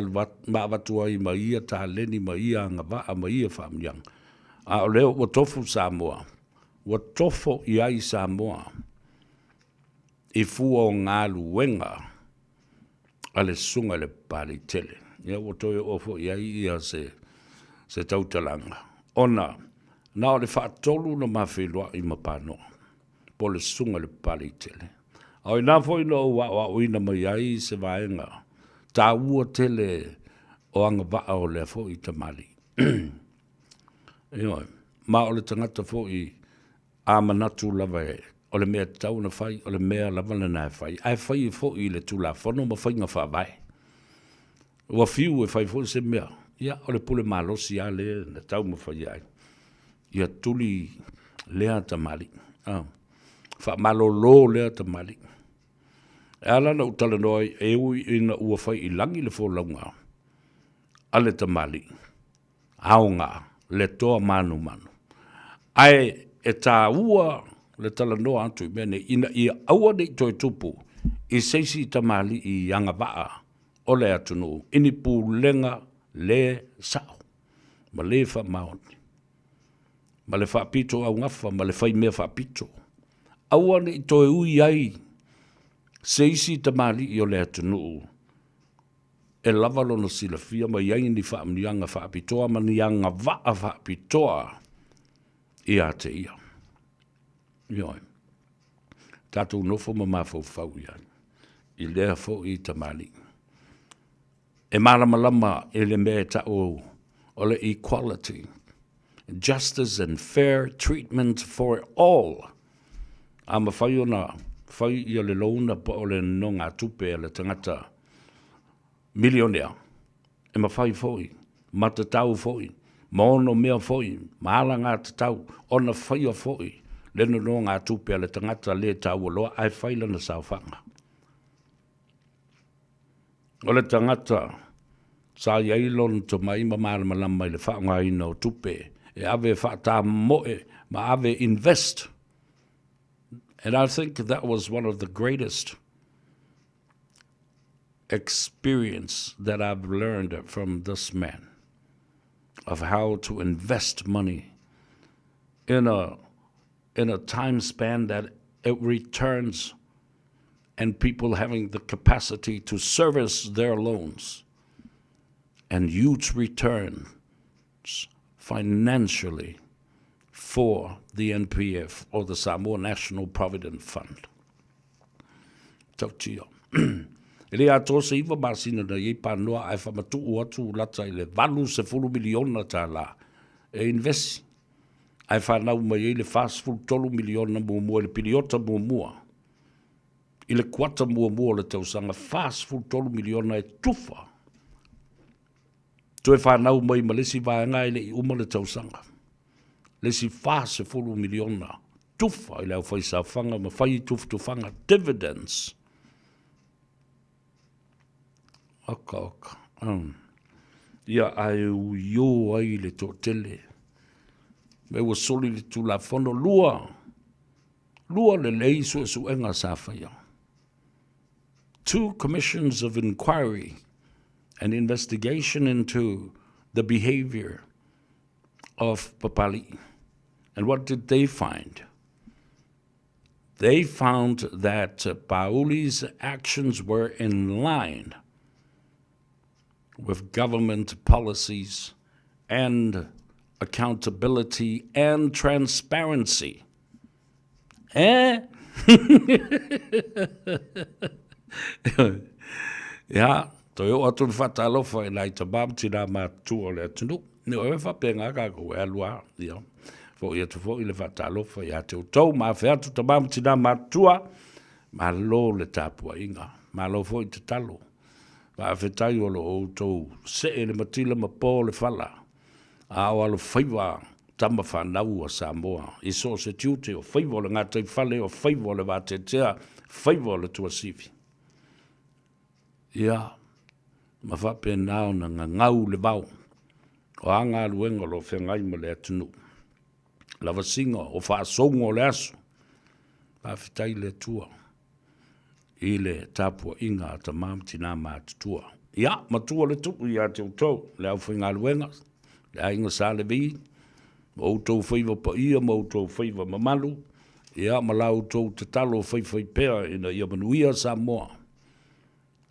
avatu ai ma ia taleni ma ia agavaa ma ia faamanuiaga. A o lea ua tofu Samoa, ua tofo i ai Samoa i fua o galuega a le Susuga i le Papalii Tele. Ia ua toe oo foi i ai ia se, se tautalaga, ona na o le faatolu na ma feiloai ma Panoa, po o le Susuga i le Papalii Tele. A o ina foi na ou aoaoina mai ai se vaega taua tele o agavaa o lea foi tamalii. Ioe, ma o le tagata foi A manatu lava o le mea tatau ona fai, o le mea lava lena e fai, ae fai foi i le Tulafono ma faiga faavae. Ua fiu e fai foi se mea, ia, o le pule malosi lava lea na taumafai ai ia tuli lea tamalii, a, faamalolo lea tamalii. E ala ona ou talanoa ai, e ui ina ua fai i lagi le folauga a le tamalii, aoga le toa manumanu. Ae e taua le talanoa atu i mea nei ina ia aua ne i toe tupu i se isi tamalii agavaa o le atunuu i ni pulega le sao ma le faamaoni ma le faapito augafa ma le fai mea faapito. Aua ne i toe ui ai se isi tamalii o le atunuu e lava lona silafia ma i ai ni faamanuiaga faapitoa ma ni agavaa faapitoa ia te ia. Ioe. Tatou nofo ma mafaufau i ai i lea foi tamalii. E malamalama i le mea e tau o le equality, justice and fair treatment for all. A mafai ona fai ia le loan po o le nonogatupe a le tagata milionea, e mafai foi, ma tatau foi, Ma ono mea foi, ma alagatatau ona faia foi le nonogatupe a le tagata lē taua loa ae fai lana saofaga. O le tagata sa i ai lona tomai ma malamalama i le faaaogaina o tupe e ave e faatamomoe ma ave invest. And I think that was one of the greatest experience that I've learned from this man of how to invest money in a in a time span that it returns and people having the capacity to service their loans and huge returns financially for the NPF or the Samoa National Provident Fund. Tautia. E le atoa se iwa masina na iai panoa ae whamatuu atu lata i le 80 miliona tālā e investi. Ae whanau mai ai le 43 miliona muamua i le piriota muamua. I le kuata muamua o le tausaga, 43 miliona e tufa. Toe whanau mai ma le isi vaega e le i uma le tausaga. Le isi 40 miliona tufa i le aufaisaofaga ma fai tufatufaga, dividends. Oka, oka. Um. Ia, ae uio ai le toatele. Me ua soli le Tulafono lua. Lua lelei suesuega sa faia. Two commissions of inquiry and investigation into the behavior of Papali'i. And what did they find? They found that Pauli's actions were in line with government policies and accountability and transparency. Eh? Ia, toe oo atu le faatalofa i nai tama ma tinā matutua o le atunuu. Ne o e faapena kākou e alu a, ia, foʻi atu foi le faatalofa ia te outou, ma afe atu tama ma tinā matutua, malo le tapuaiga, malo foi tatalo. Faafetai o lo o outou see le matila ma po le fala, a o alofaiva tama fanau a Samoa i so o se tiute, o faiva o le gataifale, o faiva o le vateatea, faiva o le tuasivi. Ia, ma faapena ona gagau le vao o a galuega o lo o feagai ma le atunuu. Lavasiga o faasouga o le aso, faafetai i le Atua i le tapuaiga a tama ma tina matutua. Ia, matua le tuu ia te outou, le aufaigaluega, le aiga Sa Levi, ma outou faiva paia ma outou faiva mamalu, ia ma la outou tatalo faifaipea ina ia manuia Samoa.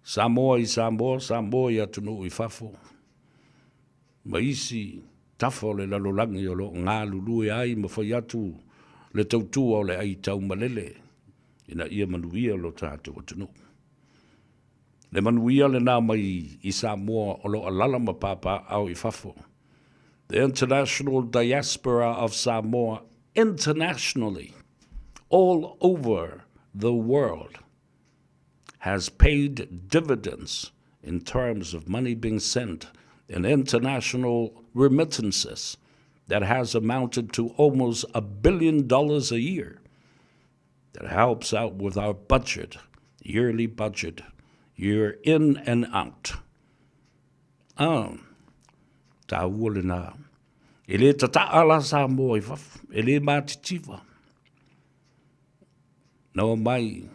Samoa i Samoa, Samoa i atunuu i fafo, ma isi tafa o le lalolagi o lo o galulue ai ma fai atu le tautua o le aitaumalele ina ia manuia lo tatou atunuu. Le manuia lena mai i Samoa o lo o alala ma papaaao i fafo. The international diaspora of Samoa internationally all over the world has paid dividends in terms of money being sent in international remittances that has amounted to almost a billion dollars a year that helps out with our budget, yearly budget, year in and out. Ah, tāua lena. E le tata'a la Samoa i fafo, e le mātitiva. Na omai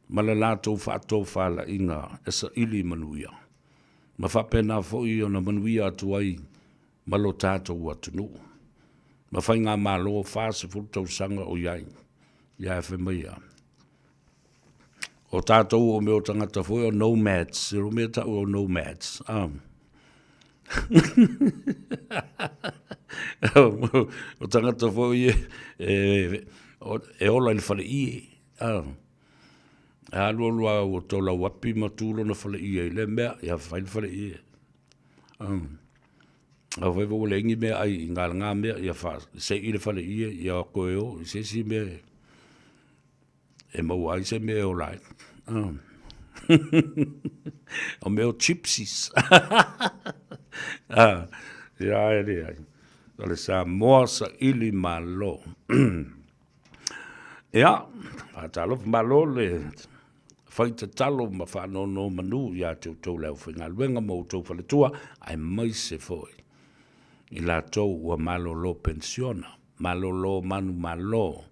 ma le latou faatofalaiga e saili manuia, ma faapena foi ona manuia atu ai ma lo tatou atunuu. Ma faigamalo 40 tausaga o i ai, ia e fai mai a. O tatou o mea o tagata foi o nomads, e mea tau o nomads. O tagata foi e, e, e ola i le fale ie. E alu alu a ua tolau api ma tu lona fale ie i le mea, ia fai le fale ie. A fai ua leai ni mea ai i ngā mea, ia fa, sei le fale ie, ia koe o, i se isi mea e maua ai se mea e ola ai. O mea o gypsies. Ia, e leai. O le Samoa saili malo. Ia, faatalofa malo le fai tatalo ma faanonomanu ia te outou le aufaigaluega ma outou faletua, aemaise foi i latou ua malolo penisiona, malolo manumalo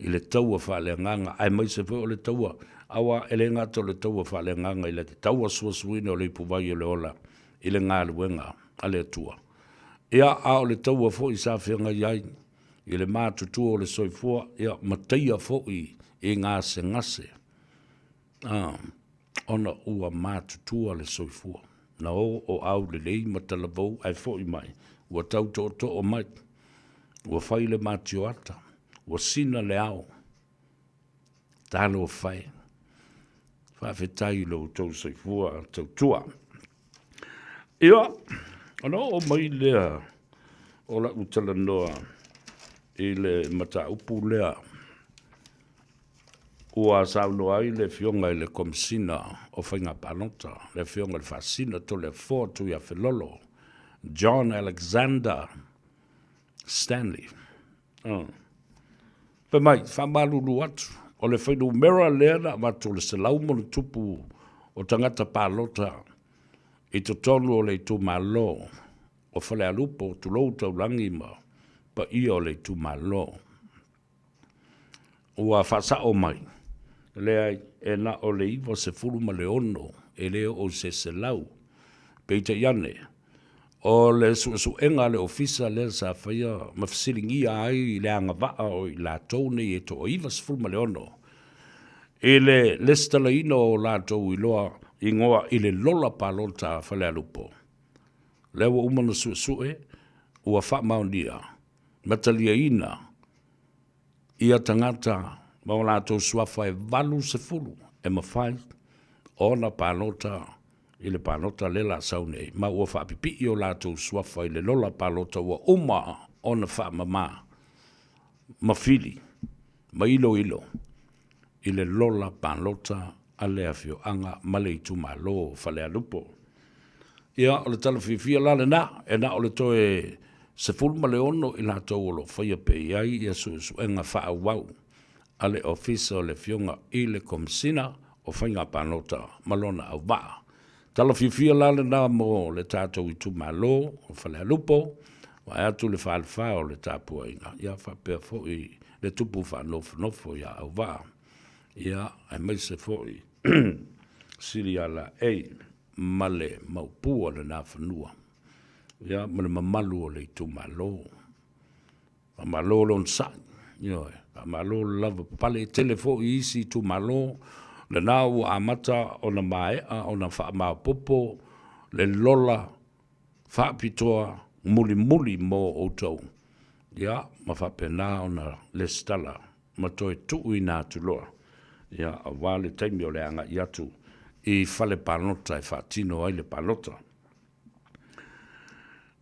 i le taua faaleagaga, aemaise foi o le taua, aua e le gata o le taua faaleagaga i le tauasuasuina o le ipuvai o le ola i le galuega a le Atua. Ia, a o le taua foi sa feagai ai i le matutua o le soifua, ia, ma taia foi i gasegase, a, ona ua matutua le soifua. Na o o aulelei ma talavou ae foi mai, ua tau tootoo mai, ua fai le matioata, ua sina le ao. Talofa e. Faafetai i lo outou soifua tautua. Ia, ona oo mai lea o lau talanoa i le mataupu lea ua saunoa ai le Afioga i le Komesina o Faiga Palota, le Afioga i le Faasina Toleafoa Tuiafelolo, John Alexander Stanley. Oh. Fai mai, faamalulu atu, o le fuainumera lea na avatu o le 100+ o tagata palota i totonu o le itumalo o Falealupo, tulou Taulagi ma paia o le itumalo. Ua faasao mai, leai, e na o le 96 e le oo i se 100. Peitai ane, o le suesuega a le Ofisa lea sa faia ma fesiligia ai le agavaa o i latou nei e toa 96 i le lesitalaina o latou iloa igoa i le lola palota a Falealupo. Lea ua uma ona suesue, ua faamaonia ma taliaina ia tagata ma o latou suafa e 80 e mafai ona palota i le palota lea la sau nei, ma ua faapipii o latou suafa i le lola palota ua uma ona faamama ma fili ma iloilo i le lola palota a le afioaga ma le itumalo o Falealupo. Ia, o le tala fiafia la lena, e na o le toe 16 i latou o lo o faia pea i ai ia suesuega faaauau a le Ofisa o le Afioga i le Komesina o Faiga Palota ma lona auvaa. Tala fiafia la lena mo le tatou itumalo o Falealupo, vaeatu le falefa o le tapuaiga, ia faapea foi le tupu faanofonofo ia Auvaa, ia aemaise foi Silialaei ma le maopu o lena fanua, ia ma le mamalu o le itumalo. Faamalo le onosai, ioe, faamalo le lavapapale. E tele foi isi itumalo lena ua amata ona maea ona faamaopoopo le lola faapitoa mulimuli mo outou, ia, ma faapena ona lesitala ma toe tuuina atu loa, ia, aua le taimi o le agai atu i fale palota e faatino ai le palota.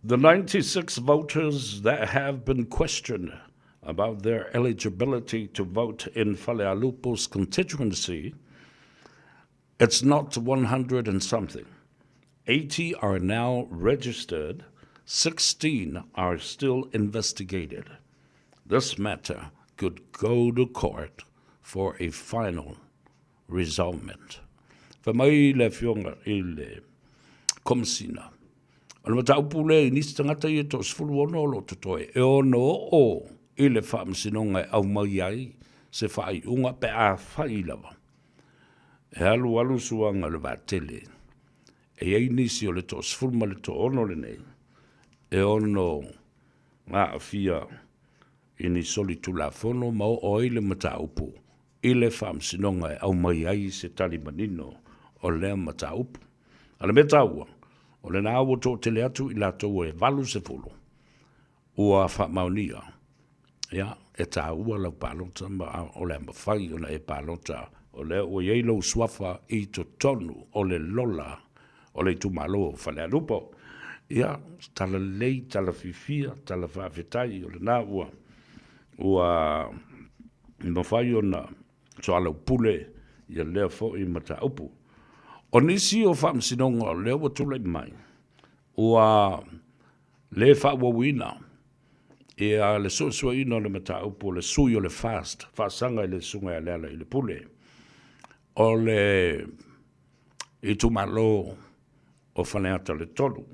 The 96 voters that have been questioned about their eligibility to vote in Falealupo's constituency, it's not 100 and something. 80 are now registered, 16 are still investigated. This matter could go to court for a final resolvement. Fai mai le afioga i le Komesina, o le mataupu lea i nisi tagata ia 16 o lo o totoe, e ono oo i le faamasinoga e aumai ai se faaiuga pe afai lava e alualu suaga o le vaatele. E i ai nisi o le toasefulu ma le toaono lenei e ono aafia i ni solitulafono ma oo ai le mataupu i le Faamasinoga e aumai ai se tali manino o lea mataupu. A o le mea taua, o lena ua toatele atu i latou e 80 ua faamaonia, ia, e taua lau palota ma o le a mafai ona e palota, o lea ua i ai lou suafa i totonu o le lola o le itumalo o Falealupo. Ia, tala lelei, tala fiafia, tala faafetai, o lena ua ua mafai ona soalaupule ia lea foi mataupu. O nisi o faamasinoga o lea ua tulai mai, ua. Le faaauauina ia le suesueina o le mataupu o le sui o le FAST faasaga i le Susuga ia Lealailepule o le itumalo o Faleata le 3.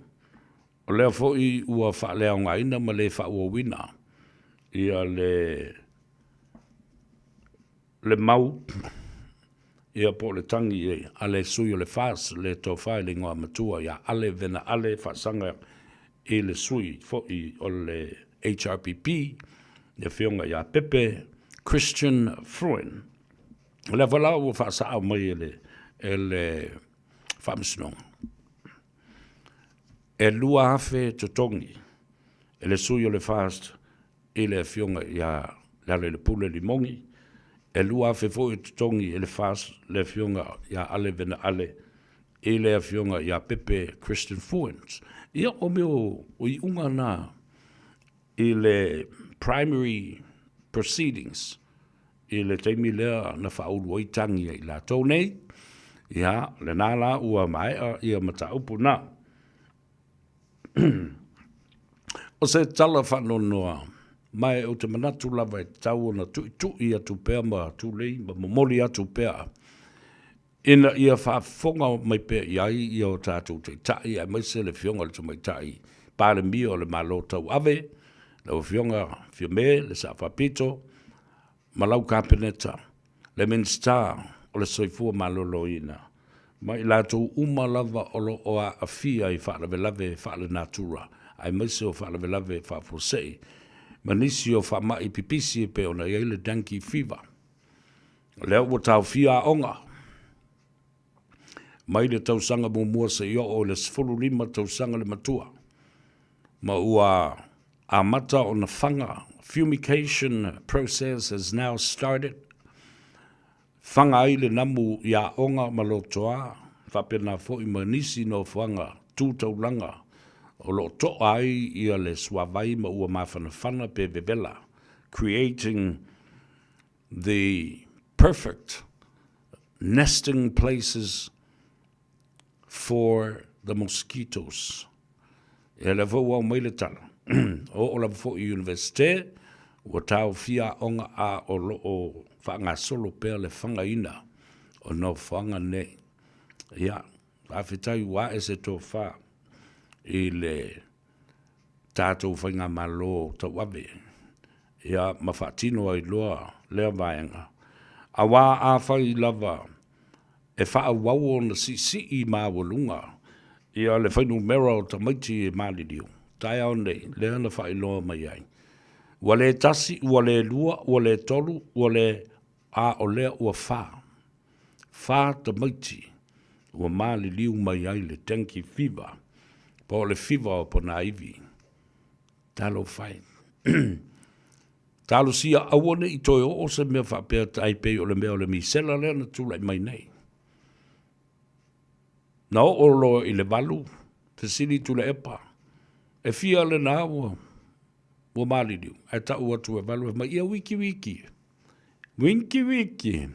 O lea foi ua faaleaogaina ma le faaauauina ia le le mau ia po o le tagi a le sui o le FAS, le Tofa i le Igoamatua ia Ale Vena Ale faasaga i le sui foi o le HRPP, le Afioga ia Pepe Christian Fruin. O lea foi la ua faasao mai e le, e le Faamasinoga. E 2,000 totogi e le sui o le FAST i le Afioga ia Lealailepule Limogi, e 2,000 foi o totogi e le FAST le Afioga ia Ale Vena Ale i le Afioga ia Pepe Christian Fuens. Ia, o mea o iuga na i le primary proceedings i le taimi lea na faaulu ai tagi a i latou nei, ia, lena la ua maea ia mataupu na. O se tala faanoanoa, ma e ou te manatu lava e tatau ona tuitui atu pea ma tulei ma momoli atu pea ina ia faafofoga mai pea i ai ia o tatou taitai aemaise le Afioga i le Tamaitai Palemia o le Malo Tauave, lau Afioga Fiame Le Sao Faapito, ma lau Kapeneta, le Minisita o le Soifua Maloloina, ma i latou uma lava o lo o aafia i faalavelave faalenatura aemaise o faalavelave faafuasei ma nisi o faamai pipisi e pei ona i ai le dengue fever. O lea ua taofia aoga mai le tausaga muamua seia oo i le 15 tausaga le matua, ma ua amata ona faga, fumigation process has now started, faga ai le namu i aoga ma lotoa, faapena foi ma nisi nofoaga tu taulaga o lo o toa ai ia le suavai ma ua mafanafana pe vevela, creating the perfect nesting places for the mosquitoes. Ia lea foi ua aumai le tala, oo lava foi i Universite, ua taofia aoga a o lo o faagasolo pea le fagaina o nofoaga nei. Ia, faafetai ua ae se tofa i le tatou faigamalo tauave, ia ma faatino ai loa lea vaega, aua afai lava e faaauau ona siisii maualuga ia le fuainumera o tamaiti e maliliu taeao nei, lea na faailoa mai ai, ua le tasi, ua le lua, ua le tolu, ua le a o lea ua fa, fa tamaiti ua maliliu mai ai le dengue fever, po o le fiva o ponaivi. Talofa e. Talosia aua ne i toe oo se mea faapea tai pei o le mea o le misela lea na tulai mai nei. Na oo loa i le 8, fesili Tuilaepa, e fia lena ua, ua maliliu, ae tau atu e 8, fai mai, ia wikiwiki, wikiwiki.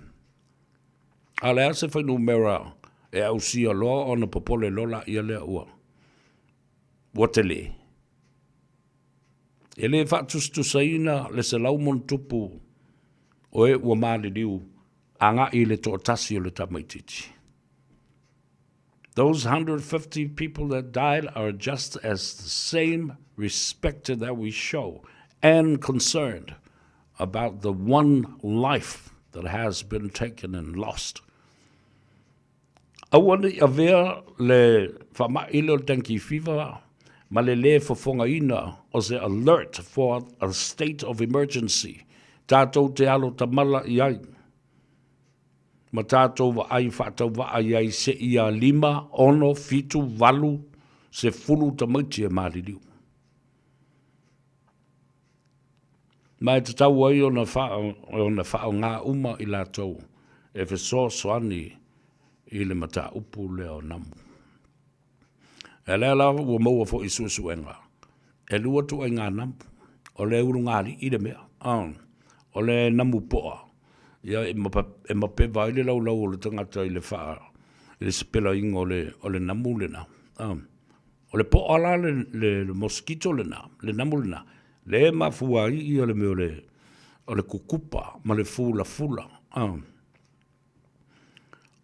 A o le a se fuainumera e ausia loa ona popole loa laia lea ua, ua tele. E le faatusatusaina le 100+ o e ua maliliu agai i le toatasi o le tamaitiiti. Those 150 people that died are just as the same respect that we show and concerned about the one life that has been taken and lost. Aua ne i avea le faamai lea o le dengue fever ma le lē fofogaina o se alert for a state of emergency tatou te alo tamala i ai ma tatou vaai faatauvaa i ai seia 5, 6, 7, 8, 10 tamaiti e maliliu. Ma e tatau ai ona faaaoga uma i latou e fesoasoani i le mataupu lea o namu. E lea la ua maua foi i suesuega, e lua ituaiga namu, o le ulugalii le mea, o le namu poa, ia e mapeva ai le laulau o le tagata i le faa, i le sepelaina o le namu lena. O le po'a la le, le, le mosquito lena, le namu lena, le e mafua ai ia le mea o le, o le kukupa ma le fulafula. A,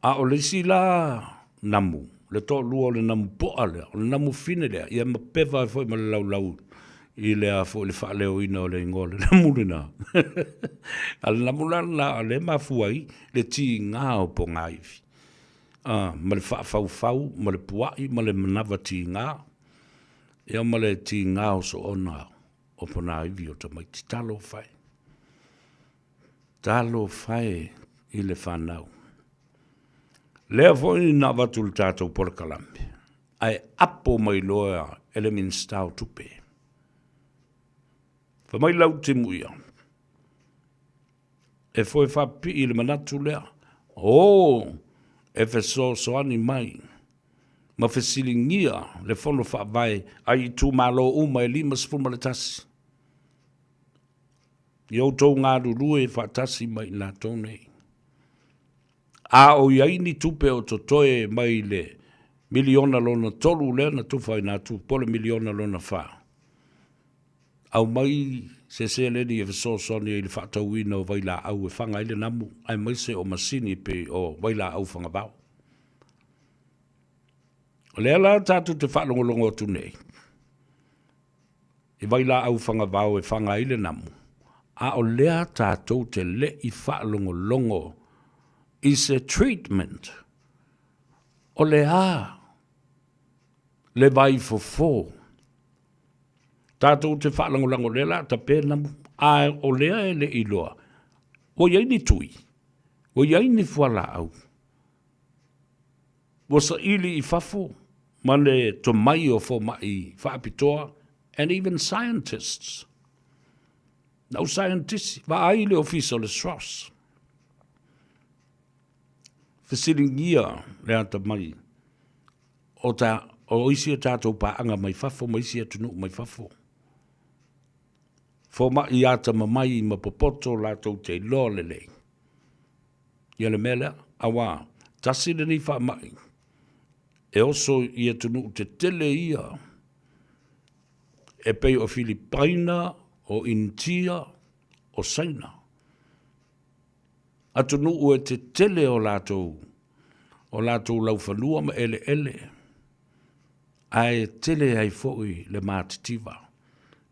a o le isi la namu, le toalua o le namu po'a lea, o le namu fine lea, ia ma peva ai foi ma le laulau i le a foi le faaleoina o le igoa o le namu lena. A le namu la lena, o le mafua ai le tiga o pogaivi. A, ma le faafaufau, ma le pua'i, ma le manava tiga, ia ma le tiga o soona o ponaivi o tamaiti. Talofa e. Talofa e i le fanau. Lea foi na avatu le tatou polokalame, ae apo mai loa e le Minisita o Tupe. Fai mai lau timu ia, e foe faapipii i le manatu lea, o e fesoasoani mai ma fesiligia le fono faavae a itumalo uma e 51 i outou galulue faatasi ma i latou nei. A o i ai ni tupe o totoe mai le miliona lona tolu lea na tufaina atu po o le miliona lona fa, aumai se seleni e fesoasoani ai i le faatauina o vailaau e faga ai le namu aemaise o masini e pei o vailaau fagavao. O lea la tatou te faalogologo atu nei i vailaau fagavao e faga ai le namu, a o lea tatou te le i faalogologo i se treatment o le a le vaifofo Tatou te faalagolago lea la tape namu, a o lea e le i iloa, ua i ai ni tui, ua i ai ni fualaau, ua saili i fafo ma le tomai o fomai faapitoa and even scientists. Na au scientist, vaai le ofisa o le SROS. Fesiligia le atamai o, ta, o isi o tatou paaga mai fafo ma isi atunuu mai fafo. Fomai atamamai ma popoto latou te iloa lelei. Ia le mea lea, auā, tasi lenei faamai e oso i atunuu tetele ia e pei o Filipaina, o Initia, o Saina. Atunuu e tetele o latou o latou laufanua ma eleele, ae tele ai foi le matitiva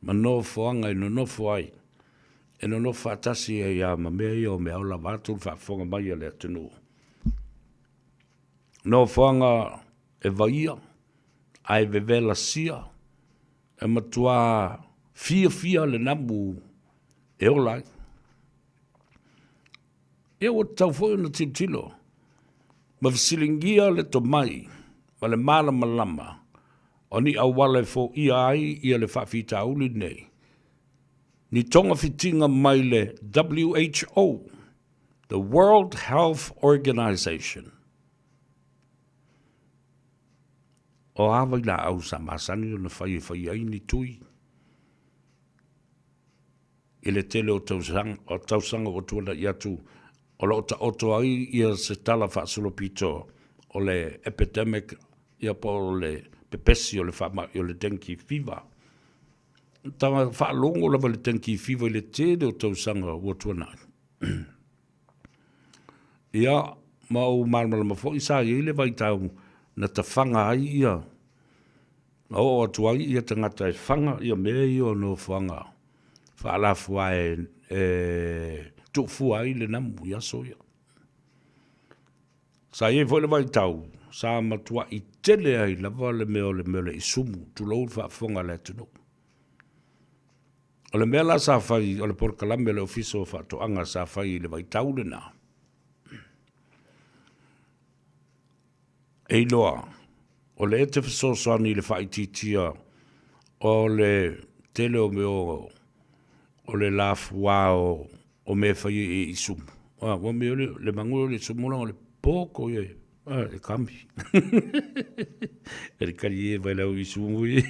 ma nofoaga e nonofo ai, e nonofo faatasi ai lava ma mea ia o meaola vaeatu le faafofoga mai a le atunuu. Nofoaga e vaia ae vevelasia, e matua fiafia le namu e ola ai. Ia ua tatau foi ona tilotilo ma fesiligia le tomai ma le malamalama o ni auala e foia ai ia le faafitauli lenei, ni togafitiga mai le WHO, the World Health Organization. O a vailaau sa masani ona fai e fai ai ni tui? I le tele o tausaga, o tausaga ua tuana'i atu o lo o taoto ai ia se tala faasolopito o le epidemic ia po o le pepesi o le faamai o le dengue fever. Ta faalogo lava i le dengue fever i le tele o tausaga ua tuana'i. Ia, ma ou malamalama foi sa i ai le vaitau na tafaga ai ia Na oo atu ai ia tagata e faga ia mea ia o nofoaga faalafuae e tuufua ai le namu i aso ia. Sa i ai foi le vaitau sa matuai tele ai lava le mea o le mea o le isumu, tulou le faafofoga a le atunuu. O le mea la sa fai, o le polokalame a le Ofisa o Faatoaga sa fai i le vaitau lena, E iloa, o lea e te fesoasoani i le faaitiitia o le tele o mea o le lafuā o mea e fai ai e isumu. Ua mea o le magu o le isumu o le poko ia e kami. E le kali e vai lau isumu i.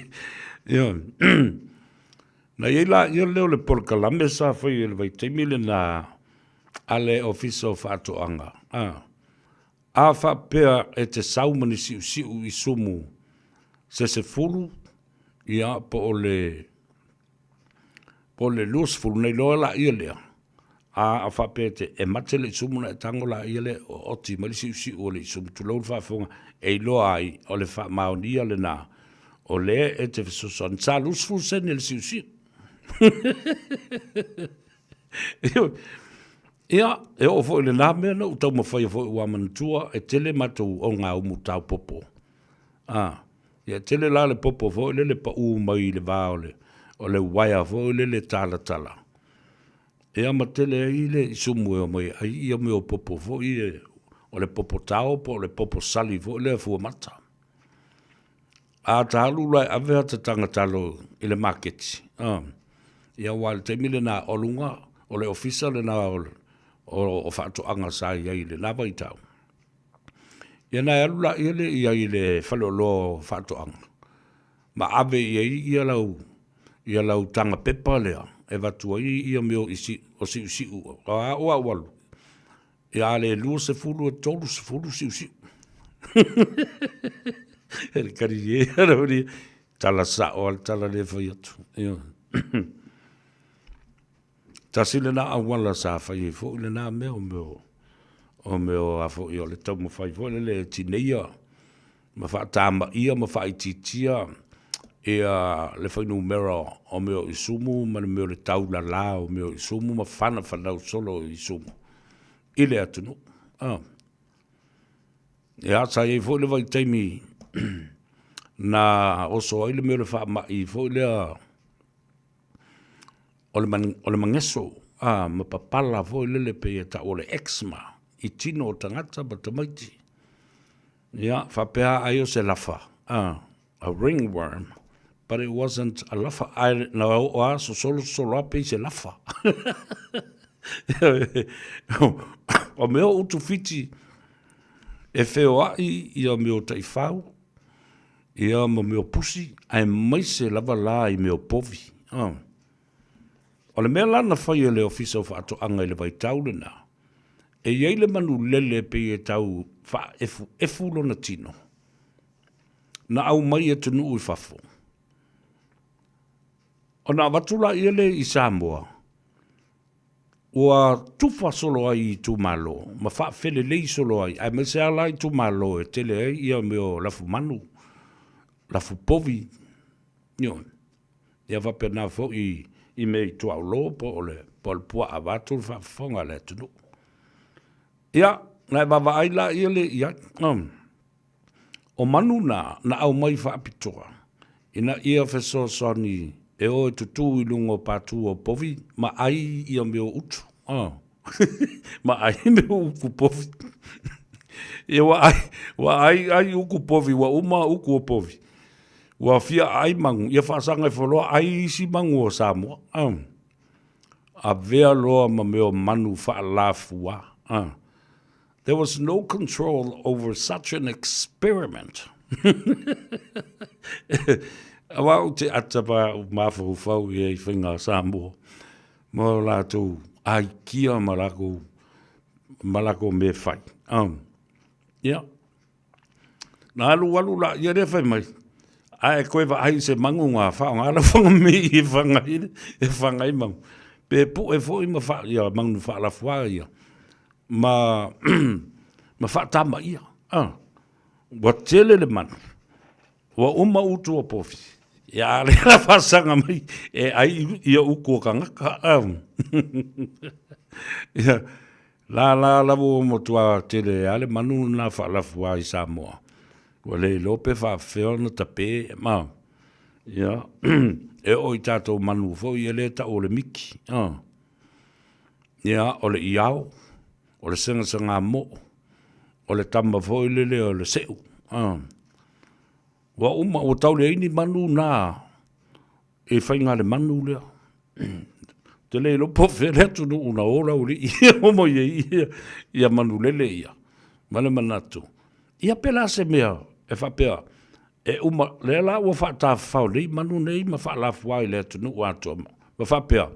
Ia. Na i ai la ia lea o le polokalame sa fai e le vaitaimi lena a le Ofisa o Faatoaga. A faapea e te sau ma ni siusiu isumu Se 10, ia, po o le, po o le 20, na iloa laia lea, a faapea e te, e mate le isumu ona e tago laia lea e oti mai le siusiu o le isumu, tulou le faafofoga, e iloa ai o le faamaonia lena o lea e te fesoasoani. Sa 20 sene le siusiu. Ia, e oo foi i lena mea na ou taumafaia foi ua manatua e tele matou ogaumu tao popo. A, ia e tele la le popo foi lele pau mai i le va o le, o le uaea foi lele talatala. Ia ma tele ai le isumu e omai ai ia mea o popo foi ia, o le popo tao po o le popo sali foi lea fuamata. A ta alu la e ave ata taga talo i le maketi, a, ia aua i le taimi lena o luga o le ofisa lena o, o, o faatoaga sa i ai i lena vaitau. Ia na e alu laia lea i ai i le faleoloa o faatoaga, ma ave i ai ia lau, ia lau taga pepa lea e avatu ai ia mea o isi, o siusiu, a o au alu, Ia a le 20 e 30 siusiu. E le kari e ara uri, tala sao a le tala le fai atu. Ia. Tasi lena auala sa fai ai foi lena mea o mea o mea o a foi o le taumafai foi lele e tineia ma faatamaia ma faaitiitia ia le fuainumera o mea o isumu ma le mea o le taulala o mea o isumu ma fanafanau solo o isumu i le atunuu. Ah. Ia, sa i ai foi le vaitaimi na oso ai le mea o le faamai foi lea o le, man, o le mageso a, ma papala foi lele pei e tau o le eczema i tino o tagata ma tamaiti. Ia, faapea ai o se lafa, a, a ringworm, but it wasn't a lafa. Ae na oo a sosolo sosolo a pei se lafa. O mea o utu fiti e feoai ia mea o taifau, ia ma mea o pusi, aemaise lava la i mea o povi. A. O le mea la na fai e le Ofisa o Faatoaga i le vaitau lena, e i ai le manu lele pei e tau faaefuefu lona tino, na aumai i atunuu i fafo. Ona avatu laia lea i Samoa, ua tufa solo ai i itumalo ma faafelelei solo ai, aemaise lava la itumalo e tele ai ia mea o lafumanu, lafupovi, ioe. Ia faapena foi i mea i tuaolo po o le, po o le puaa vaeatu le faafofoga a le atunuu. Ia, na e vaavaai laia lea i ai. O manu na, na aumai faapitoa, ina ia fesoasoani e o e tutū i luga o pātū o povi ma ʻai ia mea o utu. Ma ʻai mea o uku povi. Ia ua ʻai, ua ʻai, ʻai uku povi, ua uma uku o povi. Ua fia ʻai manu, ia faasaga ifo loa ʻai isi manu o Samoa. Avea loa ma mea o manu faalafuā. There was no control over such an experiment. Aua ou te ata pa au mafaufau i ai faiga a Samoa ma o latou aikia ma lakou ma lakou mea fai. Ia. Na alu alu la ia lea fai mai, a e koe vaai i se magu na faaaoga lau fagamii e faga ai e faga ai magu. Pe pue foi ma fa, ia manu faalafuā ia ma ma faatamaia. Ah, ua tele le manu, ua uma utu o povi. Ia a lea la faasaga mai e ai ia uku o kangaka. Ah. Ia, Lala lava ua matua tele a le manu lena faalafuā i Samoa. Ua le iloa pe faafefea ona tape ma. Ia, e oo i tatou manu foi ia lea e tau o le miki. A. Ia, o le iao, o le segasegamoo, o le tama foi lele o le seu. A. Ua uma, ua tau leai ni manu na e faiga le manu lea. Ou te le iloa po o fea le atunuu na o lau alii o mai ai ia, ia manu lele ia. Ma le manatu, ia pe la se mea e faapea, e uma, lea la ua faatafafao nei manu nei ma faalafuā i le atunuu atoa, ma faapea,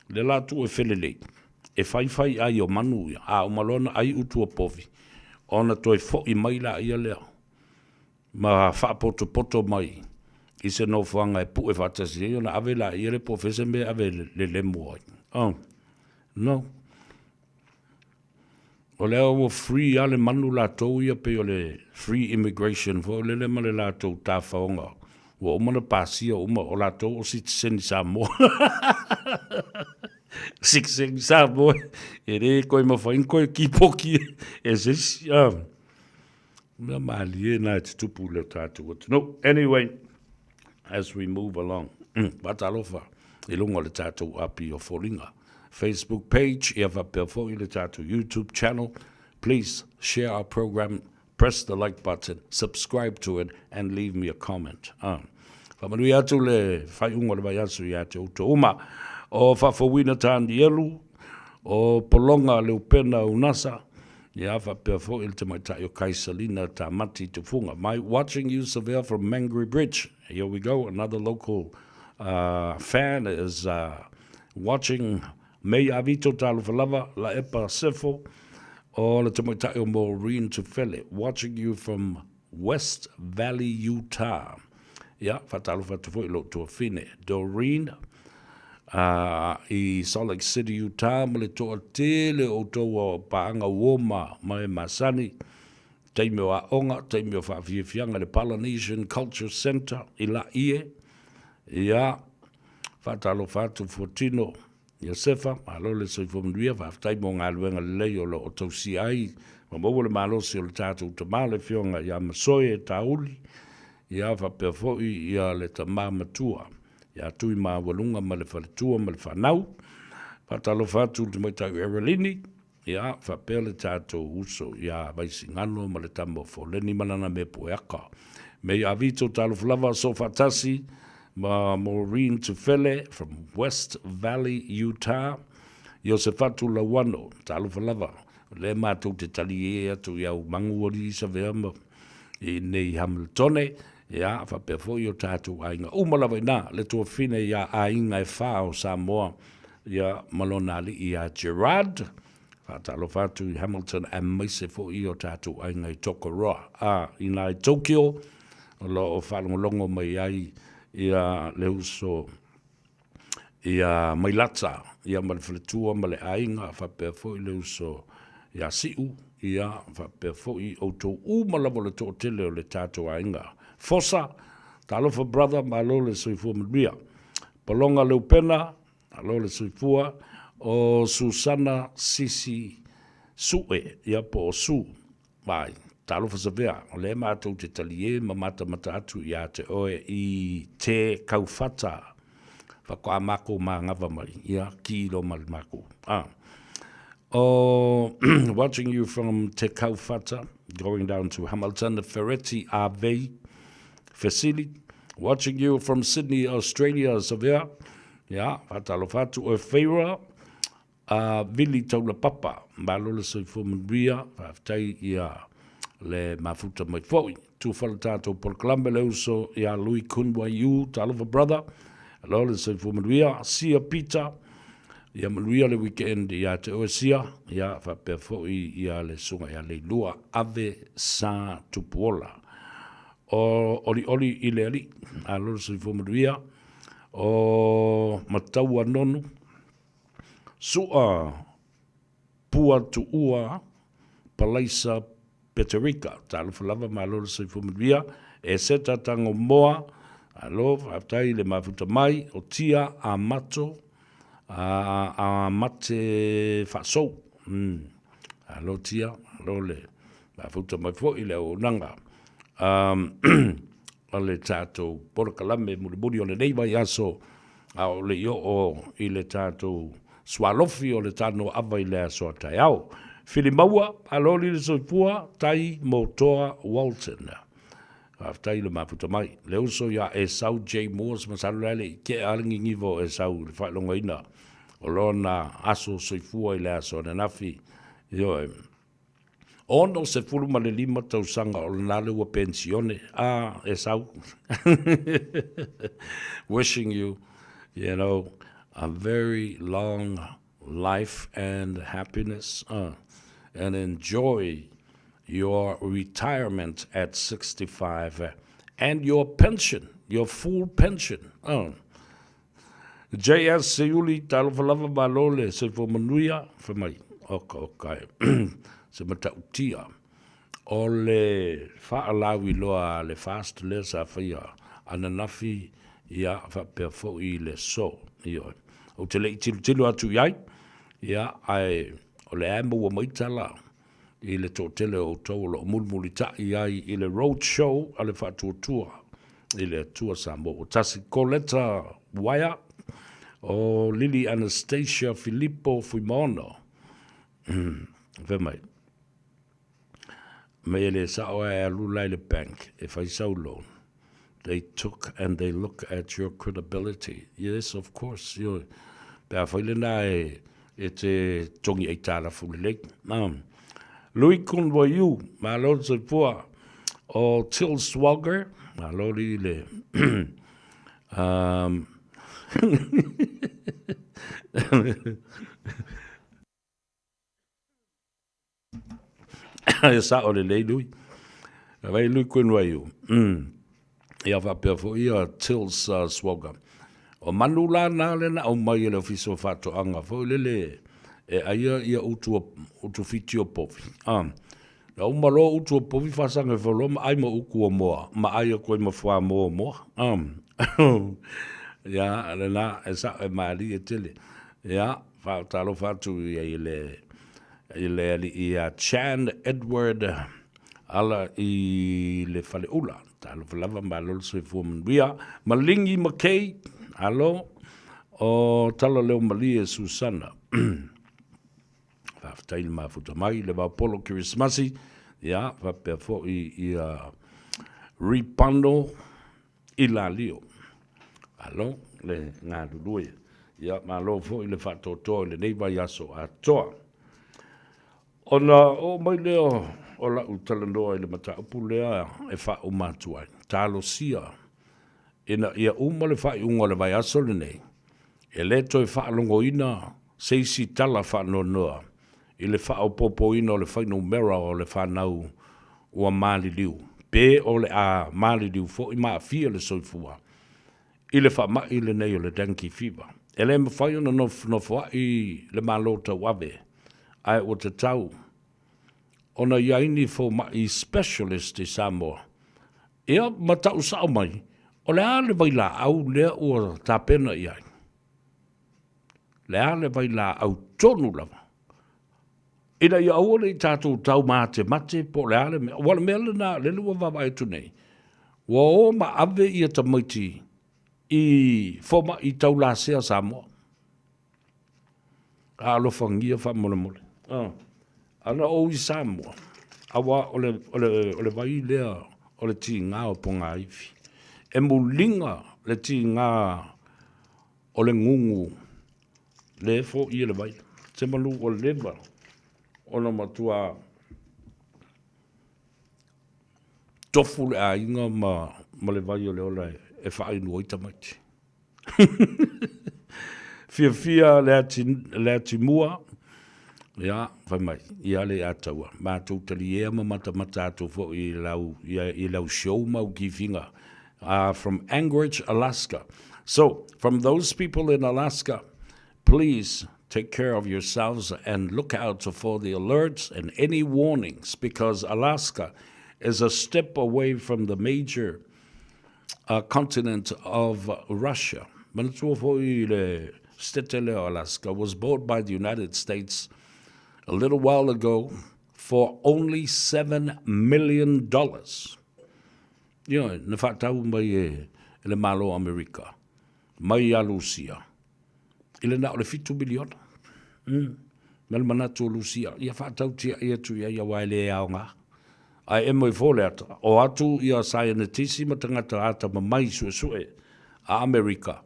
lea la tuu e felelei, e faifai ai o manu ia, a uma loa ona ai utu o povi, ona toe foi mai laia lea. ma faapotopoto mai i se nofoaga e pu'e faatasi ai ona ave laia le po o fea se mea e ave lelemo ai. Oh, no. O lea ua free lava le manu latou ia pei o le free immigration foi lele ma le latou tafaoga ua uma ona pasia uma o latou o sitiseni Samoa. Sitiseni Samoa e le toe mafai ona toe tipoki e se isi. Ah. Mea malie na e tutupu i le tatou atunuu. Anyway, as we move along, faatalofa i luga o le tatou api o Foliga Facebook page, ia faapea foi le tatou YouTube channel. Please share our program, press the like button, subscribe to it and leave me a comment. Ah. Faamanuia atu le faaiuga o le vaiaso ia te outou uma. O Faafouina Tanielu, o Pologa Leupena Unasa, Ia faapea foi le tamaitai o Kaisalina Tamati Tufuga. My watching you Savea from Mangere Bridge. Here we go, another local uh, fan is uh, watching Mei Avito Talofa lava, Laepa Sefo, o le tamaitai o Maureen Tufele, watching you from West Valley, Utah. Ia, faatalofa atu foi i lou tuafine, Doreen, uh, i Salt Lake City, Utah, ma le toatele o outou o paaga uoma ma e masani, taimi o aoga, taimi o faafiafiaga le Polynesian Culture Center i Laie. Ia, faatalofa atu Fuatino, Iosefa, malo le soifua manuia, faafetai mo galuega lelei o lo o tausia ai ma maua le malosi o le tatou tama le Afioga ia Masoe Tauli, ia faapea foi ia le tama matua ia Tuimaualuga ma le faletua ma le fanau. Faatalofa atu i le tamaitai o Erelini, Ia, faapea le tatou uso ia Vaisigano ma le tama o Foleni ma lana mea pueaka. Mei Avito talofa lava soofaatasi ma Maureen Tufele from West Valley, Utah. Iosefatu Lauano, talofa lava, o lea matou te taliē atu i au magu alii Savea ma i nei Hamiltone, ia, faapea foi o tatou aiga uma lava i ina, le tuafine ia aiga e fa o Samoa Ia, ma lona alii ia Gerard, faatalofa atu i Hamilton aemaise foi o tatou aiga i Tokoroa. A, inā i Tokyo, o lo o faalogologo mai ai ia le uso ia Mailata, ia ma le faletua ma le aiga, faapea foi le uso ia Siu, ia faapea foi outou uma lava o le toatele o le tatou aiga. Fosa, talofa brother, malo le soifua manuia. Paloga Leupena, Malo le soifua, o Susana Sisi Sue, ia po o Su, vai, talofa Savea, o lea matou te taliē ma matamata atu ia te oe i te kauwhata, whakoa makou māngava mai, ia, ki lo ma le makou. Ah. Oh, watching you from Te Kauwhata, going down to Hamilton, Ferretti Avei, Fesili, watching you from Sydney, Australia, Savea, ia, faatalofa atu oe Feira, a Vili Taulapapa, malo le soifua manuia, faafetai ia le mafuta mai foi. Tufa le tatou polokalame le uso ia Lui Kun Wai Yu, talofa brother, alo le soifua manuia, Sia Peter, ia manuia le weekend ia te oe Sia, ia faapea foi ia le susuga ia Leilua Ave Sa Tupuola. O Olioli i le Alii, malo le soifua manuia, o Mataua Nonu, Sua Pua Tuua Palaisa Peterika, talofa lava malo le soifua manuia, e Seta Tango Moa, alo faafetai le mafuta mai, o Tia Amato, a, a Mate Faasou, mm. Alo Tia, alo le mafuta mai foi le auaunaga. Um, o le tatou polokalame mulimuli o lenei vaiaso, a o le i oo i le tatou sualofi o le tano ava i le aso a taeao. Filimaua, alo li le soifua, tai Motoa Walton. Faafetai i le mafuta mai. Le uso ia Esau J. Moores, masalo la e le i tea le gigiva o Esau i le faailogaina o lona aso soifua i le aso ananafi. Ioe. 65 tausaga o lena le ua pensione. Ah, Esau. Wishing you, you know, a very long life and happiness uh, and enjoy. your retirement at 65 and your pension, your full pension. Oh. JS Seiuli, talofa lava malo le soifua manuia, fai mai, oka oka e, se matautia o le faalauiloa a le fast lea sa faia ananafi ia faapea foi i le aso. Ioe. Ou te le i tilotilo atu i ai, ia, ae o lea e maua mai tala i le toatele o outou o lo o mulimulitai ai i le road show a le Faatuatua i le Atua Samoa ua tasi. Coletta Waia, o Lily Anastasia Filipo Fuimaono, fai mai, Mei e le sao ae alu la i le bank e fai sau loan. They took and they look at your credibility. Yes, of course. Ioe. Pe a fai lena e, e te tongi aitalafu lelei. Lui Kun Wai Yu, malo le soifua. O Till Swagger, malo li le E sao lelei Lui. Vai Lui Kun Wai Yu. Mm. Ia faapea foi ia Tills Swagger. O manu la na le na aumai e le Ofisa o Faatoaga foi lele e aia ia utu utu fiti o povi. Ah. Na uma loa utu o povi faasaga ifo loa ma ai ma uku o moa, ma ai aku ai ma fuamoa o moa. Ah. Ia, lena e sao e malie tele. Ia, faatalofa atu ia i le i le alii ia Chan Edward ala i le Faleula. Talofa lava, malo le soifua manuia. Malingi McKay, alo, o tala leo malie Susana. Faafetai le mafuta mai, le vaopolo Kerisimasi, ia, faapea foi ia Ripano i Lalio. Alo, le galulue. Ia, malo foi le faatoatoa i lenei vaiaso atoa. Ona oo mai lea o lau talanoa i le mataupu lea e faauma atu ai, talosia ina ia uma le faaiuga o le vaiaso lenei, e le toe faalogoina se isi tala faanoanoa i le faaopoopoina o le fuainumera o le fanau ua maliliu, pe o le a maliliu foi ma aafia le soifua i le faamai lenei o le dengue fever. E le mafai ona nofonofoaʻi le Malo tauave, ae ua tatau ona i ai ni fomai specialist i Samoa. Ia, ma tau sao mai, o le a le vailaau lea ua tapena i ai? Le a le vailaau tonu lava? Ina ia aua ne i tatou taumatemate po o le a le mea. Aua o le mea lena lele ua vaavaai atu nei, ua o ma ave ia tamaiti i fomai taulasea Samoa. A alofagia faamolemole. Ana ou i Samoa, aua o le, o le, o le vai lea o le tiga o Pogaivi. E muliga le tiga o le gugu le foia le vai. Se manu ua leva ona matua tofu le aiga ma, ma le vai o le ola e, e faainu ai tamaiti. Fiafia le ati, le ati mua, ia, fai mai, ia le ia taua. Matou taliea ma matamata atu foi i lau, ia, i lau show ma au kifiga. From Anchorage, Alaska. So, from those people in Alaska, please take care of yourselves and look out for the alerts and any warnings because Alaska is a step away from the major uh, continent of Russia. Manatua foi le state lea o Alaska was bought by the United States a little while ago for only $7 million. Ioe, na faatau mai e le Malo o Amerika, mai ia Lusia, i le na o le $7 miliona. Mm. Ma le manatu o Lusia, ia faatau tiai atu i ai aua e le aoga. Ae emo ifo le ata, o atu ia saienetisi ma tagata atamamai suesue a Amerika,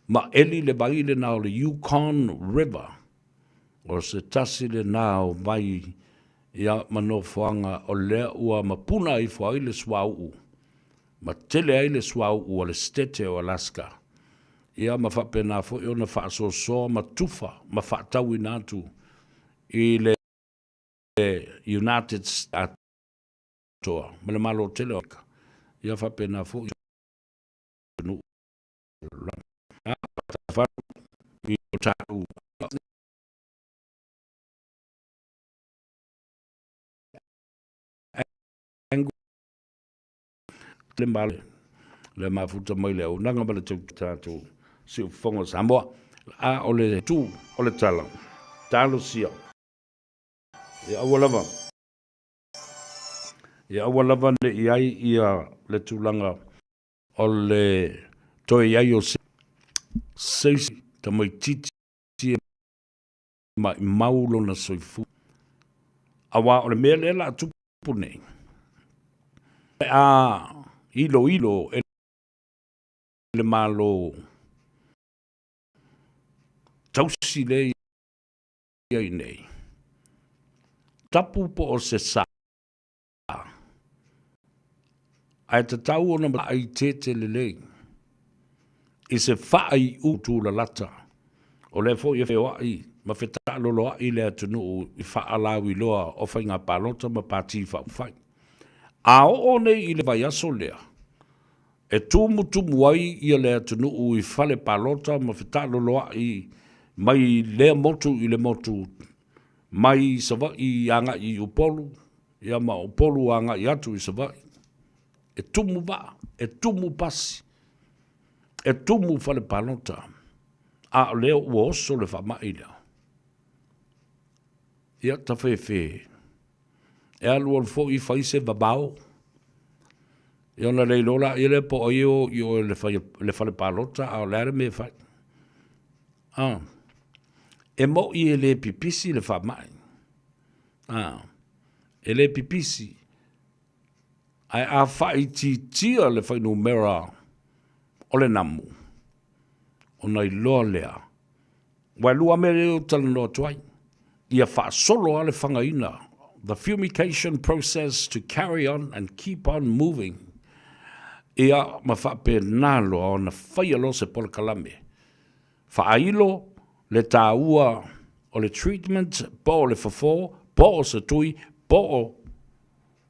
ma eli le vai lena o le Yukon River, o se tasi lena o vai ia ma nofoaga o lea ua mapuna ifo ai le suauu, ma tele ai le suauu a le Setete o Alaska, ia ma faapena foi ona faasoasoa ma tufa ma faatauina atu i le. United Atoa ma le Malo tele o Amerika, ia faapena foi atunuu o le lalolagi. I o tatou le malo le mafuta mai le auaunaga ma le tatou siufofoga o Samoa. A o le tu o le tala, talosia ia aua lava, ia aua lava ne i ai ia le tulaga o le toe i ai o se isi tamaitiiti e maimau lona soifua. Aua o le mea lea la tupu nei, pe a iloilo e le Malo tausi lea i ai nei, tapu po o se sa, ae tatau ona faaiteete lelei i se faaiuga tulalata. O lea foi e feoai ma fetaaloloai le atunuu i faalauiloa o faiga palota ma pati faaupufai. A oo nei i le vaiaso lea, e tumutumu ai ia le atunuu i fale palota ma fetaaloloai mai lea motu i le motu, mai Savaii agai i Upolu, ia ma Upolu agai atu i Savaii. E tumu vaa, e tumu pasi, e tumu fale palota, a o lea ua oso le faamai lea. Ia tafefe, e alualu foi fai se vavao, ia ona le iloa laia lea po o ai e o i o i le fale palota, a o le a le mea e fai. A, e mo'i e le pipisi le faamai. A, e le pipisi. Ae a faaitiitia le fuainumera o le namu, ona iloa lea, aua e lua mea lea ou te talanoa atu ai, ia faasolo lava le fagaina, the fumigation process to carry on and keep on moving, ia ma faapena loa ona faia loa se polokalame faailo le taua o le treatment po o le fofo, po o se tui, po o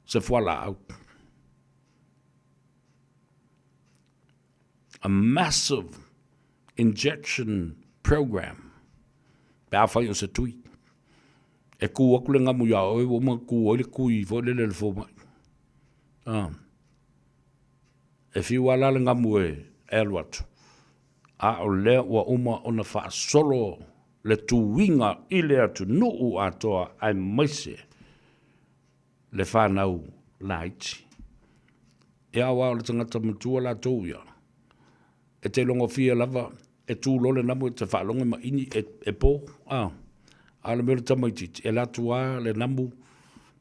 se fualaau. A massive injection program pe afai o se tui. E kū atu le ngamu iā oe ua uma ona kū ai le kui foi lele le fomai. Ah. E fiu lava la le ngamu e alu atu, a o lea ua uma ona faasolo le tuiga i le atunuu atoa aemaise le fanau laiti. Ia aua o le tagata matua latou ia, e te logofia lava, e tu loa le namu e te faalogo ma ini e po, a. A o le mea o le tamaitiiti, e alu atu lava le namu,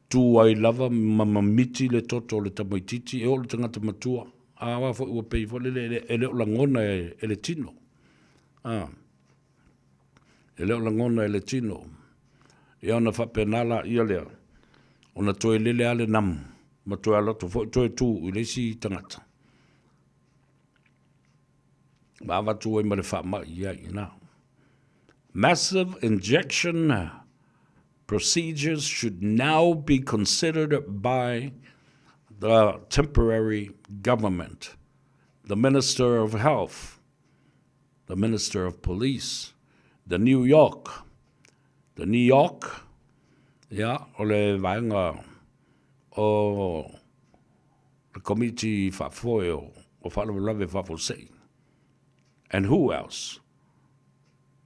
tu ai lava ma mamiti le toto o le tamaitiiti, e oo i le tagata matua, a aua foi ua pei foi lele e le o lagona e le tino, a. E le o lagona e le tino. Ia ona faapena laia lea, ona toe lele lava le namu, ma toe alu atu foi toe tu i le isi tagata. Ma avatu ai ma le faamai i ai i ina. Massive injection procedures should now be considered by the temporary government, the Minister of Health, the Minister of Police, the New York, the New York, ia, o le vaega o le Komiti Faafoe o Faalavelave Faafuasei. And who else?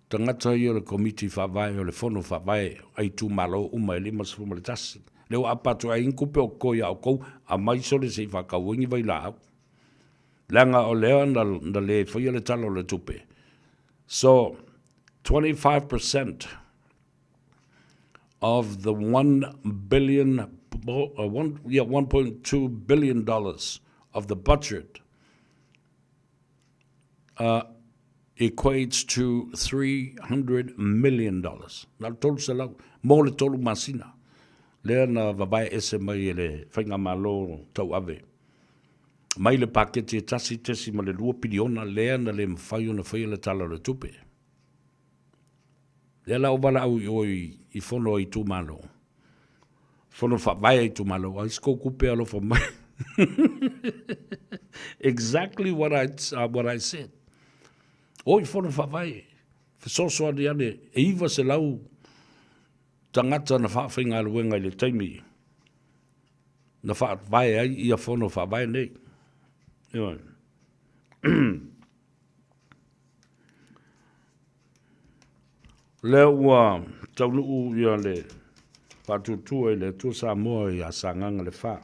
Tagata ia o le Komiti Faavae o le Fono Faavae a itumalo uma e 51. Lea ua apa atu ai ni tupe o totoe ia outou, aumai sole se i faatau ai ni vailaau. Leaga o lea na, na le faia le Tala o le Tupe. So, 25% of the 1 billion, one, yeah, 1.2 billion dollars of the budget uh, equates to 300 million dollars. Na le 300 mo le tolu masina. Lea na vavae ese mai e le Faigamalo tauave. Mai le paketi e 1.2 piliona lea na le mafai ona faia le Tala o le Tupe. Lea la o valaau i o i fono a itumalo. Fono Faavae a itumalo, ai se kou kupe alofa mai. Exactly what I, what I said. O i Fono Faavae, fesoasoani ane, e 900 tagata na faafaigaluega i le taimi na faavae ai ia Fono Faavae nei. Ioe. Lea ua taunuu ia le faatuatua i le Atua Samoa ia Sagaga le Fa,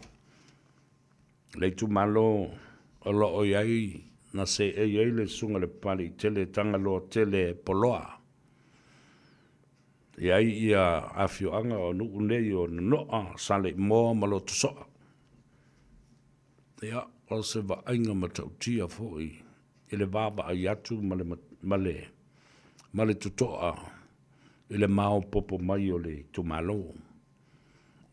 le itumalo o lo o i ai na seei ai le Susuga i le Papaliitele Tagaloa Tele Poloa. E i ai ia afioaga o nuu nei o Nonoa, Saleimoa ma Lotosoa. Ia, o se vaaiga matautia foi i le vaavaai atu ma le, ma le, ma le totoa i le maopoopo mai o le itumalo.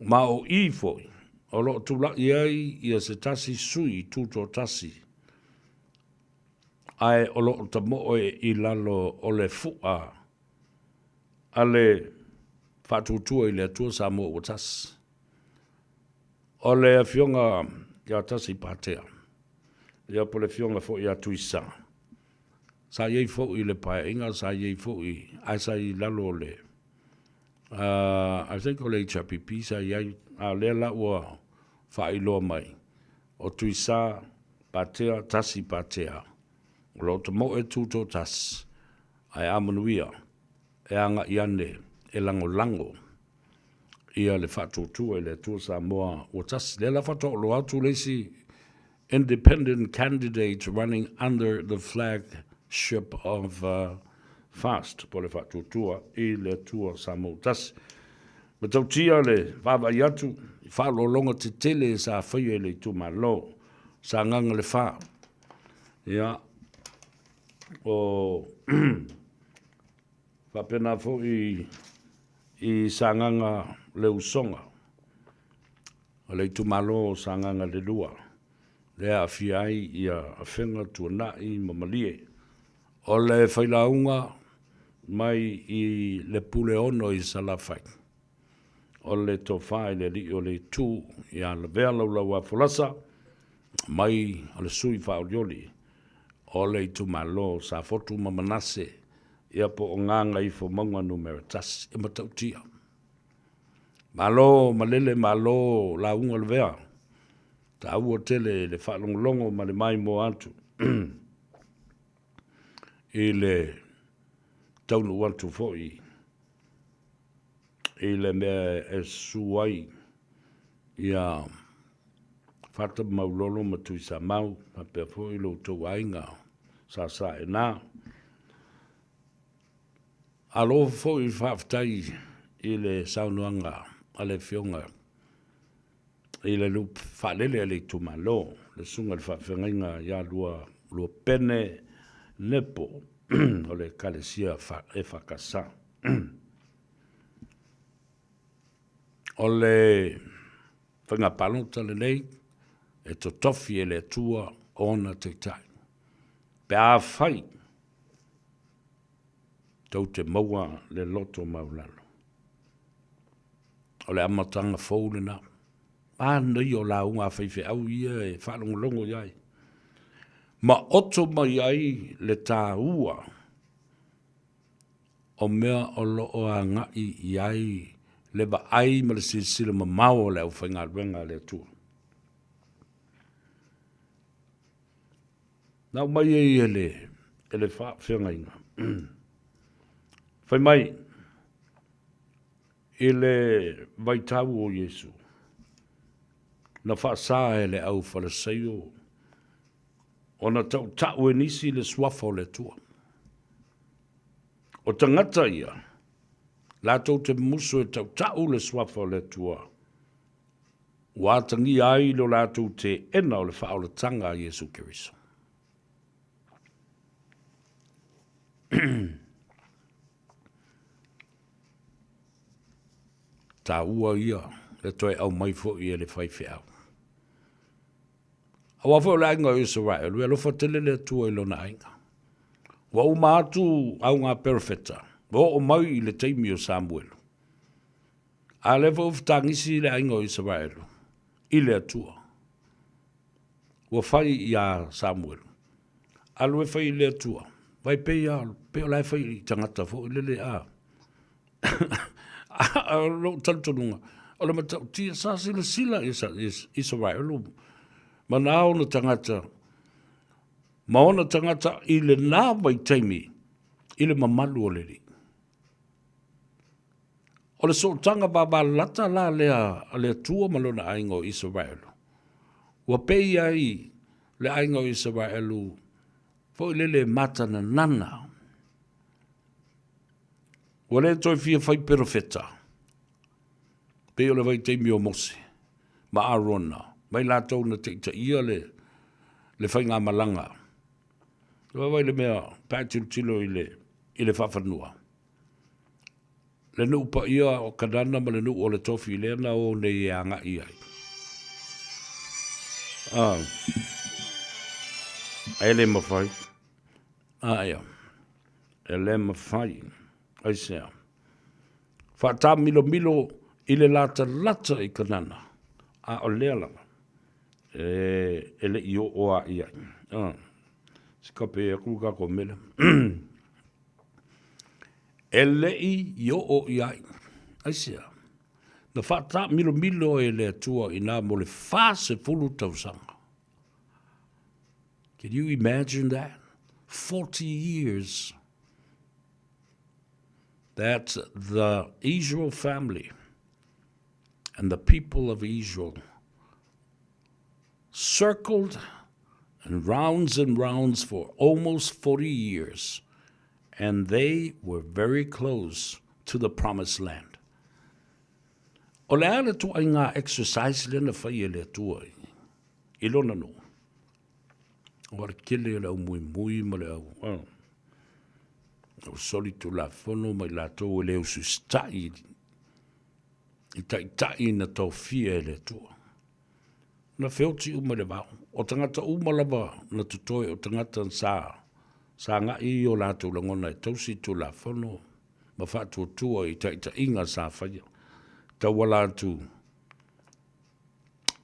Ma o i foi o lo o tulai ai ia se tasi sui tutoatasi ae o lo o tamoe i lalo o le fu'a a le Faatuatua i le Atua Samoa ua Tasi. O le Afioga ia Tasi Patea, ia po o le Afioga foi ia Tuisa, sa i ai foi i le Paeaiga, sa i ai foi, ae sa i lalo o le, I think o le HRPP sa i ai, a o lea la ua faailoa mai, o Tuisa Patea, Tasi Patea, o lo o tamoe tutoatasi, ae a manuia, e agai ane e lagolago ia le faatuatua i le Atua Samoa ua tasi. Lea la faatoa ou loa atu le isi independent candidate running under the flagship of FAST, po o le faatuatua i le Atua Samoa ua tasi. Matautia le vaavaai atu i faaaloaloga tetele sa faia i le itumalo Sagaga le Fa. Ia, o faapena foi i Sagaga le Usoga, o le itumalo o Sagaga le Lua, lea e aafia ai ia Afega, Tuanai ma Malie. O le failauga mai i le Puleono i Salafai, o le Tofa i le Alii o le Itu ia Lavea Laulauafolasa, mai o le sui faaolioli o le itumalo o Safotu ma Manase, ia po o Gagaifomauga Numera 1, e matautia. Malo malele, malo lauga Lavea. Taua tele le faalogologo ma le maimoa atu i le taunuu atu foi i le mea e susu ai ia Fata Maulolo ma Tuisamau, faapea foi lo outou aiga sa Saena. Alo foi faafetai i le saunoaga a le Afioga i le lupe faalele a le itumalo, le susuga i le faafeagaiga ia Luapene Nepo o le Ekalesia EFKS. O le faiga palota lenei e totofi e le Atua ona taitai. Pe afai tou te maua le loto maualalo, o le amataga fou lena. Manaia o lauga a faifeau ia e faalogologo i ai, ma oto mai ai le taua o mea o lo o agai i ai le vaai ma le silasila mamao o le aufaigaluega a le Atua. Na aumai ai e le, e le faafeagaiga. Fai mai, i le vaitau o Iesu, na faasa e le au Falaseio ona tautau e nisi le suafa o le Atua. O tagata ia, latou te musu e tautau le suafa o le Atua, ua atagia ai lo latou teena o le faaolataga a Iesu Keriso. Taua ia e toe aumai foi e le faifeau. Aua foi o le aiga o Isaraelu, e alofa tele le Atua i lona aiga. Ua uma atu auga perofeta, ua oo mai i le taimi o Samuelu. A lea foi ua fetagisi le aiga o Isaraelu i le Atua. Ua fai iā Samuelu, Alu e fai i le Atua, vai pei a, pei o la e fai i tagata foi lele a. A o lou talitonuga, o le matautia sa silasila Isaraelu ma na ona tagata, ma ona tagata i lena vaitaimi i le mamalu o le Alii. O le sootaga vavalalata la lea a le Atua ma lona aiga o Isaraelu, ua pei ai le aiga o Isaraelu foi lele e matananana. Ua le toe fia fai perofeta, pei o le vaitaimi o Mose ma Arona, mai latou na taitaia le, le faigamalaga. Vaai le mea, pe a tilotilo i le, i le faafanua. Le nuu paia o Kanana ma le nuu o le tofi lea na o nei e agai ai. Ah. E le mafai. Ah, ia. E le mafai. Aisea. Faatamilomilo i le latalata i Kanana, a o lea lava, e, e le i oo a i ai. Ah. Sikape aku ka ko mele. E le i oo i ai. Aisea? Na faataamilomilo e le Atua i na mo le 40 tausaga. Can you imagine that? 40 years that the Israel family and the people of Israel circled and rounds and rounds for almost 40 years, and they were very close to the promised land. O le a le ituaiga exercise lea na fai e le Atua i lona nuu? O le tele o le au muimui ma le au, oh, au soli tulafono ma i latou e le usiusitai i taitai na tofia e le Atua. Na feoti uma i le vao. O tagata uma lava na totoe o tagata sa sa agai o latou lagona e tausi Tulafono ma faatuatua i taitaiga sa faia tauala atu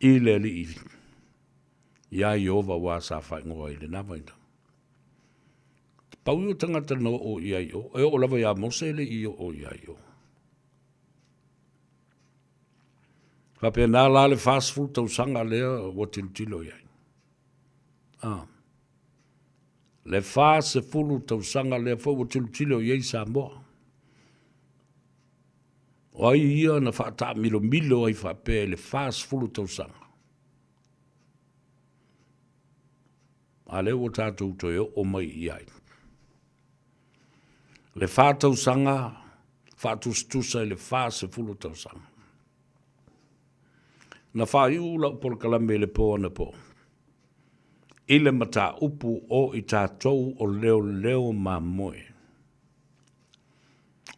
i le Alii iā Ieova aua sa faaigoa i lena vaitau. Pau ia o tagata na oo i ai o, e oo lava iā Mose e le i oo i ai o. Faapena la le 40 tausaga lea ua tilotilo i ai. Ah. Le 40 tausaga lea foi ua tilotilo i ai Samoa. O ai ia na faataamilomilo ai faapea i le 40 tausaga? A lea ua tatou toe oo mai i ai. Le fa tausaga faatusatusa i le 40 tausaga. Na faaiu lau polokalame i le po anapo i le mataupu o i tatou o leoleo mamoe.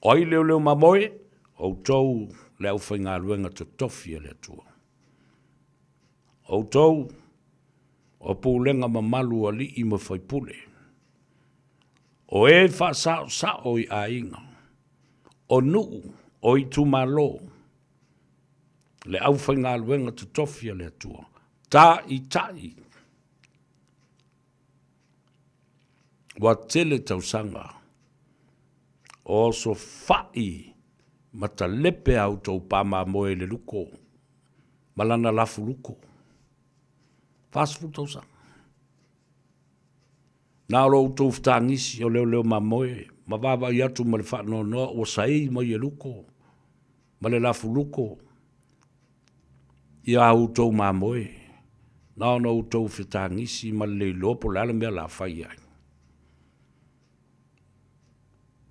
O ai leoleo mamoe? Outou le aufaigaluega totofi a le Atua. Outou o pulega mamalu a alii ma faipule. O e faasaosao i aiga, o nuu, o itumalo, le aufaigaluega totofi a le Atua, taitai. Ua tele tausaga o osofai ma talepe a outou pamamoe i le luko ma lana lafu luko. 40 tausaga. Na o lo outou fetagisi o leoleo mamoe ma vaavaai atu ma le faanoanoa ua saei mai e luko ma le lafu luko ia outou mamoe. Na ona outou fetagisi ma le le iloa po o le a le mea o le a fai ai.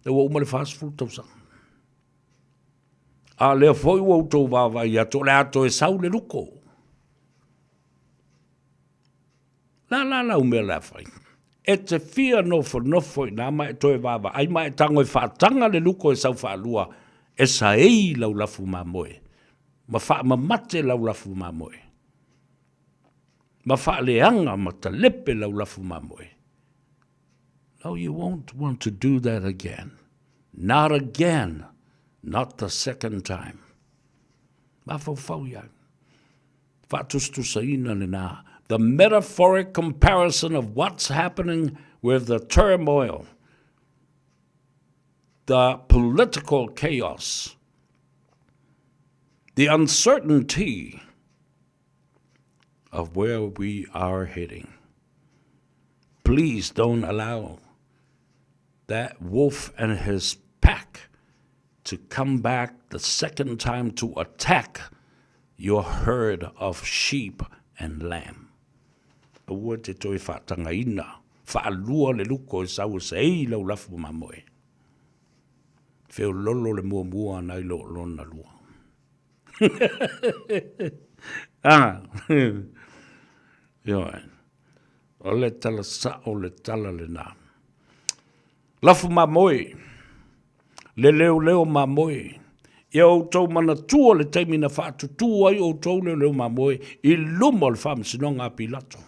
Lea ua uma le 40 tausaga. A o lea foi ua outou vaavaai atu o le a toe sau le luko. La la lau mea le a fai. E te fia nofonofo i nā ma e toe vaavaai ma e tago e faataga le luko e sau faalua e saei lau lafu mamoe ma faamamate lau lafu mamoe ma faaleaga ma talepe lau lafu mamoe. No, you won't want to do that again. Not again. Not the second time. Mafaufau i ai. Faatusatusaina lena. The metaphoric comparison of what's happening with the turmoil, the political chaos, the uncertainty of where we are heading. Please don't allow that wolf and his pack to come back the second time to attack your herd of sheep and lamb. Aua te toe whaatangaina, whaalua le luko e sau e sei lau lafu mamoe. Feololo le muamua nai lo lona lua. Ah, ioe. O le tala sao le tala lena. Lafu mamoe, le leoleo mamoe, ia outou manatua le taimi na faatutū ai outou leoleo mamoe i luma o le faamasinoga a Pilato,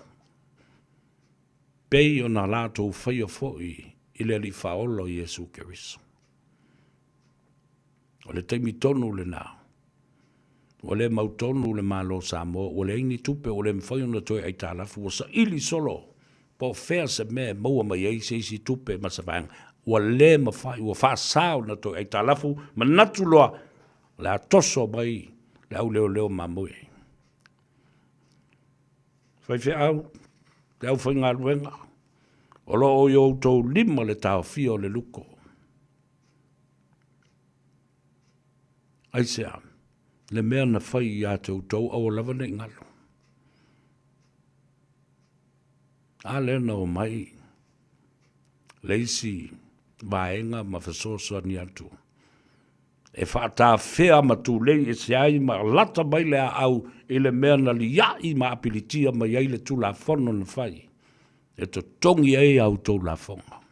pei ona latou faia foi i le Alii Faaola o Iesu Keriso. O le taimi tonu lena, ua le mautonu le Malo o Samoa, ua leai ni tupe, ua le mafai ona toe aitalafu, ua saili solo po o fea se mea e maua mai ai se isi tupe ma se vaega. Ua le mafai, ua faasa ona toe aitalafu, manatu loa, o le a toso mai le au leoleo mamoe. Faifeau, le aufaigaluega, o lo o i o outou lima le taofia o le luko. Aisea? Le mea na fai ia te outou aua lava ne i galo. A lea na omai le isi vaega ma fesoasoani atu e faatafea ma tulei ese ai ma lata mai le aau i le mea na lia'i ma apilitia mai ai le Tulafono na fai e totogi ai a outou lafoga.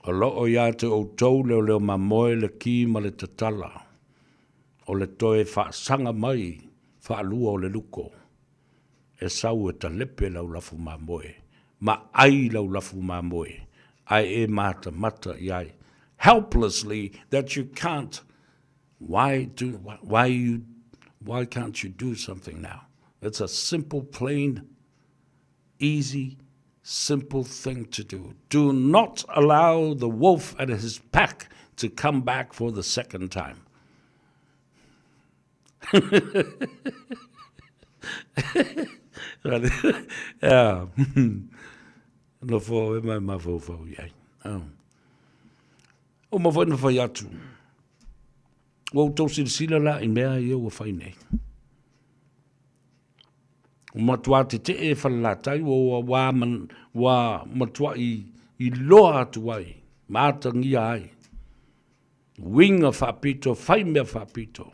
O lo o ia te outou leoleo mamoe le ki ma le tatala o le toe faasaga mai faalua o le luko e sau e talepe lau lafu mamoe ma ai lau lafu mamoe ae e matamata i ai helplessly that you can't why do why you why can't you do something now it's a simple plain easy simple thing to do. Do not allow the wolf and his pack to come back for the second time. yeah. Nofo e mai mafaufau i ai. Oh. O ma foi na fai atu. Ua outou silasila la i mea ia ua fai nei. Ua matuā tetee e Falelatai ua ua ua matuaʻi iloa atu ai ma atagia ai uiga faapito, fai mea faapito,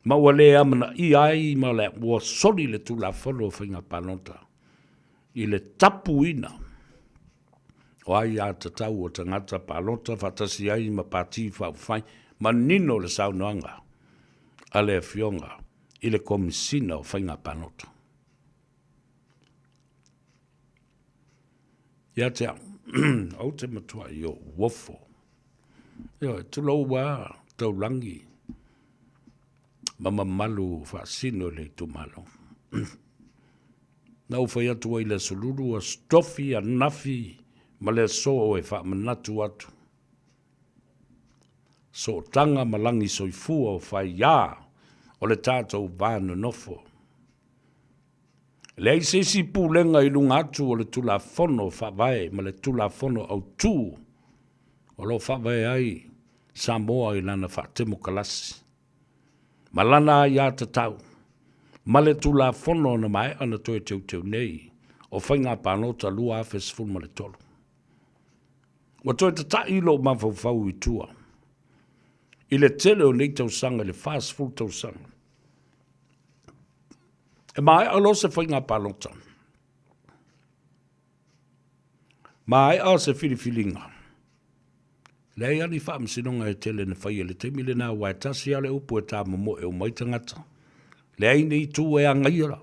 ma ua le amanaia ai ma le ua soli le Tulafono o Faiga Palota i le tapuina o aiatatau o tagata palota faatasi ai ma Pati Faaupufai, manino le saunoaga a le Afioga i le Komesina o Faiga Palota. Ia te au, ou te matuai i ou uofo. Ioe, tulou ua taulagi ma mamalu faasino i le itumalo. Na ou fai atu ai i le Aso Lulu, Aso Tofi, ananafi ma le aso e faamanatu atu. Sootaga ma lagi soifua o faiā o le tatou va nonofo. E leai se isi pulega i luga atu o le Tulafono Faavae ma le Tulafono Autu o lo o faavae ai Samoa i lana faatemokalasi ma lana aiatatau ma le Tulafono na maea ona toe teuteu nei o Faiga Palota 2013. Ua toe tata'i lou mafaufau i tua i le tele o nei tausaga i le 40 tausaga. E maea loa se faiga palota, maea se filifiliga, leai lava ni faamasinoga e tele na faia i le taimi lena aua e tasi lava le upu e tamomoe uma ai tagata. Leai ni itu e agaia la.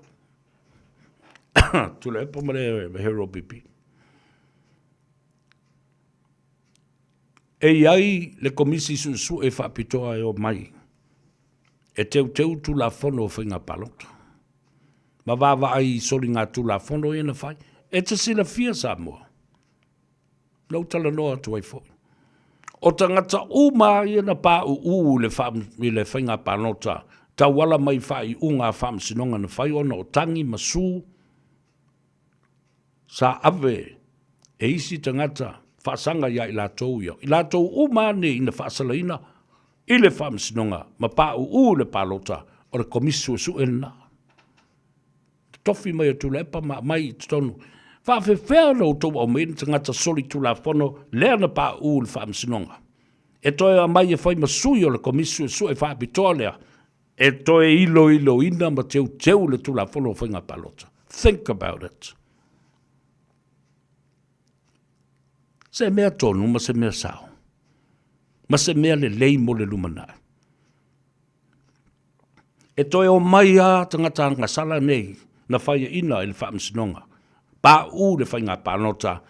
Tuilaepa ma le Harold Bibi. E i ai le Komisi Suesue Faapitoa e omai e teuteu Tulafono o Faiga Palota ma vaavaai i soligatulafono ia na fai. E te silafia Samoa, na ou talanoa atu ai foi. O tagata uma ia na pauu i le, fa, i le faiga palota tauala mai faaiuga a faamasinoga na fai ona o tagi ma su sa ave e isi tagata faasaga ia i latou ia, i latou uma lava nei na faasalaina i le Faamasinoga ma pauu i le palota, o le Komisi Suesue lena. Tofi mai e Tuilaepa ma aumai i totonu. Faafefea ona outou aumaia ni tagata solitulafono lea na pauu i le Faamasinoga e toe aumai e fai ma sui o le Komisi Suesue Faapitoa lea e toe iloiloina ma teuteu le Tulafono o Faiga Palota. Think about it. Se mea tonu ma se mea sao, ma se mea lelei mo le lumanai. E toe omai lava tagata agasala nei na faiaina i le Faamasinoga, pauu le faiga palota,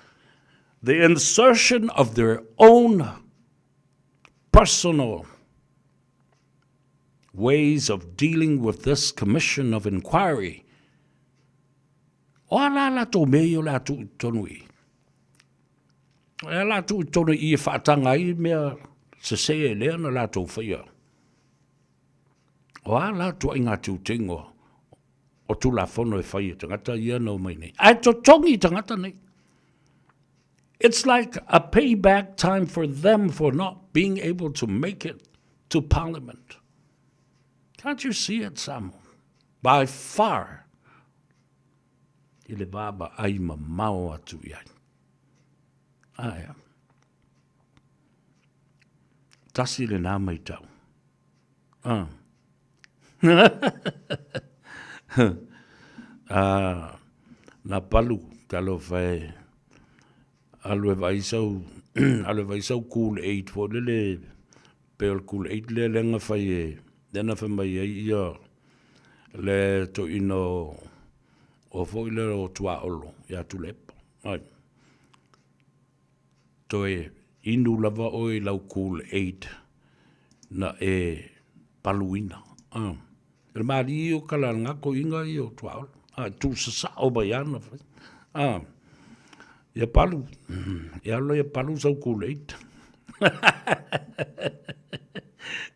the insertion of their own personal ways of dealing with this commission of inquiry. O a la latou mea ia o le a tuu i totonu i i? O le a la tuu i totonu i i e faataga ai mea sese lea na latou faia? O a la tuaiga teuteuga o Tulafono e fai e tagata ia na omai nei? Ae totogi tagata nei. It's like a payback time for them for not being able to make it to Parliament. Can't you see it, Samoa? By far, i le vaavaai mamao atu i ai. Ae a. Tasi lenā maitau. Ah. ah, na palu, talofa e, alu e vaai sau, alu e vaai sau Kool Aid foi lele, pei o le Kool Aid lea lea na fai e, lea na fai mai ai ia le toeaina o, o foi lea o Tuaolo ia Tuilaepa. Ai. Toe inu lava oe i lau Kool Aid na e paluina. Ah. Le malie o kala nga koiga ia o Tuaolo. Ah, tu sasao mai ana fai. Ah. Ia palu. Ia alu ia palu sau Kool Aid.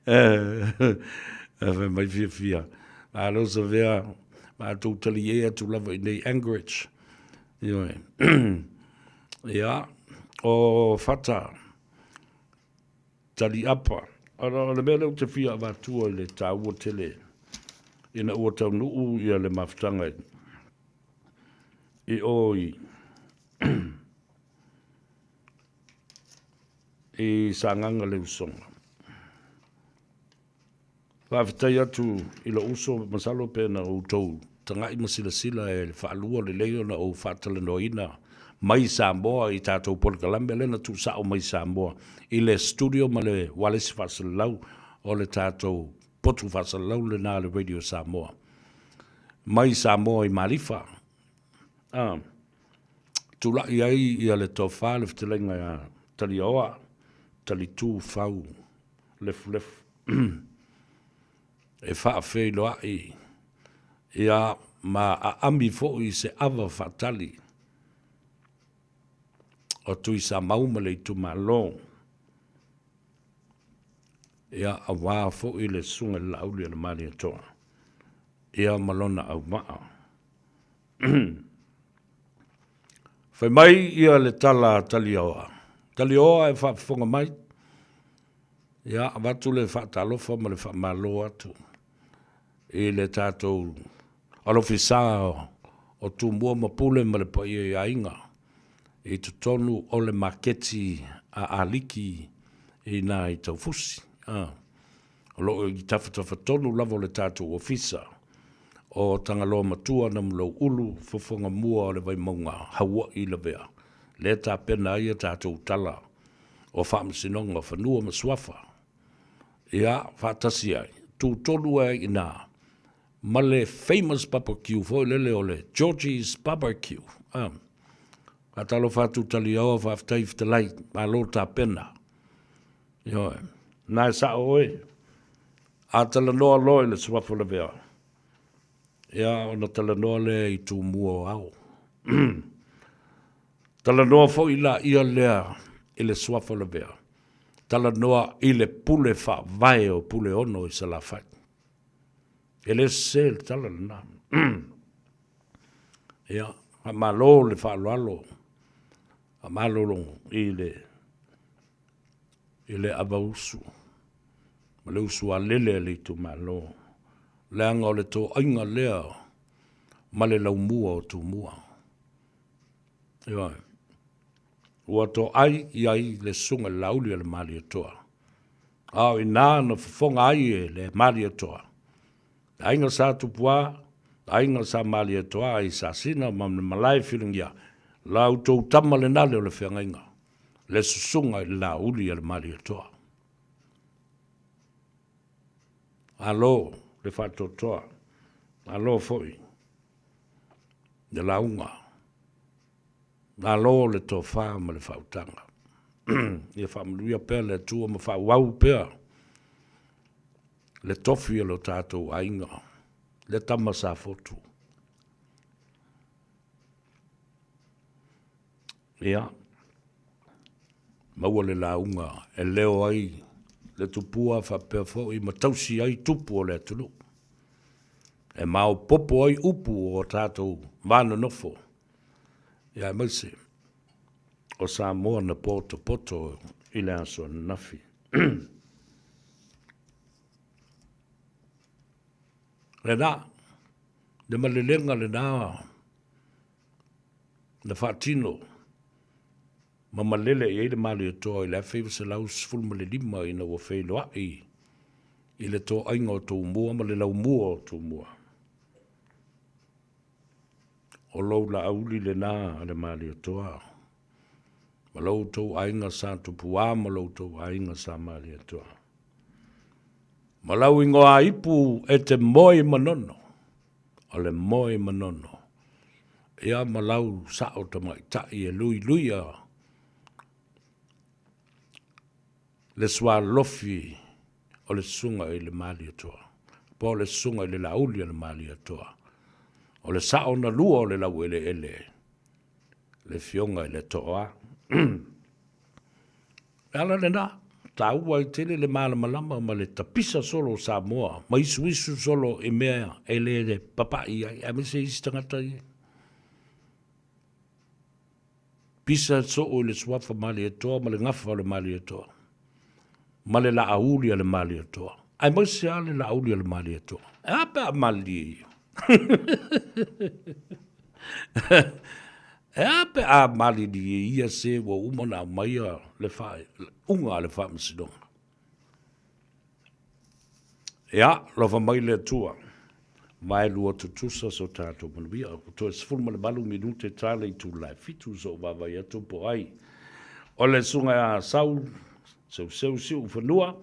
Eh, fai mai fiafia. Malo Savea, matou tali atu lava i nei Anchorage. Ioe. Ia, o Fata, Taliapa. O le mea lea ou te fia avatua i le taua tele ina ua taunuu ia le mafutaga i o i i Sagaga le Usoga. Faafetai atu i lou uso, masalo pe na outou tagai ma silasila e faalua lelei ona ou faatalanoaina mai Samoa i tatou polokalame lea na tuusao mai Samoa i le studio ma le ualesi faasalalau o le tatou potu faasalalau lena a le Radio Samoa mai Samoa i Malifa. Ah, tulai ai ia le tofa le fetalaiga ia Taliaoa, Talitu Fau Lefulefu e faafeiloai ia ma aami foi se ava faatali o Tuisamau ma le itumalo ia aua foi le Susuga i le Laauli a le Malietoa ia ma lona aumaa. Fai mai ia le tala a Taliaoa. Taliaoa e faafofoga mai, ia avatu le faatalofa ma le faamalo atu i le tatou alofisa o Tumua ma Pule ma le paia i aiga i totonu o le maketi a Aliki i ina i Taufusi. Ah. O lo o i tafatafa tonu lava o le tatou ofisa o Tagaloa Matua Namulou Ulu, fofoga mua o le Vaimauga Haua'i Lavea, lea tapena ai a tatou tala o Faamasinoga o Fanua ma Suafa. Ia, faatasi ai, tu tonu ai i ina ma le famous barbecue foi lele o le Georgie's Barbecue. Ah. Faatalofa atu Taliaoa, faafetai fetalai, malo tapena. Ioe, na e sa'o oe, a talanoa loa i le suafa o Lavea, ia ona talanoa lea i Tumua o Ao. Talanoa foi laia lea i le suafa o Lavea, talanoa i le pule faavae o Puleono i Salafai. E le sese le tala lena. Ia, faamalo le faaaloalo, faamalo i le i le avausu ma le usu alele a le itumalo, leaga o le toaiga lea ma le laumua o Tumua. Ioe. Ua toai i ai le susuga i le Laauli a le Malietoa, a o i ina na fofoga ai e le Malietoa, le aiga Sa Tupua, le aiga Sa Malietoa i Sasina ma le malae filigia, la outou tama lenale o le feagaiga, le susuga i le Laauli a le Malietoa. Malo le faatoatoa, malo foi le lauga. Malo le tofa ma le faautaga. Ia faamanuia pea le Atua ma faaauau pea le tofi o lo tatou aiga, le tama Safotu. Ia, maua le lauga e leo ai le tupua faapea foi ma tausi ai tupu o le atunuu, e maopoopo ai upu o tatou va nonofo, ia aemaise o Samoa na potopoto i le aso ananafi. Lena, le malelega lena na faatino ma malele i ai le Malietoa i le 1915 ina ua feiloai i le toaiga o Tumua ma le laumua o Tumua. O lou laauli lena a le Malietoa ma lo outou aiga Sa Tupua ma lo outou aiga Sa Malietoa. Ma lau ingoa ipu e te moe i Manono, o le moe i Manono, ia ma lau sa'o tamaitai e luiluia le sualofi o le susuga i le Malietoa, po o le susuga i le Laauli a le Malietoa, o le sa'o na lua o le laueleele, le Afioga i le Toa. Le ala lena, taua ai tele le malamalama ma le tapisa solo o Samoa ma isuisu solo i mea e le papa'i ai, aemaise isi tagata ia. Pisa soo i le suafa Malietoa ma le gafa o le Malietoa ma le laauli a le Malietoa, aemaise lava le laauli a le Malietoa. E a pe a malilie ia? E a pe a malilie ia se ua uma ona aumaia le faaiuga a le Faamasinoga? Ia, alofa mai le Atua, vaelua tutusa so tatou manuia. Ua toe 18 minute ta le itula e 7 sou vaavaai atu po o ai. O le susuga ia Sau Seuseu Siufanua,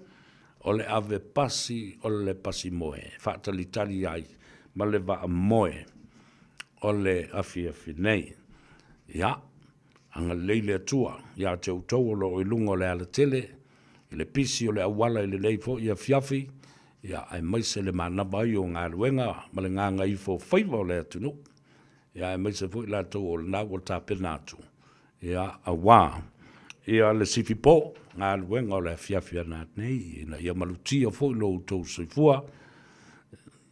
o le ave pasi o le pasi moe, faatalitali ai ma le vaa moe o le afiafi nei. Ia, agalelei le Atua ia te outou o lo o i luga o le alatele, i le pisi o le auala i lenei foi afiafi, ia, aemaise le manava ai o galuega ma le gagaifo faiva o le atunuu, ia, aemaise foi latou o lena ua tapena atu, ia, aua ia le sifipo, galuega o le afiafi ananei, ina ia malutia foi lo outou soifua,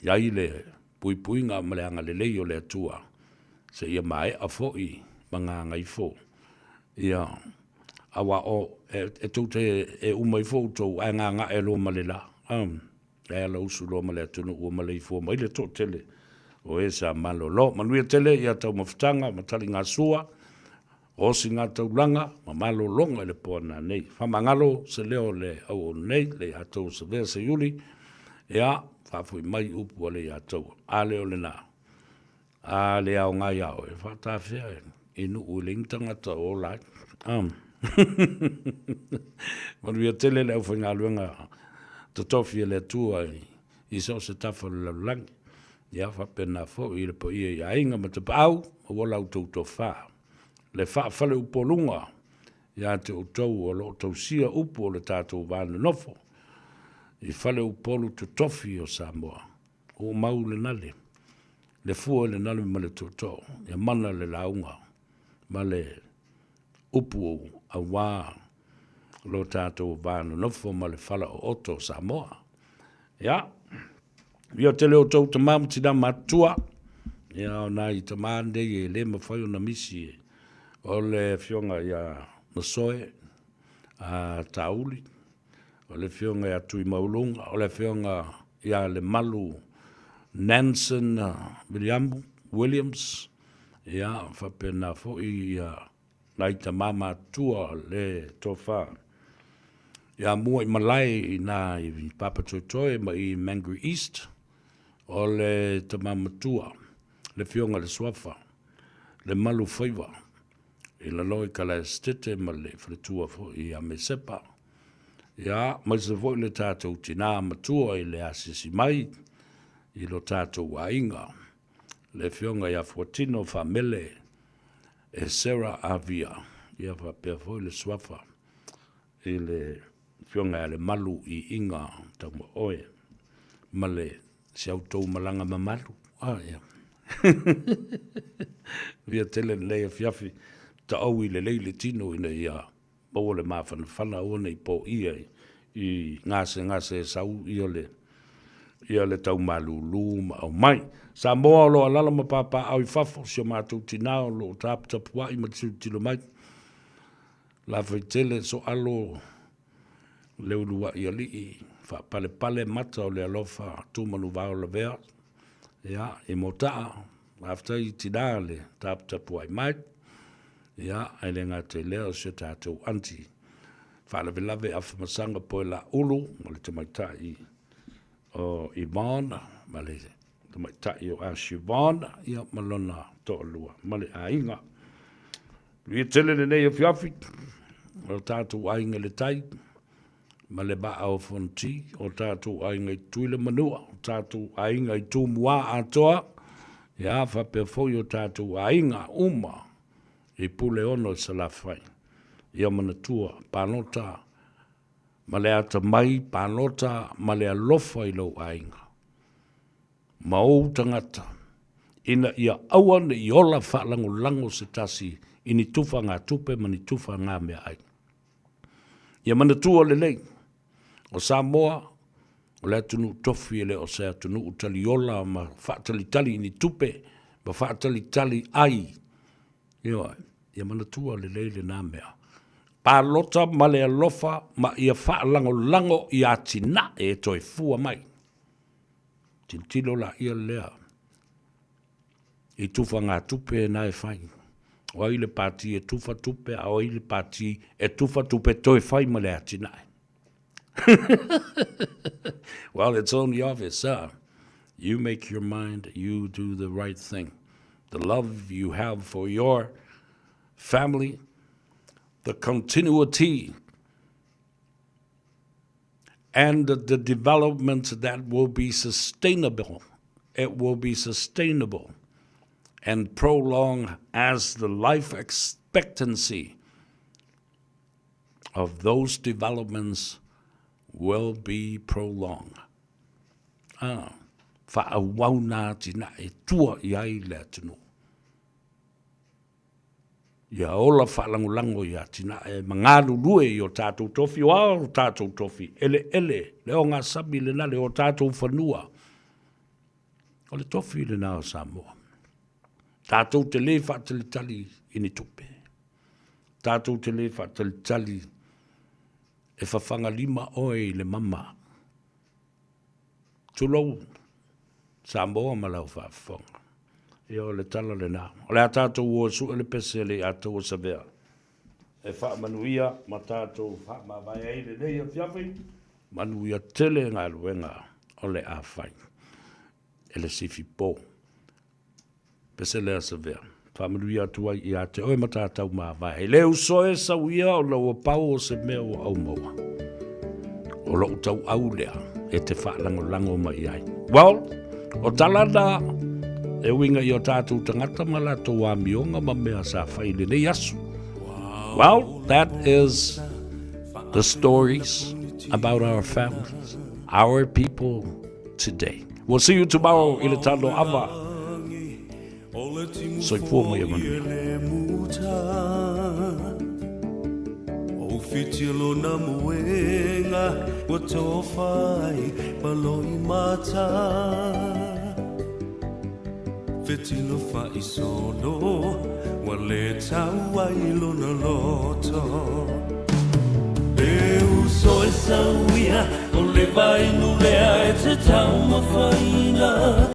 i ai le puipuiga ma le agalelei o le Atua, seia maea foi ma gagaifo. Ia, aua o, e, e tou te, e uma ifo outou, ae gagae loa ma le la. Um, ae ala usu loa ma le atunuu ua maleifua mai le toatele o e sa malolo. Manuia tele ia taumafataga ma taligasua, osigataulaga ma malologa i le po ananei. Faamagalo se leo o le auauna nei, le ia tou Savea Seiuli, ia, faafoi mai upu a le ia taua. A le o lena, a le aoga ia oe, faatafea i nuu e leai ni tagata o ola ai. Um. Manuia tele le aufaigaluega totofi e le Atua i so o se tafa o le lalolagi. Ia faapena foi i le paia i aiga ma tapaau, maua la outou tofa, le faafaleupoluga. Ia te outou o lo o tausia upu o le tatou va nonofo i fale Upolu totofi o Samoa. Ua mau le nale, le fua i le nale ma le tootoo, ia mana le lauga ma le upu aua lo tatou va nonofo ma le fala ooto o Samoa. Ia, ia tele o tou tama ma tina matutua, ia o nai tama nei e le mafai ona misi e o le afioga ia Masoe a Tauli, o le afioga ia Tuimauluga, o le afioga ia Lemalu Nanson Williamu, Williams, ia faapena foi ia nai tama matutua le tofa ia Muaimalae i ina i Papatoetoe ma i Mangere East, o le tama matua, le afioga i le Suafa, Lemalu Faiva, i lalo i Kalaesetete ma le faletua foi ia Mesepa. Ia, aemaise foi le tatou tinā matua i le asiasi mai i lo tatou aiga, le afioga ia Fuatino Faamele e Sarah Avia, ia faapea foi le suafa i le afioga ia Lemalu Iiga Taumaoe ma le si a outou malaga mamalu. Ah, ia. Ia tele lenei afiafi, taoui lelei le tino ina ia maua le mafanafana, aua ne i poia i gasegase e sau ia le ia le tau malūlū ma aumai. Samoa o lo o alaala ma papaaao i fafo, si o matou tinā o lo o taputapuai ma tilotilo mai. Lafaitele Soalo le uluai alii, faapalepale mata o le alofa Tumanuvao Lavea, ia, i Motaa, faafetai i tinā le taputapuai mai, ia, ae le gata i lea o si o tatou aunty faalavelave Afamasaga Poelaulu ma le tamaitai o Yvonne ma le tamaitai o Ashley Vaughan, ia, ma lona toalua ma le aiga. Manuia tele lenei afiafi, o tatou aiga i le tai, ma le vaa o Fonoti, o tatou aiga i Tutuila ma Manua, o tatou aiga i Tumua atoa, ia faapea foi o tatou aiga uma i Puleono i Salafai. Ia manatua, palota ma le atamai, palota ma le alofa i lou aiga. ma ou tagata, ina ia aua ne i ola faalagolago se tasi i ni tufagatupe ma ni tufagameaai. Ia manatua lelei, o Samoa, o le atunuu tofi e le o se atunuu taliola ma faatalitali i ni tupe ma faatalitali ai. Ioe, ia manatua lelei lena mea. Palota ma le alofa ma ia faalagolago i atinae e toe fua mai. Tilotilo laia lea i tufagatupe na e fai. O ai le pati e tufa tupe, a o ai le pati e tufa tupe toe fai ma le atinae. Well, it's only obvious, huh? You make your mind, you do the right thing. The love you have for your family, the continuity and the development that will be sustainable. It will be sustainable and prolong as the life expectancy of those developments will be prolonged. Ah, faaauau nā atinae e tua i ai le atunuu. Ia ola faalagolago i atinae ma galulue i o tatou tofi, o a o tatou tofi, eleele, le ogasami lena, le o tatou fanua. O le tofi lena o Samoa. Tatou te le faatalitali i ni tupe. Tatou te le faatalitali e fafagalima oe i le mama. Tulou Samoa ma lau faafofoga. Ia o le tala lena. O le a tatou o e sue le pese a le Ataua Savea e faamanuia ma tatou faamavae ai lenei afiafi. Manuia tele galuega o le a fai e le sifi po. Pese lea Savea. Faamanuia atu ai ia te oe ma tātau mavae. E le uso e sau ia ona ua pau o se mea ua ou maua. O lou tauau lea e te faalagolago mai ai. Well, o tala na e uiga i o tātou tagata ma latou amioga ma mea sa fai i lenei aso. Well, that is the stories about our families, our people today. We'll see you tomorrow i le talo ava. Soifua ma ia manuia. Fetilo fa'isolo ua lē tau ai lona loto. E uso e sauia o le vainu lea e te taumafaina.